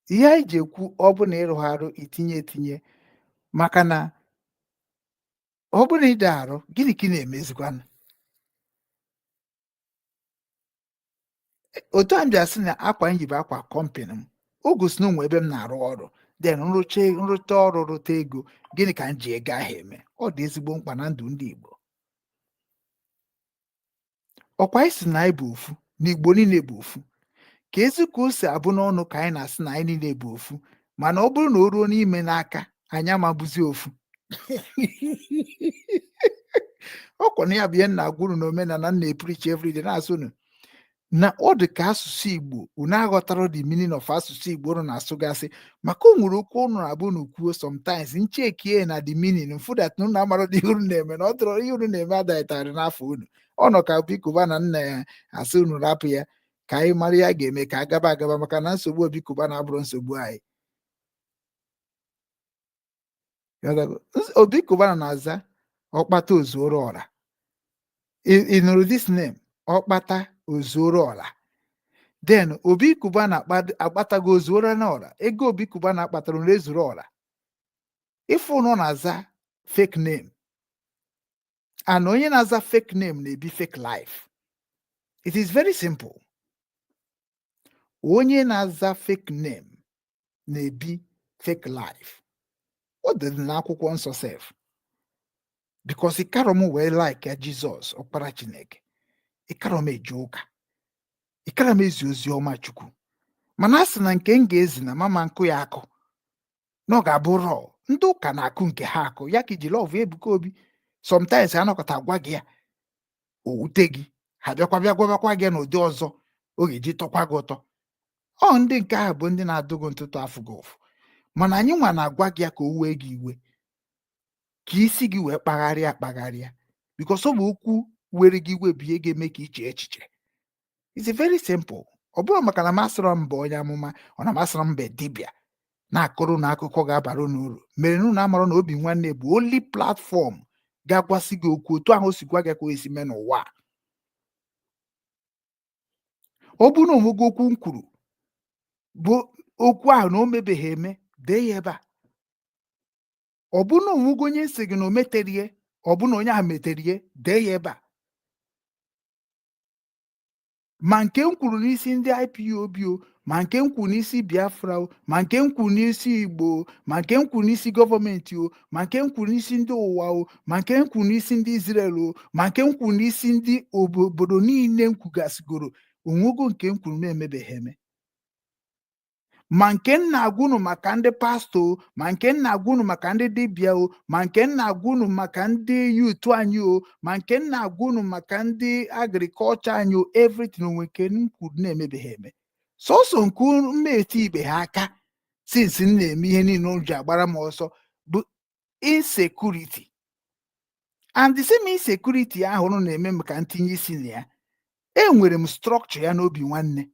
Ihe anyị ji ekwu ọ bụ na ịrụ ha arụ itinye etinye maka na ọ bụ na ịda arụ, gịnị ka ị na-emezikwanụ? Otu a m bịa sị na akwa m yi bụ akwa company m, o gosi na onwe ebe m na-arụ ọrụ. Then nrụcha ọrụ rụta ego, gịnị ka m ji ego ahụ eme? Ọ dị ezigbo mkpa na ndụ ndị Igbo. Ọkwa anyị sị na anyị bụ ofu, na Igbo niile bụ ofu. Ka ezi ka o si abụ n'ọnụ ka anyị na-asị na anyị niile bụ ofu, mana ọ bụrụ na o ruo n'ime n'aka anyị amabụzi ofu. Ọkwa na ya bụ ihe m na-agwa unu n'omenala m na-epreach everyday, na-asụ unu na ọ dị ka asụsụ Igbo unu aghọtara the meaning of asụsụ Igbo unu na-asụgasị, maka o nwere okwu unu na-abụ unu kwuo sometimes nchekie na the meaning mfu that unu amara ihe unu na-eme, na ọ dọrọ ihe unu na-eme adaghịtarị n'afọ unu. Ọ nọ ka Obi Cubana nna ya asị unu rapụ ya ka anyị mara ya ga-eme ka agaba agaba, maka na nsogbu Obi Cubana abụrụ nsogbu anyị. Obi Cubana na-aza Ọkpata Ozuoro Ọra. Ị nụrụ this name, Ọkpata Ozuoro Ọra? Then Obi Cubana akpatago ozuoro na ọra. Ego Obi Cubana akpatara unu ezuru ọra. Ife unu na-aza fake name, and onye na-aza fake name na-ebi fake life. It is very simple. Onye na-aza fake name na-ebi fake life. Ọ dị n'akwụkwọ nsọ sef, because ịkarọ m wee like ya Jizọs ọkpara Chineke, ịkarọ m eje ụka, ịkarọ m ezi ozi ọma Chukwu, mana a sị na nke m ga-ezi na mama nkụ ya akụ na ọ ga-abụ rọọ. Ndị ụka na-akụ nke ha akụ ya ka iji love Ebuka Obi. Sometimes anọkọta agwa gị ya o wute gị, ha bịakwa bịa gwabakwa gị n'ụdị ọzọ ọ ga-eji tọkwa gị ụtọ. Ọ ndị nke ahụ bụ ndị na-adụ gị ntụtụ afụ gị ụfụ, mana anyị nwa na-agwa gị ya ka o wee gị iwe, ka isi gị wee kpagharịa akpagharịa, because ọ bụ okwu were gị iwe bụ ihe ga-eme ka iche echiche. It's very simple. Ọ bụrụ maka na masịrọ m bụ onye amụma, ọ na masịrọ m bụ dibịa na-akọrọ na akụkọ ga-abara unu uru, mere na unu amara na Obi Nwanne bụ only platform ga-agwasị gị okwu otu ahụ o si gwa gị ka o esi mee n'ụwa. Ọ bụrụ na onwego okwu m kwuru bụ okwu ahụ na o mebeghị eme, dee ya ebe a. Ọ bụrụ na onwego onye sị gị na o meterie, ọ bụ na onye ahụ meterie, dee ya ebe a. Ma nke m kwuru n'isi ndị IPOB o, ma nke m kwuru n'isi Biafra o, ma nke m kwuru n'isi Igbo o, ma nke m kwuru n'isi gọọmenti o, ma nke m kwuru n'isi ndị ụwa o, ma nke m kwuru n'isi ndị Israel o, ma nke m kwuru n'isi ndị obodo niile m kwugasịgoro, onwego nke m kwuru na-emebeghị eme. Ma nke m na-agwa unu maka ndị pastọ o, ma nke m na-agwa unu maka ndị dibịa o, ma nke m na-agwa unu maka ndị youth anyị o, ma nke m na-agwa unu maka ndị agriculture anyị o, everything, onwe nke m kwuru na-emebeghị eme. Sọsọ nke m eti ibe ha aka since m na-eme ihe niile o ji agbara m ọsọ bụ insecurity, and the same insecurity ahụ unu na-eme m ka ntinye isi na ya, enwere m structure ya n'obi nwanne.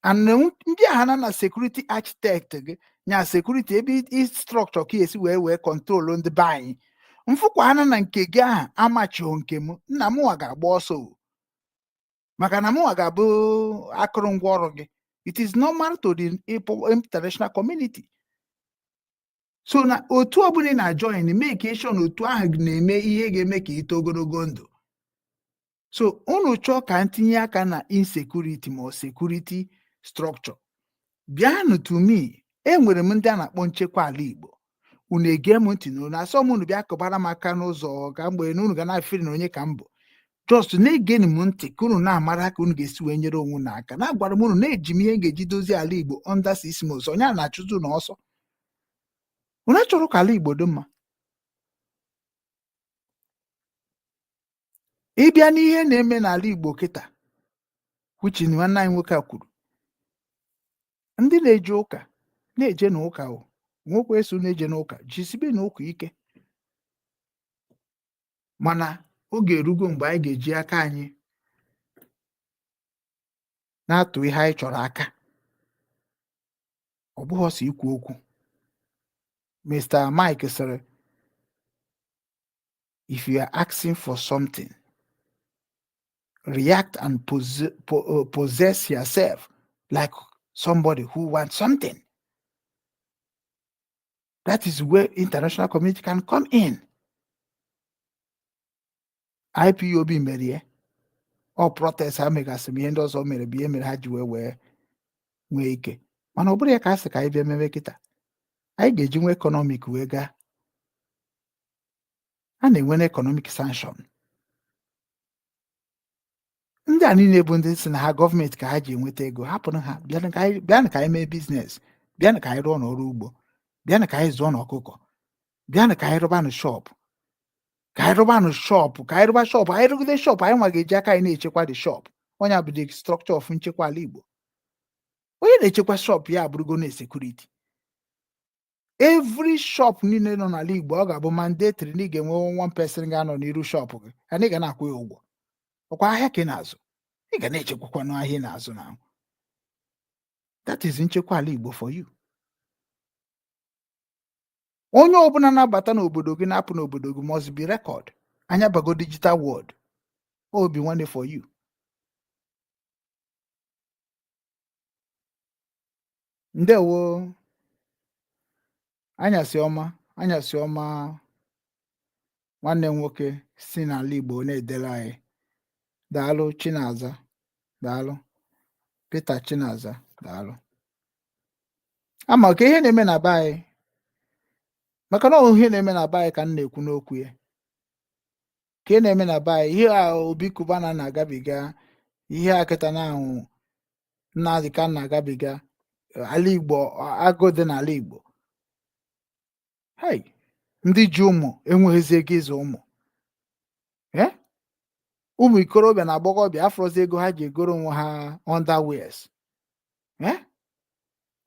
And ndị agha na security architect gị nya security ebe i structure ka esi wee control ndị be anyị mfụkwa ana na nke gị ahụ amachighị nke m nna m nwa ga-agba ọsọ o, maka na mụnwa ga-abụ akụrụngwa ọrụ gị. It is normal to the international community. So na otu ọbụla ị na-join, make sure na otu ahụ na-eme ihe ga-eme ka ị too ogologo ndụ. So unu chọọ ka ntinye aka na insecurity ma ọ security structure, bịanụ to me. Enwere m ndị a na-akpọ nchekwa ala Igbo. Unu ege m ntị na unu asọ m unu bịa kụbara m aka n'ụzọ ka mgbe na unu ga na-afere na onye ka m bụ. Just na-egeni m ntị ka unu na-amara ka unu ga-esi wee nyere onwe unu aka. Na-agwara m unu na-eji m ihe m ga-eji dozie ala Igbo under 6 months. Onye a na-achụzụ unu ọsọ, unu achọrọ ka ala Igbo dị mma. Ịbịa n'ihe na-eme n'ala Igbo kịta, which is nwanne anyị nwoke a kwuru, ndị na-eje ụka na-eje n'ụka o nwekwa eso na-eje n'ụka jisibe n'ụka ike, mana oge erugo mgbe anyị ga-eji aka anyị na-atụ ihe anyị chọrọ aka. Ọ bụghị ọsọ ikwu okwu. Mr. Mike sịrị, if you are asking for something, react and possess yourself like somebody who wants something. That is where international community can come in. IPOB mere ya ọ protest ha megasịrị m ihe ndị ọzọ mere bụ ihe mere ha ji wee nwee ike, mana ọ bụrụ ya ka a sị ka anyị bịa mebe kịta, anyị ga-eji nwe economic wee gaa. A na-enwe economic sanction. Ndị a niile bụ ndị si na ha gọọmenti ka ha ji enweta ego, hapụrụ ha, bịanụ ka anyị mee business, bịanụ ka anyị rụọ n'ọrụ ugbo, bịanụ ka anyị zụọ n'ọkụkọ, bịanụ ka anyị rụbanụ shop, ka anyị rụbanụ shop, ka anyị rụba shop. Anyị rụgide shop, anyị nwa ga-eji aka anyị na-echekwa the shop. Onye bụ the structure of nchekwa ala Igbo. Onye na-echekwa shop ya abụrụgo na security. Every shop niile nọ n'ala Igbo, ọ ga-abụ mandatory na ị ga-enwe one person ga-anọ n'iru shop gị, and ị ga na-akwụ ya ụgwọ. Ọkwa ahịa ka ị na-azụ, ị ga na-echekwakwanụ ahịa ị na-azụ na. That is nchekwa ala Igbo for you. Onye ọbụla na-abata n'obodo gị, na-apụ n'obodo gị, must be record. Anya bago digital world. Obi nwanne for you. Ndewo, anyasị ọma, anyasị ọma. Nwanne m nwoke si n'ala Igbo na-edere anyị. Daalụ Chinaza, daalụ Peter Chinaza, daalụ. Ama ka ihe na-eme na be anyị, maka na ọ ihe na-eme na be anyị ka m na-ekwu n'okwu ya. Ka ihe na-eme na be anyị, ihe a Obi Cubana na-agabiga, ihe a kịta na ahụ Nnamdi Kanu na-agabiga, ala Igbo, agụụ dị n'ala Igbo. Hey, ndị ji ụmụ enweghịzi ego ịzụ ụmụ, ụmụ ikorobịa na agbọghọbịa afọrọzi ego ha ji egoro onwe ha underwears,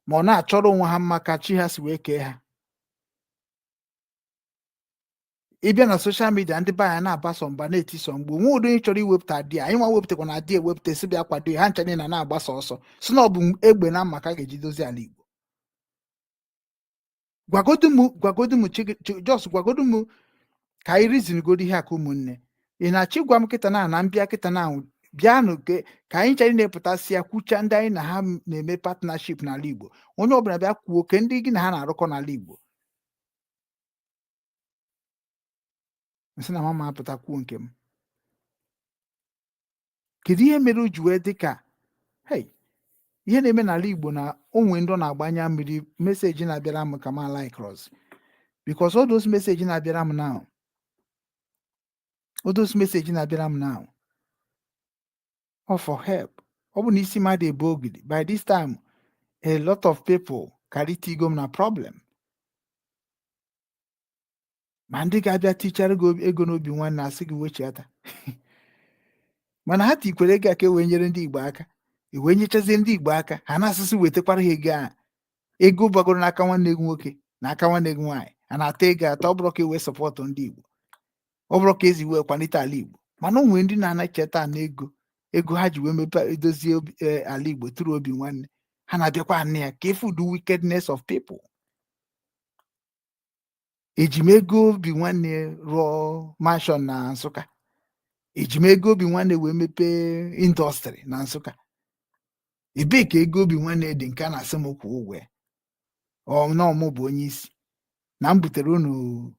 ma ọ na-achọrọ onwe ha mma ka chi ha si wee kee ha. Ịbịa na social media, ndị be anyị na-agbasa mgba, na-etiso mgbu nwe ụdị onye chọrọ iwepụta di anyị nwa wepụtakwa na di ewepụta si bịa kwado ya. Ha ncha niile na-agbasa ọsọ si na ọ bụ egbe na mma ka a ga-eji dozie ala Igbo. Gwagodu m, gwagodu m, just gwagodu m ka anyị reason godo ihe a ka ụmụnne. Ị na-achọ ịgwa m kịta na mbịa kịta na bịanụ ka anyị chere na-epụtasị ya kwucha ndị anyị na ha na-eme partnership n'ala Igbo, onye ọbụla bịa kwuo ke ndị gị na ha na-arụkọ n'ala Igbo. Nsị na mama apụta kwuo nke m. Kedu ihe mere o ji wee dị ka Hey, ihe na-eme n'ala Igbo na onwe ndị ọ na-agbanya mmiri. Message na-abịara m ka m like cross, because all those message na-abịara m now, all those message na-abịara m now, all for help. Ọ bụ na isi mmadụ ebu ogidi by this time, a lot of people karịta igo m na problem. Ma ndị ga-abịa tichara gị ego n'obi nwanne, asị gị wechiata, mana ha tikwere ego a ka e wee nyere ndị Igbo aka, e wee nyechazie ndị Igbo aka, ha na-asịsị wetakwara ha ego a. Ego gbagoro n'aka nwanne gị nwoke na aka nwanne gị nwaanyị, a na-ata ego atọ. Ọ bụrụ ka e wee support ndị Igbo, ọ bụrụ ka ezi wee kwalite ala Igbo, mana o nwere ndị na-anacheta na ego ha ji wee mepe edozie ala Igbo tụrụ obi nwanne ha na-abịakwa anị ya ka efu the wickedness of people. Eji m ego obi nwanne rụọ mansion na Nsụka? Eji m ego obi nwanne wee mepee industry na Nsụka? Ebee ka ego obi nwanne dị nke a na-asị m kwụọ ụgwọ ya? Ọ na ọmụ bụ onye isi na m butere unu,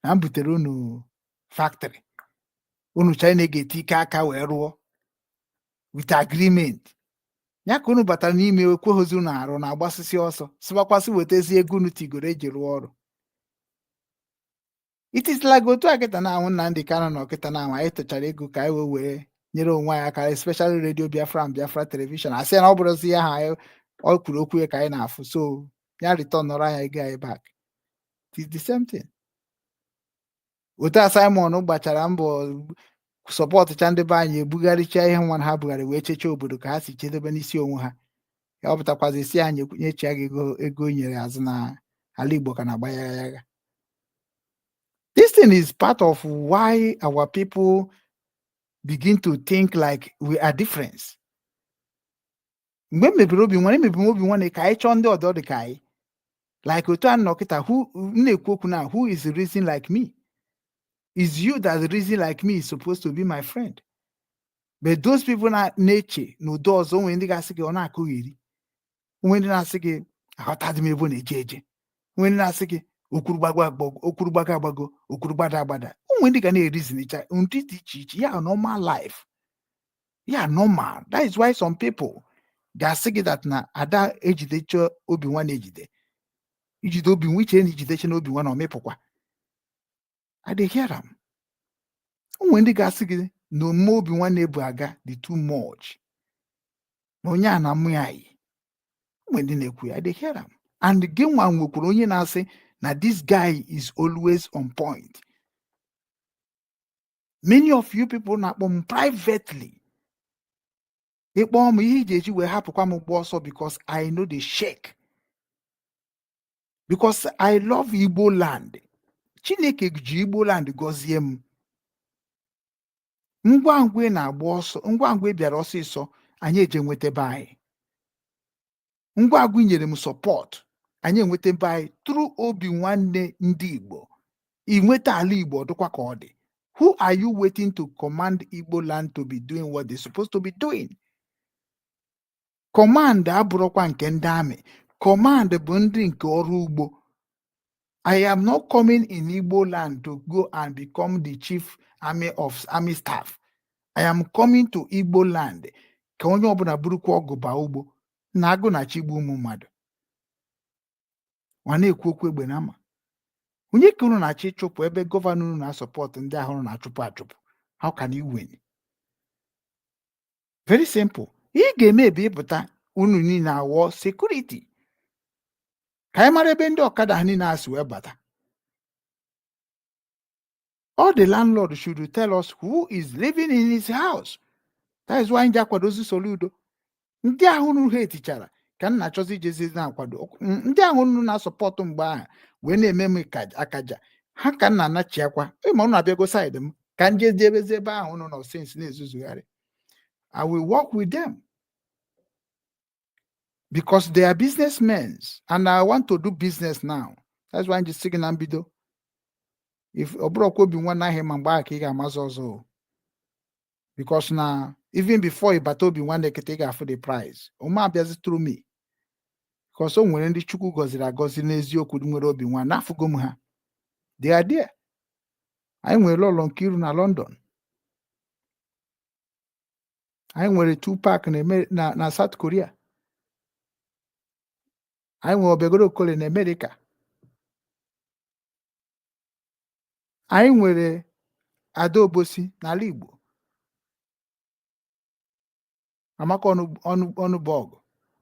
na m butere unu factory unu China ga-eti ike aka wee rụọ with agreement ya, ka unu batara n'ime ekweghịzi unu arụ na-agbasịsị ọsọ, sịbakwasị wetazi ego unu tigoro eji rụọ ọrụ. It is like otu a kịta na-ahụ Nnamdị Kanụ na ọkịta na-ahụ anyị tụchara ego ka anyị wee were nyere onwe anyị aka, especially Radio Biafra and Biafra Television. Asị na ọ bụrụzi ya ha anyị ọ kwuru okwu ya ka anyị na-afụ, so ya return nọrọ anyị ego anyị back. It is the same thing. Otu a Simon gbachara mbọ supportcha ndị be anyị, ebugharịcha ihe nwa ha bugharị wee chechaa obodo ka ha si chedebe n'isi onwe ha, ya ọ pụtakwazi si ha nyechia gị ego, ego o nyere azụ na ala Igbo ka na-agba yagha yagha. This thing is part of why our people begin to think like we are different. Mgbe m mebiri obi nwanne, emebiri m obi nwanne ka anyị chọọ ndị ọdọ dị ka anyị, like otu a nọ kịta who m na-ekwu okwu now, who is reason like me? Is you that reason like me is supposed to be my friend, but those people na na-eche n'ụdị ọzọ. Onwe ndị ga-asị gị ọ na-akụgheri, onwe ndị na-asị gị aghọtadị m ebe ọ na-eje eje, onwe ndị na-asị gị okwuru gbago agbago, okwuru gbago agbago, okwuru gbada agbada. Onwe ndị ga na-erizinicha ndị dị iche iche ya. Normal life ya, normal. That is why some people ga-asị gị that na ada ejidecha obi nwa na-ejide ijide obi nwa, iche na ijidecha n'obi nwa na ọmịpụkwa. I dey hear am. Onwe ndị ga-asị gị na omume obi nwanne bụ aga dị too much, na onye a na mmụ ya yi. Onwe ndị na-ekwu ya. I dey hear am. And gị nwa nwekwara onye na-asị na this guy is always on point. Many of you people na-akpọ m privately, ịkpọ m ihe iji eji wee hapụkwa m gba ọsọ, because I know the shake, because I love Igbo land. Chineke ji Igbo land gọzie m. Ngwa ngwa ị na-agba ọsọ, ngwa ngwa ị bịara ọsịsọ, anyị eje nweta be anyị. Ngwa ngwa ị nyere m support, anyị enweta be anyị through obi nwanne ndị Igbo. Ị nweta ala Igbo, ọ dịkwa ka ọ dị. Who are you waiting to command Igbo land to be doing what they're supposed to be doing? Command abụrụkwa nke ndị amị. Command bụ ndị nke ọrụ ugbo. I am not coming in Igbo land to go and become the chief army of army staff. I am coming to Igbo land ka onye ọbụla burukwa ọgụ baa ugbo na agụ na chigbu ụmụ mmadụ. Ọ na-ekwu okwu egbe na ama. Onye ka unu na-achọ ịchụpụ ebe governor unu na-asupport ndị ahụ unu na-achụpụ achụpụ? How can you win? Very simple. Ihe ị ga-eme bụ ịpụta, unu niile awọ security, ka anyị mara ebe ndị ọkada ha niile asị wee bata. All the landlord should tell us who is living in his house. That is why anyị ji akwadozi Soludo. Ndị ahụ unu ha etichara ka m na-achọzi ijezi na-akwado ndị ahụ unu na-asupport mgbe ahụ wee na-eme m akaja ha ka m na-anachiakwa. Ma unu abịago side m ka m jee jebezi ebe ahụ unu nọ since na-ezuzugharị. I will work with them because they are businessmen and I want to do business now. That's why I'm just sị na mbido. If ọ bụrụkwa obi nwanne ahụ ma mgbe ahụ ka ị ga-amazụ ọzọ o. Because na even before ịbata obi nwanne kịta, ị ga-afụ the price. Ome abịazi through me. Because o nwere ndị Chukwu gọziri agọzi n'eziokwu nwere obi nwanne, afụgo m ha. They are there. Anyị nwere ụlọ Nkiru na London. Anyị nwere Tupac na South Korea. Anyị nwere Obegoro Okoli na America. Anyị nwere Ada Obosi n'ala Igbo. Amaka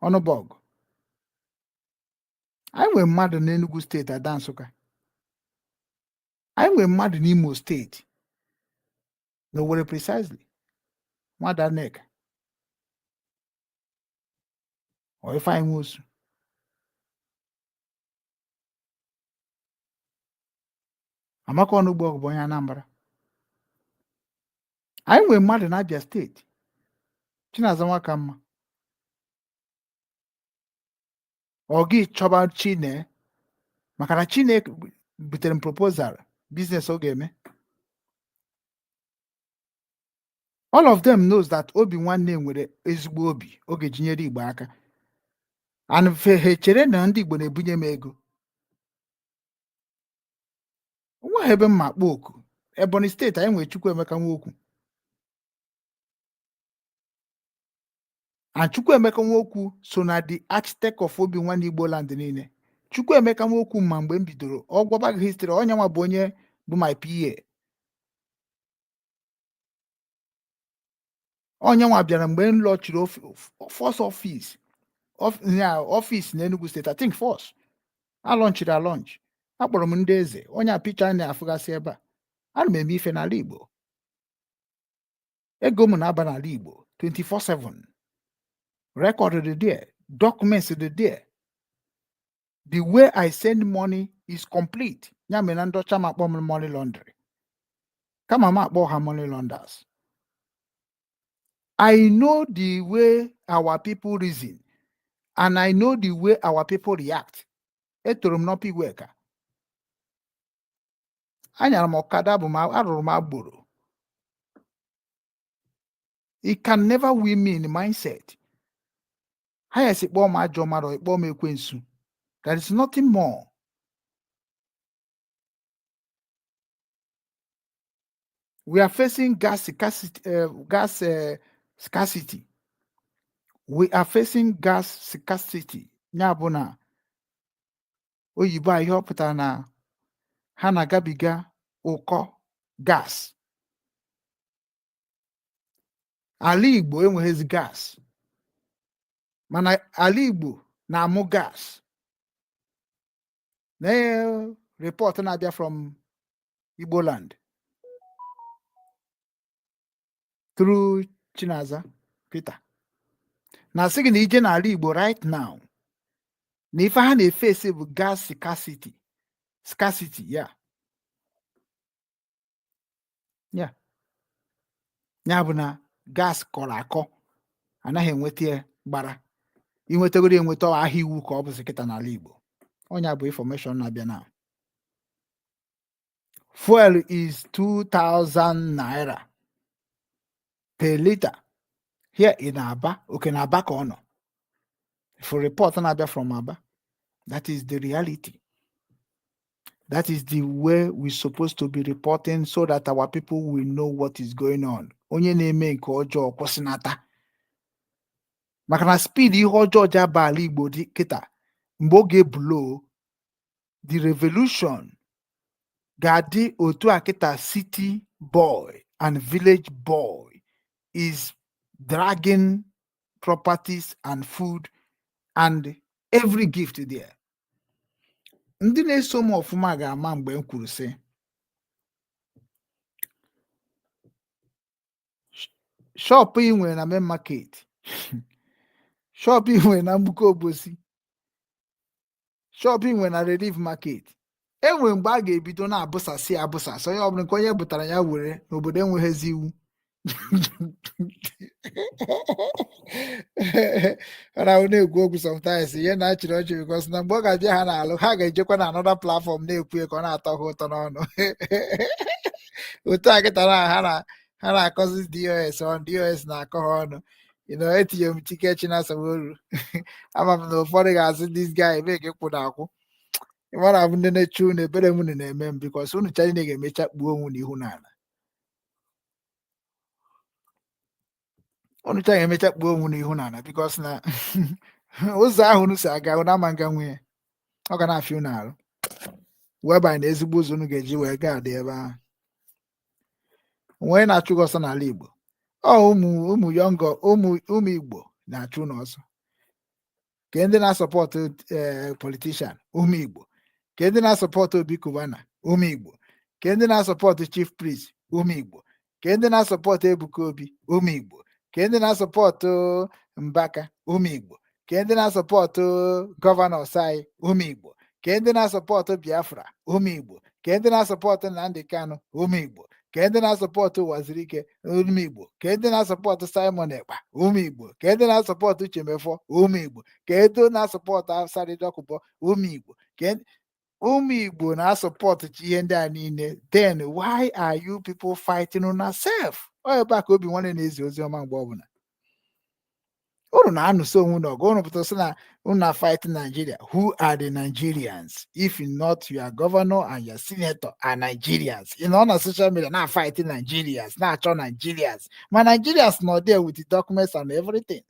Ọnụbọgụ. Anyị nwere mmadụ n'Enugu Steeti, Ada Nsụka. Anyị nwere mmadụ n'Imo Steeti, n'Owerri precisely, Nwada Nneka or Ifeanyi Nwosu. Amaka Ọnụgbọgụ bụ onye Anambra. Anyị nwere mmadụ n'Abia Steeti, Chinaza Nwakamma. Ọ gị chọba Chine, maka na Chineke butere m proposal business ọ ga-eme. All of them knows that Obi Nwanne nwere ezigbo obi ọ ga-eji nyere Igbo aka, and ha chere na ndị Igbo na-ebunye m ego. Nwa ha ebe m ma akpọ oku Ebonyi Steeti, anyị nwere Chukwuemeka Nwokwu, and Chukwuemeka Nwokwu so na the architect of Obi Nwanne Igbo land niile. Chukwuemeka Nwokwu, ma mgbe m bidoro ọ gwaba gị history, onye nwa bụ onye bụ my PA, onye nwa bịara mgbe m lọchiri first office office na Enugu Steeti, I think first alọnchiri alọnch, akpọrọ m ndị eze, onye a picha na-afụgasị ebe a. Ana m eme ife n'ala Igbo, ego m na-aba n'ala Igbo 24/7, record dị there, documents dị there. The way I send money is complete. Ya mere na ndị ọcha m akpọ m money laundry, kama m akpọ ha money launders. I know the way our people reason and I know the way our people react. Etoro m n'Upper Iweka, anyara m ọkada, bụ m arụrụ m agboro. It can never win me in mindset. Ha ya esi kpọọ m ajọ mmadụ, kpọọ m ekwensu. There is nothing more. We are facing gas scarcity, gas scarcity. We are facing gas scarcity. Ya bụ na oyibo a, ihe ọ pụtara na ha na-agabiga ụkọ gas. Ala Igbo enweghịzi gas, mana ala Igbo na-amụ gas. Na report na-abịa from Igbo land through Chinaza Peter na-asị gị na ije n'ala Igbo right now, na ife ha na-efesi bụ gas scarcity. Ya bụ na gas kọrọ akọ, anaghị enweta ya gbara inwetagoro enweta ahịa iwu ka ọ bụzi kịta n'ala Igbo. Ọnya bụ information na-abịa na fuel is 2000 naira per liter here in Aba. Okay, na Aba ka ọ nọ for report na-abịa from Aba. That is the reality. That is the way we supposed to be reporting so that our people will know what is going on. Onye na-eme nke ọjọọ kwụsịnata, maka na speed ihe ọjọọ ji aba ala Igbo dị kịta, mgbe oge blow the revolution ga-adị otu a kịta. City boy and village boy is dragging properties and food and every gift there. Ndị na-eso m ọfụma ga-ama mgbe m kwuru sị shop ị nwere na main market, shop ị nwere na Mgbuka Obosi, shop ị nwere na Relief Market, enwere mgbe a ga-ebido na-abụsasị abụsasị onye ọbụla nke onye bụtara ya were n'obodo enweghịzi iwu. Ọ na-ahụ na-ekwu okwu sometimes ihe na-achịrị ọchị, because na mgbe ọ ga-abịa ha n'alụ, ha ga-ejekwa na another platform na-ekwu ya ka ọ na-atọ ha ụtọ n'ọnụ. Otu a kịta na ha na-akọzi DOS on DOS na-akọ ha ọnụ. Etinye m Chike Chinasa Nworu, ama m na ụfọdụ ga-asị this guy ebe ka ịkwụ na-akwụ ịmara abụ ndị na-eche unu ebere m unu na-eme m, because unu cha niile ga-emecha kpuo onwe n'ihu n'ala. Unu cha ga-emecha kpuo onwe n'ihu n'ala, because na ụzọ ahụ unu si aga, unu ama nga nwunye ọ ga na-afịa unu arụ wee banye na ezigbo ụzọ unu ga-eji wee gaa dị ebe ahụ. Onwe na-achụ gị ọsọ n'ala Igbo, ọ ụmụ yọngọ, ụmụ Igbo na-achụ unu ọsọ. Ke ndị na-asupport politician, ụmụ Igbo. Ke ndị na-asupport Obi Cubana, ụmụ Igbo. Ke ndị na-asupport Chief Priest, ụmụ Igbo. Ke ndị na-asupport Ebuka Obi, ụmụ Igbo. Ke ndị na-asupport Mbaka, ụmụ Igbo. Ke ndị na-asupport Governor Osai, ụmụ Igbo. Ke ndị na-asupport Biafra, ụmụ Igbo. Ke ndị na-asupport Nnamdi Kanu, ụmụ Igbo. Ke ndị na-asupport Wazirike, ụmụ Igbo. Ke ndị na-asupport Simon Ekpa, ụmụ Igbo. Ke ndị na-asupport Uchemefo, ụmụ Igbo. Ke ndị na-asupport Asari Dokubo, ụmụ Igbo. Ke ụmụ Igbo na-asupport ihe ndị a niile. Then why are you people fighting on yourself? Ọ ebe a ka Obi Nwanne na-ezi ozi ọma. Mgbe ọbụla unu na-anụso onwe unu ọgụ, unu pụtara sị na unu na fight Nigeria. Who are the Nigerians if not your governor and your senator are Nigerians? Ị nọ na social media na fight Nigerians, na-achọ Nigerians, ma Nigerians nọ there with the documents and everything.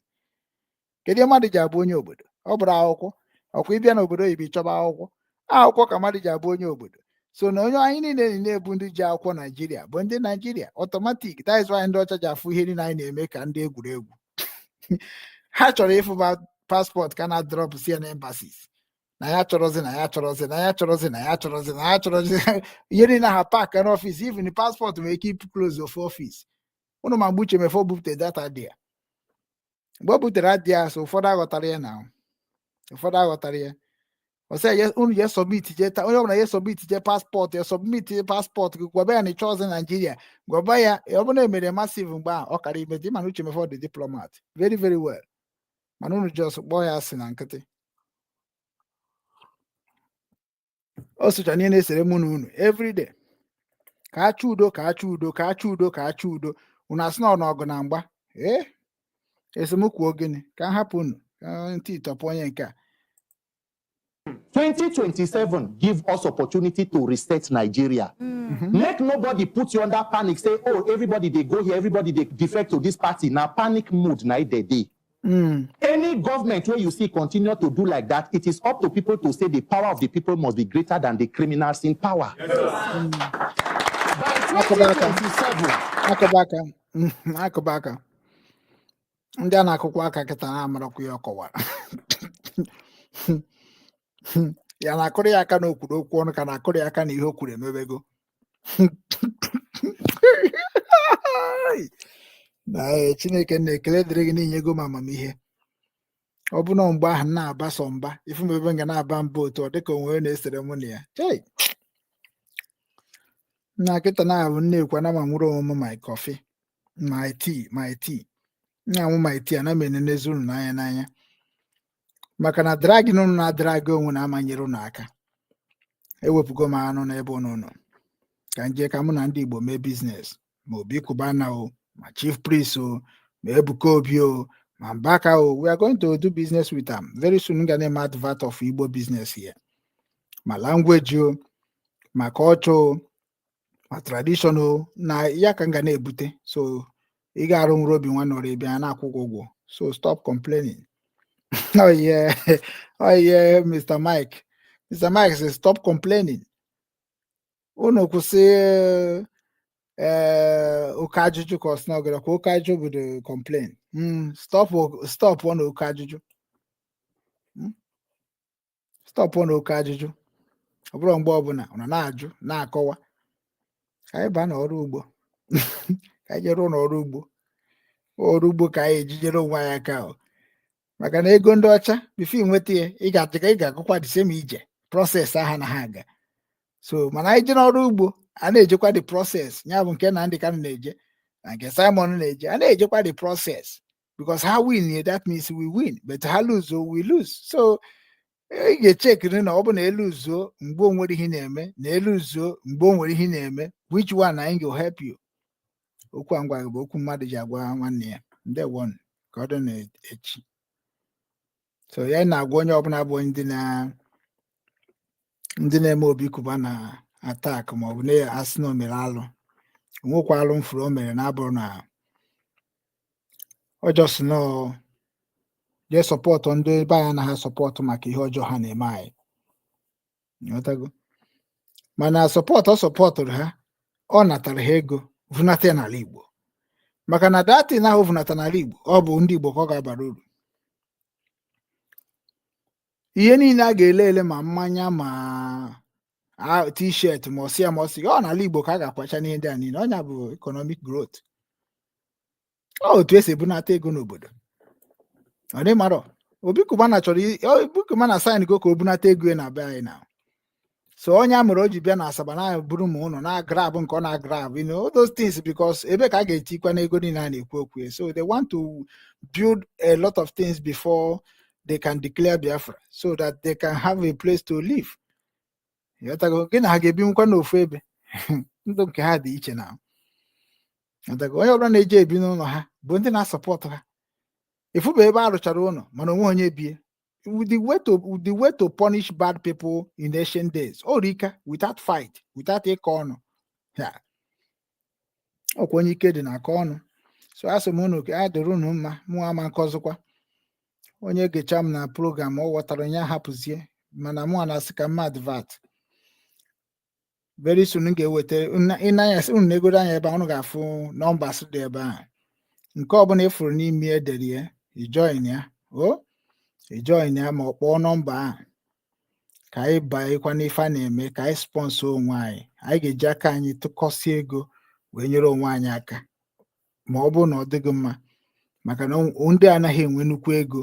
Kedu ihe mmadụ ji abụ onye obodo? Ọ bụrụ akwụkwọ ọkwa ịbịa n'obodo oyibo ịchọba akwụkwọ, akwụkwọ ka mmadụ ji abụ onye obodo. So na onye anyị niile na-ebu ndị ji akwụkwọ Naijiria bụ ndị Naijiria automatic. That is why ndị ọcha ji afụ ihe niile anyị na-eme ka ndị egwuregwu. Ha chọrọ ịfụba passport ka na drop si na embassies, na ya chọrọzi, na ya chọrọzi, na ya chọrọzi, na ya chọrọzi, na ya chọrọzi ihe niile ha pack n'office. Even passport nwere ike close ofu office ụnụ. Ma mgbe Uche Mefo buputere data dị ya, mgbe o butere adị ya, so ụfọdụ aghọtara ya, na ụfọdụ aghọtara ya. Ọ sị ya unu je submit, je ta onye ọbụla je submit, je passport ya, submit passport gị, gwaba ya na ịchọọzi Naijiria, gwaba ya. Ọ bụrụ na emere massive mgbe ahụ, ọ kara ime dị. Mana Uche Mefo dị diplomat very very well, mana unu just kpọọ ya asị na nkịtị. O socha n'ihe na-esere mụ na unu everyday. Ka achọ udo, ka achọ udo, ka achọ udo, ka achọ udo. Unu asị na ọ n'ọgụ na mgba. Ee, esemokwu gịnị? Ka m hapụ unu ka ntị tọpụ onye nke a. 2027 give us opportunity to reset Nigeria. Make nobody put you under panic. Say, "Oh, everybody they go here, everybody they defect to this party." Now panic mood, now they day. Any government where you see continue to do like that, it is up to people to say the power of the people must be greater than the criminals in power. By Akụba aka. 2027, Akụba aka. Akụba aka. Ndị a na-akụkwa aka kịta na-amarakwa ya. Ọ kọwara ya na-akụrụ ya aka na okwuru okwu ọnụ, ka na-akụrụ ya aka na ihe o kwuru emebego. Na ee, Chineke na-ekele dịrị gị n'inyego m amamihe. Ọ bụ na mgbe ahụ m na-aba sọ mba ifu m ebe m ga na-aba mba, otu ọ dịka onwe onye na-esere mụ na ya. Chei! Na kịta na-abụ nnekwu ana m anwụrụ onwe m my coffee, my tea, my tea, na-anwụ my tea. Ana m enenezi unu n'anya n'anya, maka na dragging unu na-adrag onwe na-amanyere unu aka. Ewepụgo m anụ n'ebe unu nọ, ka nje ka mụ na ndị Igbo mee business, ma Obi Cubana o, ma Chief Priest o, ma Ebuka Obi o, ma Mbaka o. We are going to do business with them very soon. M ga na-eme advert of Igbo business here, ma language o, ma culture o, ma tradition o, na ya ka m ga na-ebute. So ị ga-arụ nwere obi nwanne ọrụ ebe a na-akwụ gị ụgwọ, so stop complaining. Oh yeah, oh yeah, Mr. Mike, Mr. Mike say stop complaining. Unu kwụsị ee oke ajụjụ, ka ọ sị na ọ gara kwa oke ajụjụ bụ the complain. Stop, stop ọ na oke ajụjụ. Stop ọ na oke ajụjụ. Ọ bụrụ mgbe ọbụla ọ nọ na-ajụ na-akọwa, ka anyị baa n'ọrụ ugbo, ka anyị jere n'ọrụ ugbo, ọrụ ugbo ka anyị ejijere onwe anyị aka o. Maka na ego ndị ọcha, before ị nweta ya, ị ga-adịka ị ga-agụkwa the same ije process aha na ha aga. So mana anyị je n'ọrụ ugbo, a na-ejekwa the process ya bụ nke Nnamdi Kanu na-eje na nke Simon na-eje, a na-ejekwa the process, because ha win, that means we win, but ha lose, we lose. So ị ga-echekiri na ọ bụ na eluzuo mgbe o nwere ihe na-eme, na eluzuo mgbe o nwere ihe na-eme, which one anyị go help you? Okwu a ngwa gị bụ okwu mmadụ ji agwa nwanne ya. Ndewonu, ka ọ dị n'echi. So ya na-agwa onye ọbụla bụ ndị na-eme Obi Cubana attack, ma ọ bụ na-asị na o mere alụ, onwekwa alụ mfuru o mere, na-abụrụ na Ọ just nọọ jee support ndị be anyị anaghị support maka ihe ọjọọ ha na-eme anyị. Nghọtago? Mana support ọ supportụrụ ha, ọ natara ha ego vunata ya n'ala Igbo, maka na datin ahụ vunata n'ala Igbo, ọ bụ ndị Igbo ka ọ ga-abara uru. Ihe niile a ga-ele ele, ma mmanya, ma T-shirt, ma ọsị ya ma ọsị, ọ n'ala Igbo ka a ga-akwacha n'ihe ndị a niile. Ọnya bụ economic growth. Ọ otu esi ebunata ego n'obodo. Ọ dị marọ Obi Cubana chọrọ Obi Cubana sign go ka o bunata ego ya na be anyị na. So onye a mere o ji bịa na Asaba na-eburu ma ụlọ na-agrab nke ọ na-agrab, all those things, because ebe ka a ga-etikwa n'ego niile a na-ekwu okwu ya. So they want to build a lot of things before they can declare Biafra, so that they can have a place to live. Ịghọtago? Gị na ha ga-ebinwukwa n'ofu ebe, ndụ nke ha dị iche na. Ịghọtago? Onye ọbụla na-eje ebi n'ụlọ ha bụ ndị na-asupport ha. Ifụba ebe a rụchara ụlọ, mana onwe onye bie. The way to punish bad people in ancient days, orika without fight, without ịkọ ọnụ ya. Ọkwa onye ike dị na aka ọnụ. So asị m unu ka a dịrị unu mma. Mụ ama nke ọzọkwa, onye gecha m na program, ọ ghọtara ya, hapụzie. Mana mụ na-asị ka mma advert very soon m ga-eweta ịnanya unu na-egoro anya ebe a, unu ga-afụ numbers dị ebe ahụ. Nke ọbụla ị fụrụ n'ime edere ya, ijoin ya, o ijoin ya, ma ọ kpọọ nọmba ahụ ka anyị banyekwa n'ife a na-eme, ka anyị sponsor onwe anyị. Anyị ga-eji aka anyị tụkọsịa ego wee nyere onwe anyị aka, ma ọ bụrụ na ọ dịghị mma, maka na ndị anaghị enwe nnukwu ego.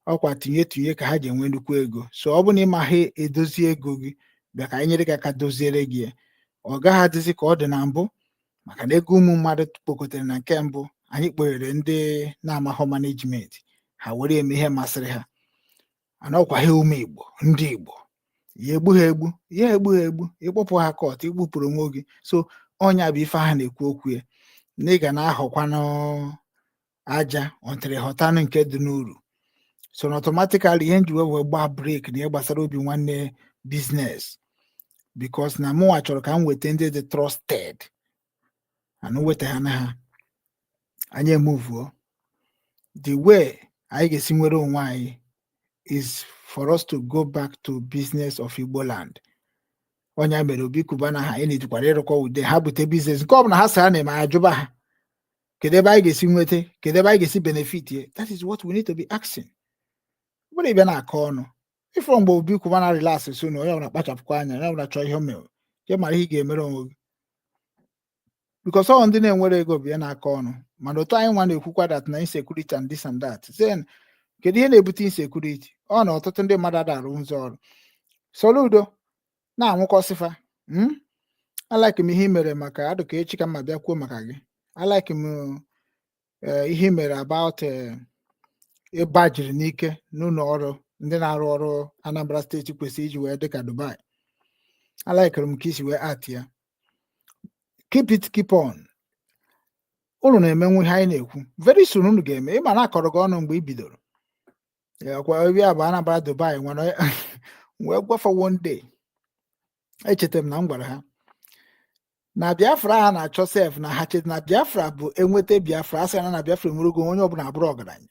Ọkwa tinye tinye ka ha ji enwe nnukwu ego. So ọ bụrụ na ị maghị edozi ego gị, bịa ka anyị nyere gị aka doziere gị ya. Ọ gaghị adịzi ka ọ dị na mbụ, maka na ego ụmụ mmadụ kpokọtara na nke mbụ, anyị kpọnyere ndị na-amahụ management, ha were eme ihe masịrị ha. Anọkwa ha ụmụ Igbo, ndị Igbo ya egbu ha egbu, ya egbu ha egbu. Ịkpọpụ ha court, igbupụrụ onwe gị. So ọnya bụ ife ha na-ekwu okwu ya, na ị ga na-ahọkwanụ aja ọntịrị ghọtanụ nke dị n'uru. So na automatically, ihe nji wee gbaa break na ihe gbasara Obi Nwanne business, because na mụnwa chọrọ ka m weta ndị dị trusted and weta ha na ha, anyị emuvuo. The way anyị ga-esi nwere onwe anyị is for us to go back to business of Igbo land. Onye mere Obi Cubana ha, anyị na-ejikwara ịrụkọ ude ha bute business nke ọbụla ha sị ha na-eme, ajụba ha kedu ebe anyị ga-esi nweta, kedu ebe anyị ga-esi benefit ye. That is what we need to be asking. Ọ bụrụ ịbịa na-akọ ọnụ ifụrụ mgbe Obi Cubana relax, so na onye ọbụla kpachapụkwa anya, onye ọbụla chọọ ihe o mere, je mara ihe ị ga-emere onwe gị, because ọ ndị na-enwere ego bụ ya na-akọ ọnụ. Mana otu anyị nwa na-ekwukwa that na insecurity and this and that, then kedu ihe na-ebute insecurity? Ọ na ọtụtụ ndị mmadụ ada arụ ụzọ ọrụ. Soludo na-anwụkọsịfa. Alike m ihe i mere maka adụka echi ka mma bịa kwuo maka gị. Alike m ihe i mere about ịbajiri n'ike n'ụlọ ọrụ ndị na-arụ ọrụ Anambra Steeti kwesịrị iji wee dị ka Dubai. Alikere m ka isi wee at ya. Keep it, keep on. Unu na-emenwu ihe anyị na-ekwu. Very soon unu ga-eme. Ịma na akọrọ gị ọnụ mgbe i bidoro kwa ebe a bụ Anambra Dubai nwere wee gwafa. One day echetara m na m gwara ha na Biafra ha na-achọ sef, na ha cheta na Biafra bụ enweta Biafra, asị na Biafra enwere ogo, onye ọbụla abụrụ ọgaranya.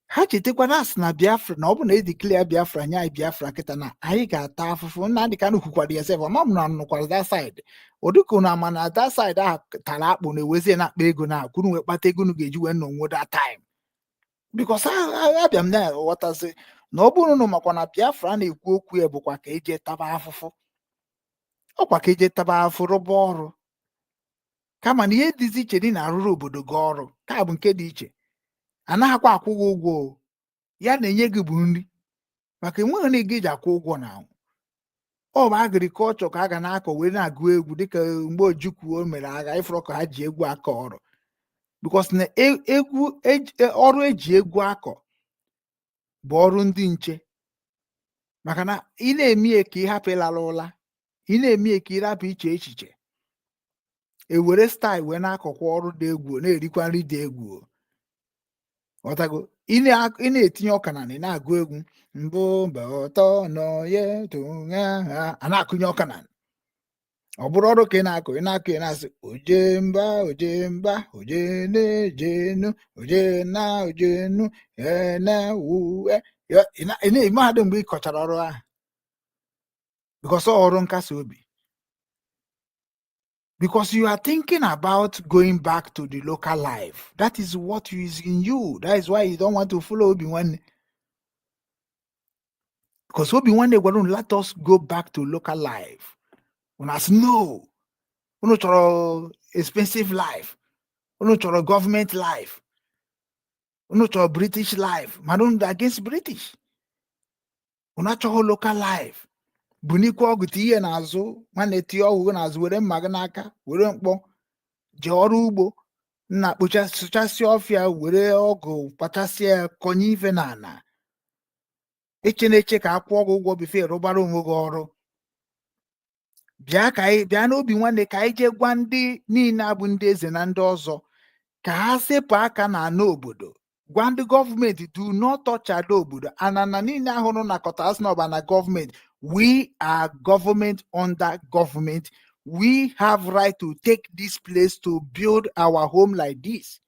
Ha chetakwa na asị na Biafra, na ọ bụ na edeclare Biafra, nye anyị Biafra kịta, na anyị ga-ata afụfụ. Nnamdị Kanụ kwukwara ya sef. Ọma m na nụkwara that side. Ọ dịka unu ama na that side ahụ tara akpụ, na-ewezie na-akpa ego na akwụrụ wee kpata ego unu ga-eji wee nọ nwo that time, because abịa m na-aghọtazi na ọ bụrụ na makwa na Biafra na-ekwu okwu ya bụkwa ka eje taba afụfụ, ọkwa ka eje taba afụfụ rụba ọrụ, kama na ihe dịzi iche dị na-arụrụ obodo gị ọrụ ka bụ nke dị iche. Anaghịkwa akwụ gị ụgwọ o. Ya na-enye gị bụ nri, maka enweghị na ego eji akwụ ụgwọ na ọ bụ agriculture ka a ga na-akọ wee na-agụ egwu, dịka mgbe Ojukwu o mere agha, ịfụrụ ka ha ji egwu akọ ọrụ, because na egwu ọrụ eji egwu akọ bụ ọrụ ndị nche, maka na ị na-eme ya ka ị hapụ ịlara ụla, ị na-eme ya ka ị rapụ iche echiche, ewere style wee na-akọkwa ọrụ dị egwu, na-erikwa nri dị egwu. Ọtago? Ị na-etinye ọka na ị na-agụ egwu mbụ mba ọtọ nọ ya tụnya ha, a na-akụnye ọka na Ọ bụrụ ọrụ ka ị na-akọ, ị na-akọ, ị na-asị, "Oje mba, oje mba, oje na-ejenu, oje na ojenu ene uwe." Ị na-eme mahadum mgbe ị kọchara ọrụ ahụ, because ọ ọrụ nkasi obi, because you are thinking about going back to the local life. That is what is in you. That is why you don't want to follow Obi Nwanne, because Obi Nwanne gwara unu, "Let us go back to local life." Unu asị no, unu chọrọ expensive life, unu chọrọ government life, unu chọrọ British life, mana unu dị against British. Unu achọghị local life. Bunikwa ọgụ, tinye n'azụ. Nwanne, tinye ọgwụ gị n'azụ, were mma gị n'aka, were mkpọ jee ọrụ ugbo nna, kpocha, sụchasịa ọfịa, were ọgụ kpachasịa ya, kọnye ife n'ala. Eche na-eche ka a kwụọ gị ụgwọ before rụbara onwe gị ọrụ. Bịa ka anyị bịa n'Obi Nwanne, ka anyị jee gwa ndị niile abụ ndị eze na ndị ọzọ ka ha sepụ aka na ana obodo. Gwa ndị gọọmenti, do not touch ada obodo. Anana niile ahụrụ nakọta asị na ọba na gọọmenti. We are government under government. We have right to take this place to build our home like this.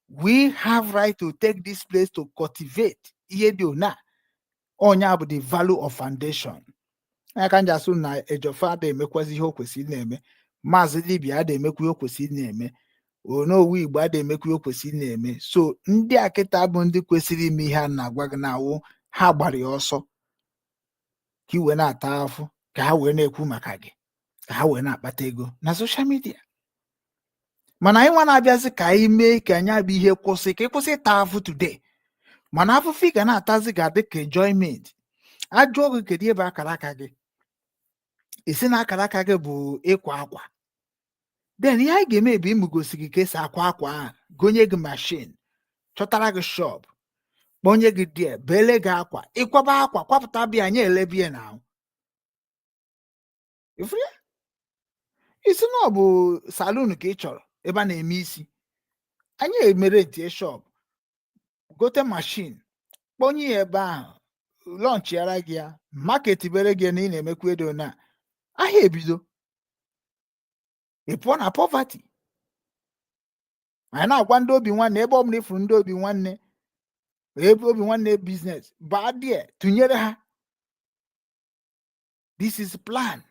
We have right to take this place to cultivate ihe dị ona. Ọnya bụ the value of foundation ya. Ka m ji asụ na Ejiofor ada emekwazi ihe o kwesịrị na-eme, Maazị Dibia ada emekwa ihe o kwesịrị na-eme, Onowu Igbo ada emekwa ihe o kwesịrị na-eme. So ndị a kịta bụ ndị kwesịrị ime ihe a na-agwa gị na-awụ ha gbara ya ọsọ ka i wee na-ata afụ, ka ha wee na-ekwu maka gị, ka ha wee na-akpata ego na social media. Mana anyị nwa na-abịazi ka anyị mee ka anyị abụ ihe kwụsị, ka ị kwụsị ịta afụ today. Mana afụfụ ị ga na-atazi ga-adị ka enjoyment. Ajụọ gị, kedu ebe akara aka gị? Isi na akara aka gị bụ ịkwa akwa. Then ihe anyị ga-eme bụ ịmụgosi gị ka esi akwa akwa ahụ, gonye gị machine, chọtara gị shop, kpọnye gị die, bele gị akwa, ịkwaba akwa, kwapụta bịa anyị elebie na ahụ. Ifuru ya, isi na ọ bụ salon ka ị chọrọ, ebe a na-eme isi. Anyị emere ntie shop, gote machine, kpọnye ya ebe ahụ, launchiara gị ya, market bere gị na ị na-emekwa edo na ahịa ebido, ị pụọ na poverty. Anyị na-agwa ndị Obi Nwanne, ebe ọ bụla ifuru ndị Obi Nwanne, ebe Obi Nwanne business baa there, tụnyere ha. This is plan.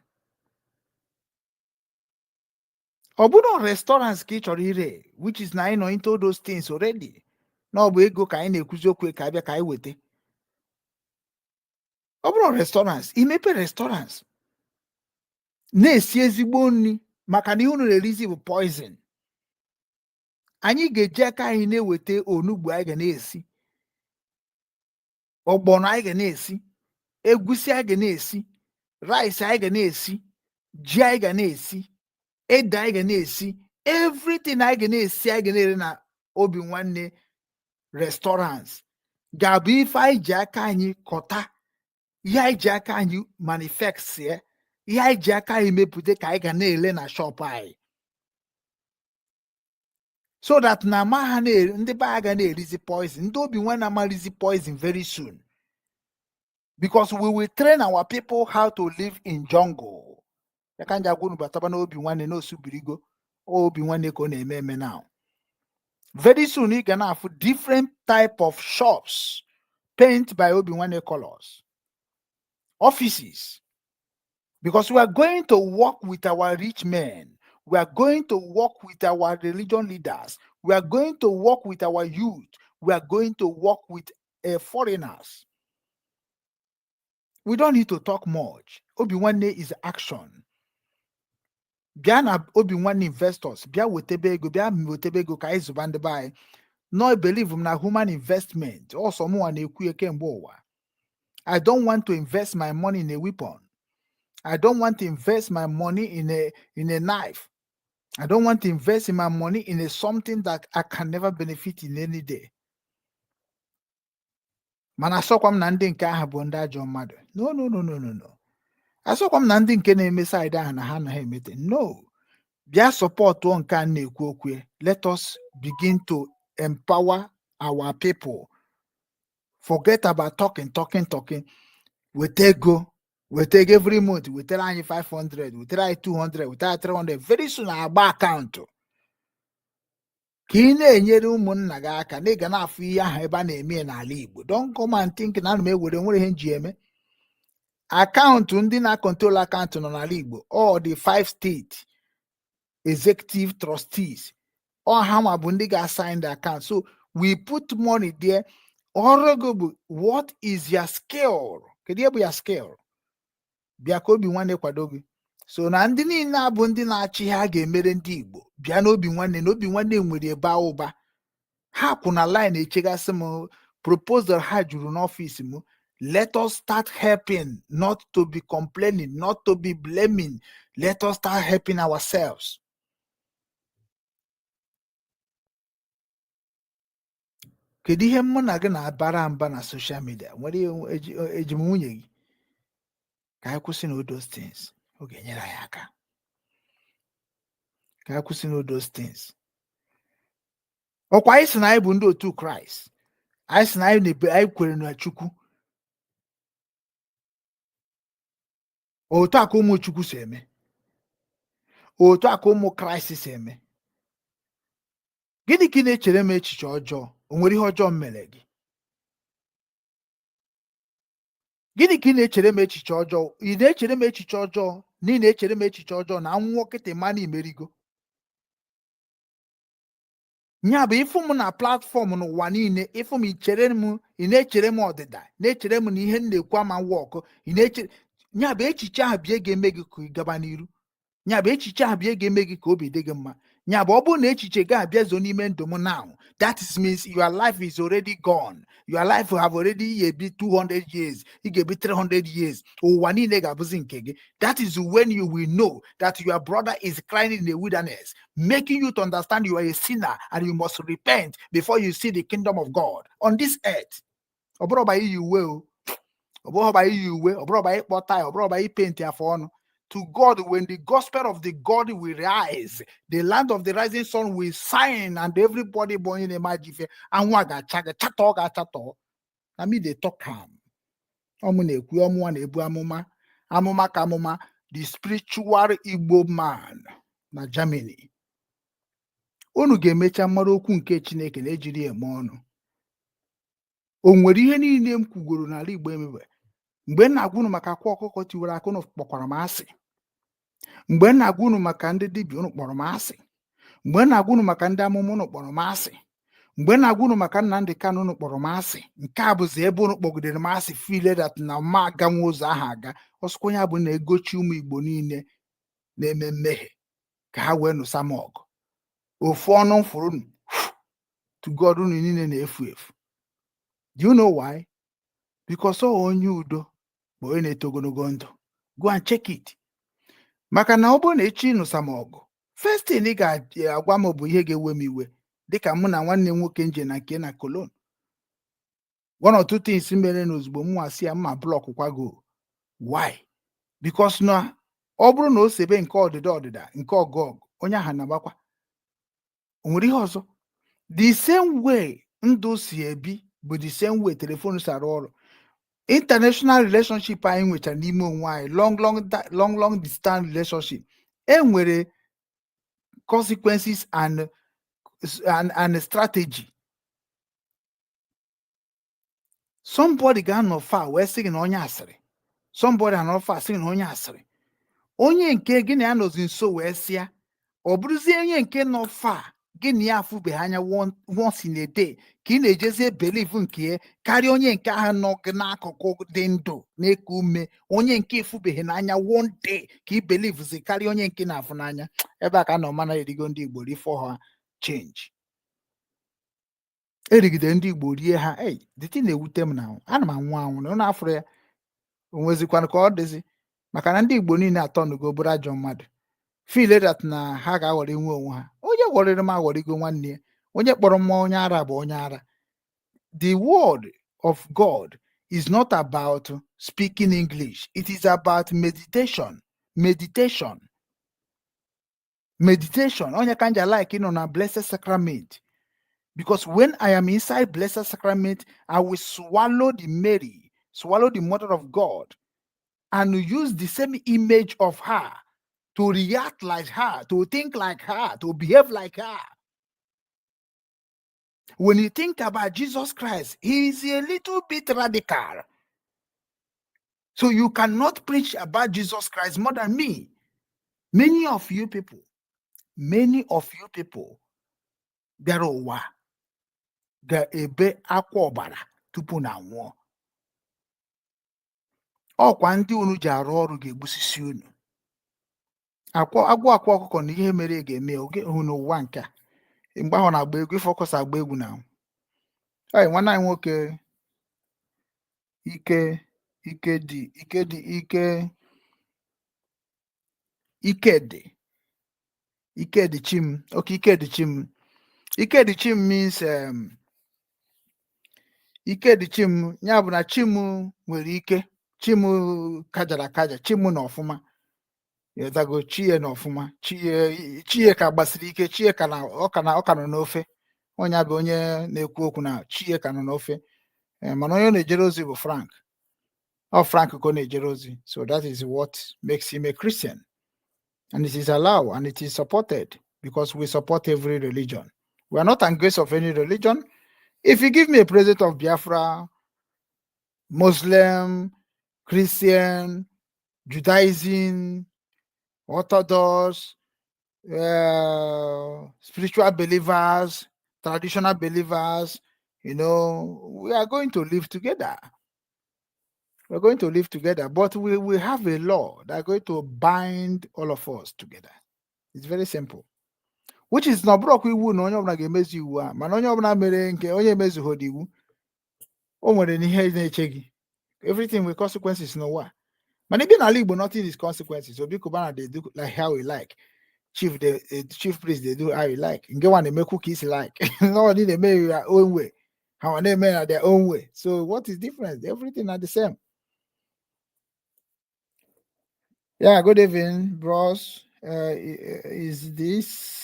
Ọ bụrụ restaurants ka ị chọrọ ire, which is na anyị nọ into those things already, na ọ bụ ego ka anyị na-ekwuzi okwu ka abịa ka anyị weta. Ọ bụrụ restaurants, imepe restaurants na-esi ezigbo nri, maka na ihe unu na-erizi bụ poison. Anyị ga-eji aka anyị na-eweta onugbu anyị ga na-esi, ọgbọnọ anyị ga na-esi, egusi anyị ga na-esi, rice anyị ga na-esi, ji anyị ga na-esi, ede anyị ga na-esi, everything anyị ga na-esi, anyị ga na-ere na Obi Nwanne restaurants ga-abụ ife anyị ji aka anyị kọta, ihe anyị ji aka anyị manufacture, ihe anyị ji aka anyị mepụta ka anyị ga na-ele na shop anyị, so that na ma ha na-eri, ndị be anyị ga na-erizi poison. Ndị Obi Nwanne amarizi poison very soon, because we will train our people how to live in jungle. Ya ka m ji agwa unu, bataba n'Obi Nwanne na osubirigo. Obi Nwanne ka ọ na-eme eme now. Very soon ị ga na-afụ different type of shops paint by Obi Nwanne colors, offices, because we are going to work with our rich men, we are going to work with our religion leaders, we are going to work with our youth, we are going to work with foreigners. We don't need to talk much. Obi Nwanne is action. Bịa na Obi Nwanne investors, bịa wetebe ego, bịa wetebe ego ka anyị zụba ndị be anyị. No, believe m na human investment ọsọ mụnwa na-ekwu ya kemgbe ụwa. I don't want to invest my money in a weapon. I don't want to invest my money in a knife. I don't want to invest in my money in a something that I can never benefit in any day. Mana asọkwa m na ndị nke ahụ bụ ndị ajọ mmadụ. No, no, no, no, no, no. Asọkwa m na ndị nke na-eme side ahụ na ha anaghị emete. No, bịa supportụọ nke a na-ekwu okwu ya. Let us begin to empower our people. Forget about talking, talking, talking. Weta ego, Weta ego every month, wetara anyị 500, wetara anyị 200, wetara anyị 300. Very soon agba akaụntụ ka ị na-enyere ụmụnna gị aka na ị ga na-afụ ihe ahụ ebe a na-eme ya n'ala Igbo. Don't come and think na ana m ewere nwere ihe m ji eme akaụntụ. Ndị na-acontrol akaụntụ nọ n'ala Igbo, all the five state executive trustees, all ha nwa bụ ndị ga-assign the account. So we put money there. Ọrụ gị bụ, what is your skill? Kedu ihe bụ ya skill? Bịa ka Obi Nwanne kwado gị. So na ndị niile abụ ndị na-achị ha ga-emere ndị Igbo bịa n'Obi Nwanne, na Obi Nwanne nwere ebe ụba ha kwụ na line echegasị m proposal ha juru n'ọfịs m. Let us start helping, not to be complaining, not to be blaming. Let us start helping ourselves. Kedu ihe mụ na gị na-abara mba na social media nwere eji m nwunye gị? Ka anyị kwụsị na those things, ọ ga-enyere anyị aka ka anyị kwụsị na those things. Ọkwa anyị sị na anyị bụ ndị otu Kraịst, anyị sị na anyị na-ebe anyị kwere na Chukwu. Otu a ka ụmụ Chukwu si eme, otu a ka ụmụ Kraịst si eme. Gịnị ka ị na-echere m echiche ọjọọ? O nwere ihe ọjọọ m mere gị? Gịnị ka ị na-echere m echiche ọjọọ? Ị na-echere m echiche ọjọọ na ị na-echere m echiche ọjọọ na nwụọ kịtị ma na imerigo. Ya bụ ịfụ m na platform n'ụwa niile, ịfụ m ichere m, ị na-echere m ọdịda, na-echere m na ihe m na-ekwu ama wọkụ. Ị na-echere ya bụ echiche ahụ bịa ga-eme gị ka ị gaba n'iru. Ya bụ echiche ahụ bịa ga-eme gị ka obi dị gị mma. Ya bụ ọ bụrụ na echiche gị abịazo n'ime ndụ m now, that is means your life is already gone. Your life have already, ị ga-ebi 200 years, ị ga-ebi 300 years, ụwa niile ga-abụzi nke gị. That is when you will know that your brother is crying in the wilderness, making you to understand you are a sinner and you must repent before you see the kingdom of God on this earth. Ọ bụrụ ọba iyi uwe o, ọ bụrụ ọba iyi uwe, ọ bụrụ ọba ịkpọ tie, ọ bụrụ ọba ipenti afọ ọnụ. To God, when the gospel of the God will rise, the land of the rising sun will shine, and everybody born in a anwụ a ga-acha gị chatọ ga-achatọ. Na me dey talk am. Ọmụ na-ekwu, ọmụnwa na-ebu amụma, amụma ka amụma, the spiritual Igbo man na Germany. Unu ga-emecha mara okwu nke Chineke na-ejiri eme ọnụ. O nwere ihe niile m kwugoro n'ala Igbo emebe. Mgbe m na-agwa unu maka akwa ọkụkọ tiwara aka, unu kpọkwara m asị. Mgbe m na-agwa unu maka ndị dibịa, unu kpọrọ m asị. Mgbe m na-agwa unu maka ndị amụma, unu kpọrọ m asị. Mgbe m na-agwa unu maka Nnamdi Kanu, unu kpọrọ m asị. Nke a bụzi ebe unu kpọgidere m asị, feel that na ma aganwe ụzọ ahụ aga. Ọsọkwa ya bụ na-egochi ụmụ Igbo niile na-eme mmehie ka ha wee nụsa m ọgụ. Ofu ọnụ m fụrụ unu to God, unu niile na-efu efu. Do you know why? Because ọ onye udo bụ onye na-eto ogologo ndụ. Go and check it. Maka na ọ bụrụ na echi ịnụsa m ọgụ, first thing ị ga-agwa m bụ ihe ga-ewe m iwe, dịka mụ na nwanne m nwoke nje na nke na Cologne. One or two things mere na ozugbo m nwasị ya mma block kwago. Why? Because na ọ bụrụ na o sebe nke ọdịda ọdịda nke ọgụ ọgụ, onye ahụ na-agbakwa. O nwere ihe ọzọ. The same way ndụ si ebi bụ the same way telephone si arụ ọrụ. International relationship anyị nwechara n'ime onwe anyị, long long long long distance relationship, e nwere consequences and strategy. Somebody ga-anọ far wee sị gị na onye asịrị, somebody anọ far sị gị na onye asịrị, onye nke gị na ya nọzi nso wee sịa, ọ bụrụzie onye nke nọ far gị na ya afụbeghị anya once in a day ka ị na-ejezie believe nke ya karịa onye nke ahụ nọ gị n'akụkụ dị ndụ na-eku ume, onye nke ịfụbeghị n'anya one day ka ị believezi karịa onye nke na-afụ n'anya. Ebe a ka nọ mana erigo ndị Igbo rifọ ha change, erigide ndị Igbo rie ha. Ei, the thing na-ewute m na ana m anwụ anwụ na ụnụ afụrụ ya. O nwezikwanụ ka ọ dịzi maka na ndị Igbo niile atọnugo bụrụ ajọ mmadụ, feel that na ha ga-aghọrọ inwe onwe ha. Onye ghọrịrị m aghọrịgo nwanne ya, onye kpọrọ mmụọ onye ara bụ onye ara. The word of God is not about speaking English. It is about meditation, meditation, meditation. Onye ka nja like ịnọ na Blessed Sacrament, because when I am inside Blessed Sacrament, I will swallow the Mary, swallow the mother of God. And use the same image of her to react like her, to think like her, to behave like her. When you think about Jesus Christ, he is a little bit radical. So you cannot preach about Jesus Christ more than me. Many of you people, many of you people bịara ụwa ga-ebe akwa ọbara tupu na nwụọ. Ọkwa ndị unu ji arụ ọrụ ga-egbusisi unu. Akwa agwọ akwa ọkụkọ na ihe mere ga-eme oge hụ n'ụwa nke a. Mgbe ahụ na-agba egwu ifọkọs agba egwu na Ee, nwanne anyị nwoke ike ike dị ike dị ike ike dị ike dị chim. Okay, ike dị chim. Ike dị chim means ike dị chim ya bụ na chim nwere ike, chim kajara akaja, chim na ọfụma ịdago chie na ọfụma, chie chie ka gbasiri ike, chie ka na ọ ka na ọ ka nọ n'ofe. Onye bụ onye na-ekwu okwu na chie ka nọ n'ofe. Mana onye ọ na-ejere ozi bụ Frank. Ọ Frank ka ọ na-ejere ozi. So that is what makes him a Christian, and it is allowed and it is supported because we support every religion. We are not against of any religion. If you give me a president of Biafra, Muslim, Christian, Judaism, Orthodox, spiritual believers, traditional believers, we are going to live together. We're going to live together, but we have a law that going to bind all of us together. It's very simple. Which is na ọ bụrụkwa iwu na onye ọbụla ga-emezu iwu a, mana onye ọbụla mere nke onye emezughị iwu, o nwere n'ihe na-eche gị. Everything with consequences n'ụwa. Mana ịbịa n'ala Igbo, nothing is consequences. Obi Cubana dey do like how he like. Chief the chief priest dey do how he like. Nke nwa na-emekwu ka isi like. No, ndị na-eme ya own way. Ha na-eme na their own way. So what is different? Everything are the same. Yeah, good evening, bros. Is this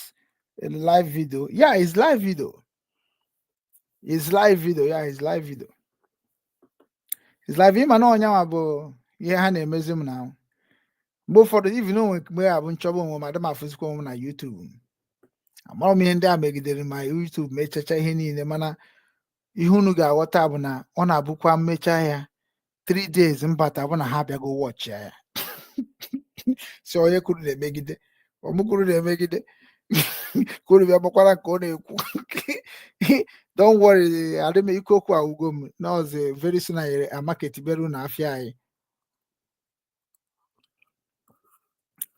a live video? Yeah, it's live video. It's live video. Yeah, it's live video. It's live. Ịma na ọnyanwa bụ ihe ha na-emezi m na mgbe ụfọdụ, even onwe mgbe a bụ nchọba onwe m, adị m afụzikwa onwe m na YouTube. Amara m ihe ndị a megidere ma YouTube mechacha ihe niile, mana ihe unu ga-aghọta bụ na ọ na-abụkwa mmecha ya 3 days mbata bụ na ha abịago watch ya. Si onye kwuru na-emegide ọmụ kwuru na-emegide kwuru bịa gbakwara nke ọ na-ekwu. Don't worry, adị m ike okwu awugo m n'ọzọ. Very soon anyị amaketi bịaru na afịa anyị.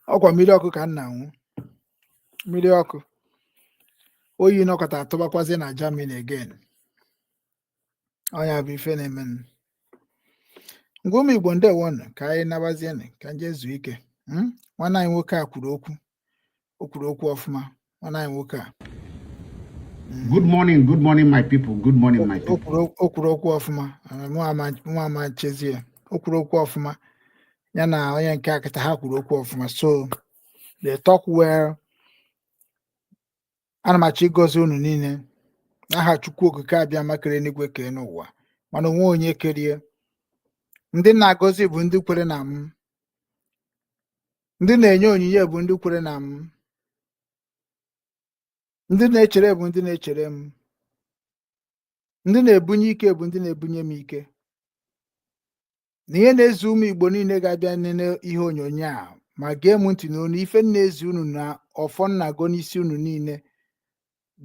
Ọkwa mmiri ọkụ ka m na-anwụ, mmiri ọkụ oyi nọkọta atụbakwazi na Germany again. Ọnya bụ ife na-eme. Ngwa, ụmụ Igbo, ndewonụ. Ka anyị nabazienụ ka nje zuo ike. Nwanne anyị nwoke a kwuru okwu, o kwuru okwu ọfụma, nwanne anyị nwoke a. Good morning, good morning, my people. Good morning, my O people. kwuru okwu ọfụma. Mụ ama chezie. O kwuru okwu ọfụma, ya na onye nke akịta ha kwuru okwu ọfụma, so they talk well. Ana m achọ ịgọzi unu niile n'aha Chukwu Okike abịa makere n'igwe kee n'ụwa, mana onwe onye kerie. Ndị na-agọzi bụ ndị kwere na m, ndị na-enye onyinye bụ ndị kwere na m, ndị na-echere bụ ndị na-echere m, ndị na-ebunye ike bụ ndị na-ebunye m ike. Na ihe na-ezi ụmụ Igbo niile ga-abịa nene ihe onyonyo a ma gee m ntị n'onu, ife m na-ezi unu na ọfọ nna-agọ n'isi unu niile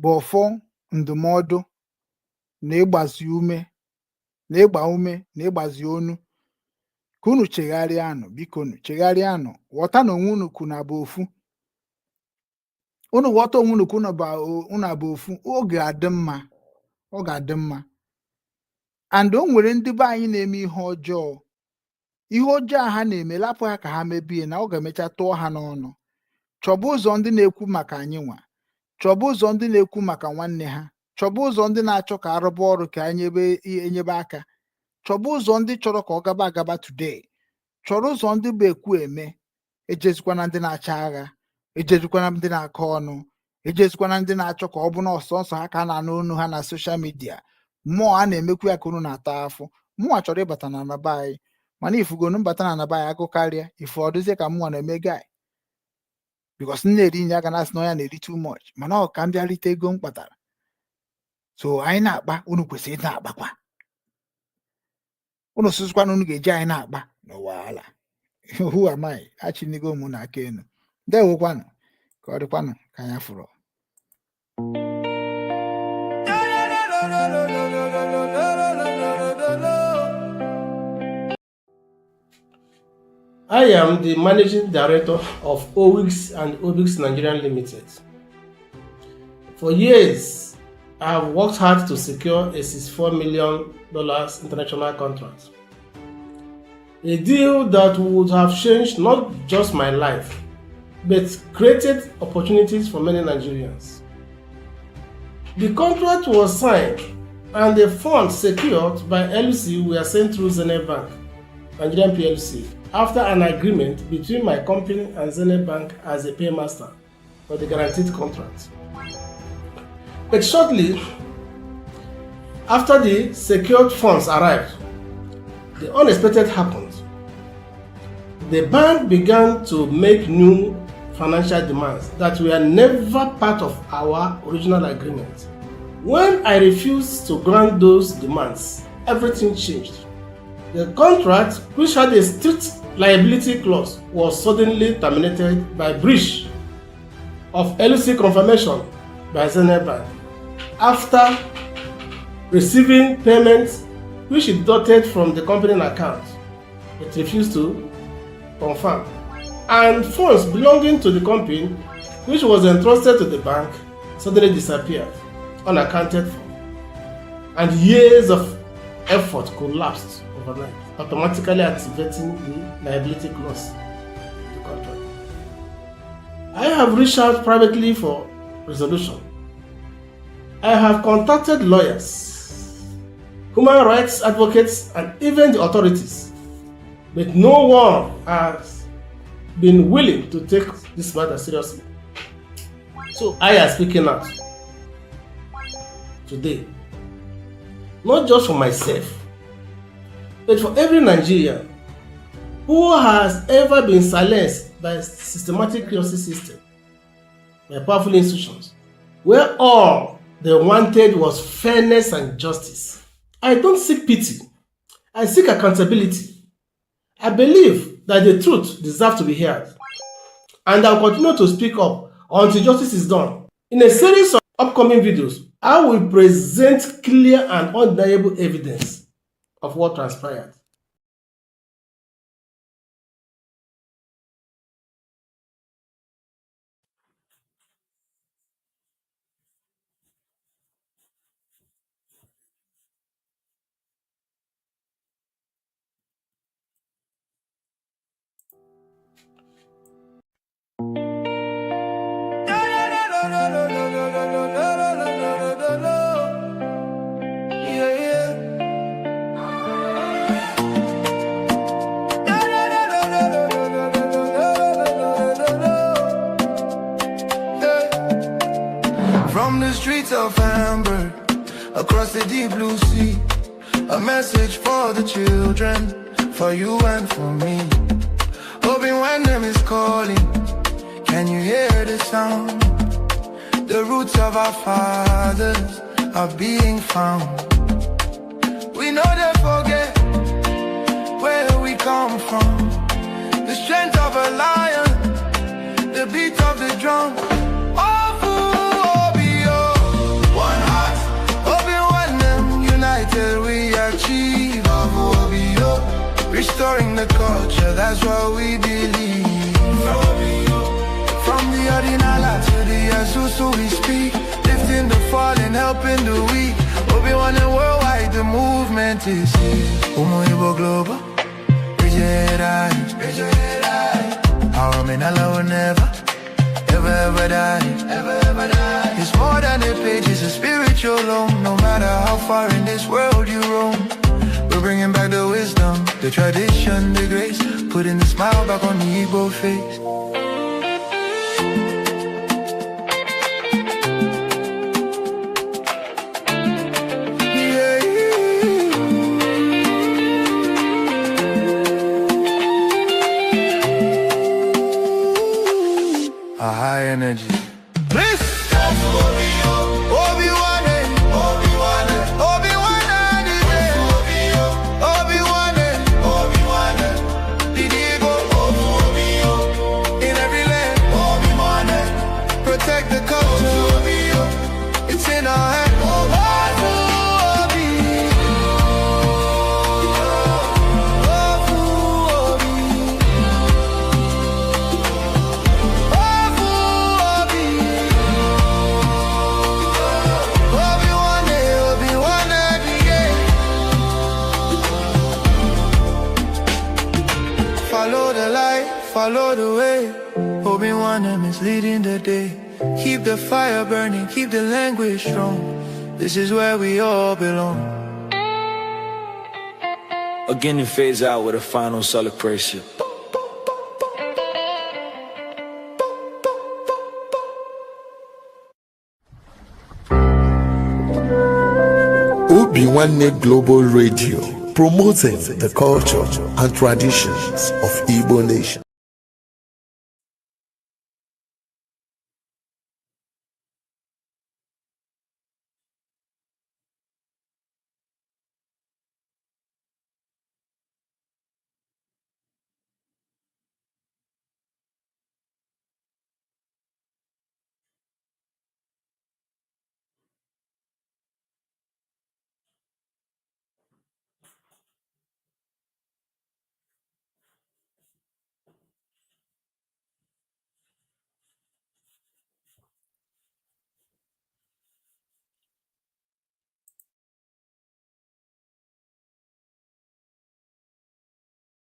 bụ ọfọ ndụmọdụ na ịgbazi ume na ịgba ume na ịgbazi onu ka unu chegharịanụ. Biko unu chegharịanụ, ghọta na onwe unu kwunu abụ ofu. Unu ghọta onwe unu ka unu abụ ofu, oge adị mma, ọ ga-adị mma. And o nwere ndị be anyị na-eme ihe ọjọọ. Ihe ọjọọ a ha na-eme, lapụ ha ka ha mebie, na ọ ga-emecha tụọ ha n'ọnụ. Chọba ụzọ ndị na-ekwu maka anyị nwa, chọba ụzọ ndị na-ekwu maka nwanne ha, chọba ụzọ ndị na-achọ ka arụba ọrụ ka enyebe enyebe aka, chọba ụzọ ndị chọrọ ka ọ gaba agaba today, chọrọ ụzọ ndị bụ ekwu eme. Ejezikwana ndị na-acha agha, ejezikwana ndị na-akọ ọnụ, ejezikwana ndị na-achọ ka ọ bụ na ọsọ nsọ ha ka a na-anụ onu ha na social media. Mmụọ a na-emekwu ya ka unu na-ata afụ. Mụnwa chọrọ ịbata na be anyị. Mana ifugonu mbata na anaba ya agụ karịa ifu ọ dịzie ka m nwa na-eme guy, because m na-eri nri aga na-asị na ya na-eri too much, mana ọ ka m bịa rite ego m kpatara. So anyị na-akpa, unu kwesịrị ịdị na-akpakwa. Unu sụsụkwa na unu ga-eji anyị na-akpa n'ụwa ala. Who am I? Achịnigo m na aka enu. Ndewokwanụ, ka ọ dịkwanụ ka anyị fụrụ. I am the managing director of Owix and Obix Nigerian Limited. For years, I have worked hard to secure a $64 million international contract. A deal that would have changed not just my life, but created opportunities for many Nigerians. The contract was signed and the funds secured by LC were sent through Zenith Bank, Nigerian PLC, after an agreement between my company and Zenith Bank as a paymaster for the guaranteed contract. But shortly after the secured funds arrived, the unexpected happened. The bank began to make new financial demands that were never part of our original agreement. When I refused to grant those demands, everything changed. The contract, which had a strict liability clause, was suddenly terminated by breach of LC confirmation by Zenith Bank after receiving payments which it deducted from the company account. It refused to confirm. And funds belonging to the company, which was entrusted to the bank, suddenly disappeared, unaccounted for. And years of effort collapsed overnight, automatically activating the liability clause of the contract. I have reached out privately for resolution. I have contacted lawyers, human rights advocates, and even the authorities, but no one has been willing to take this matter seriously. So I am speaking out today, not just for myself, but for every Nigerian who has ever been silenced by systematic justice system, by powerful institutions, where all they wanted was fairness and justice. I don't seek pity. I seek accountability. I believe that the truth deserves to be heard. And I will continue to speak up until justice is done. In a series of upcoming videos, I will present clear and undeniable evidence of what transpired. Yeah. Yeah. From the streets of Hamburg, across the deep blue sea, a message for the children, for you and for me. Hoping when them is calling, can you hear the sound? The roots of our fathers are being found. We know they forget where we come from. The strength of a lion, the beat of the drum. Ofu Obio, one heart, Obi one united we achieve. Ofu Obio, restoring the culture, that's what we believe. From the Odinala to the Azusu we speak, lifting the fallen, helping the weak. Obi One and worldwide, the movement is here. Umu Igbo Global, Our Omenala will never, ever, ever die. Ever, ever die. It's more than a page, it's a spiritual home. No matter how far in this world you roam, we're bringing back the wisdom, the tradition, the grace, putting the smile back on the Igbo face. Yeah. the light, follow the way. Obi Nwanne is leading the day. Keep the fire burning, keep the language strong. This is where we all belong. Again, it fades out with a final celebration. Obi Nwanne Global Radio, promoting the culture and traditions of Igbo nation.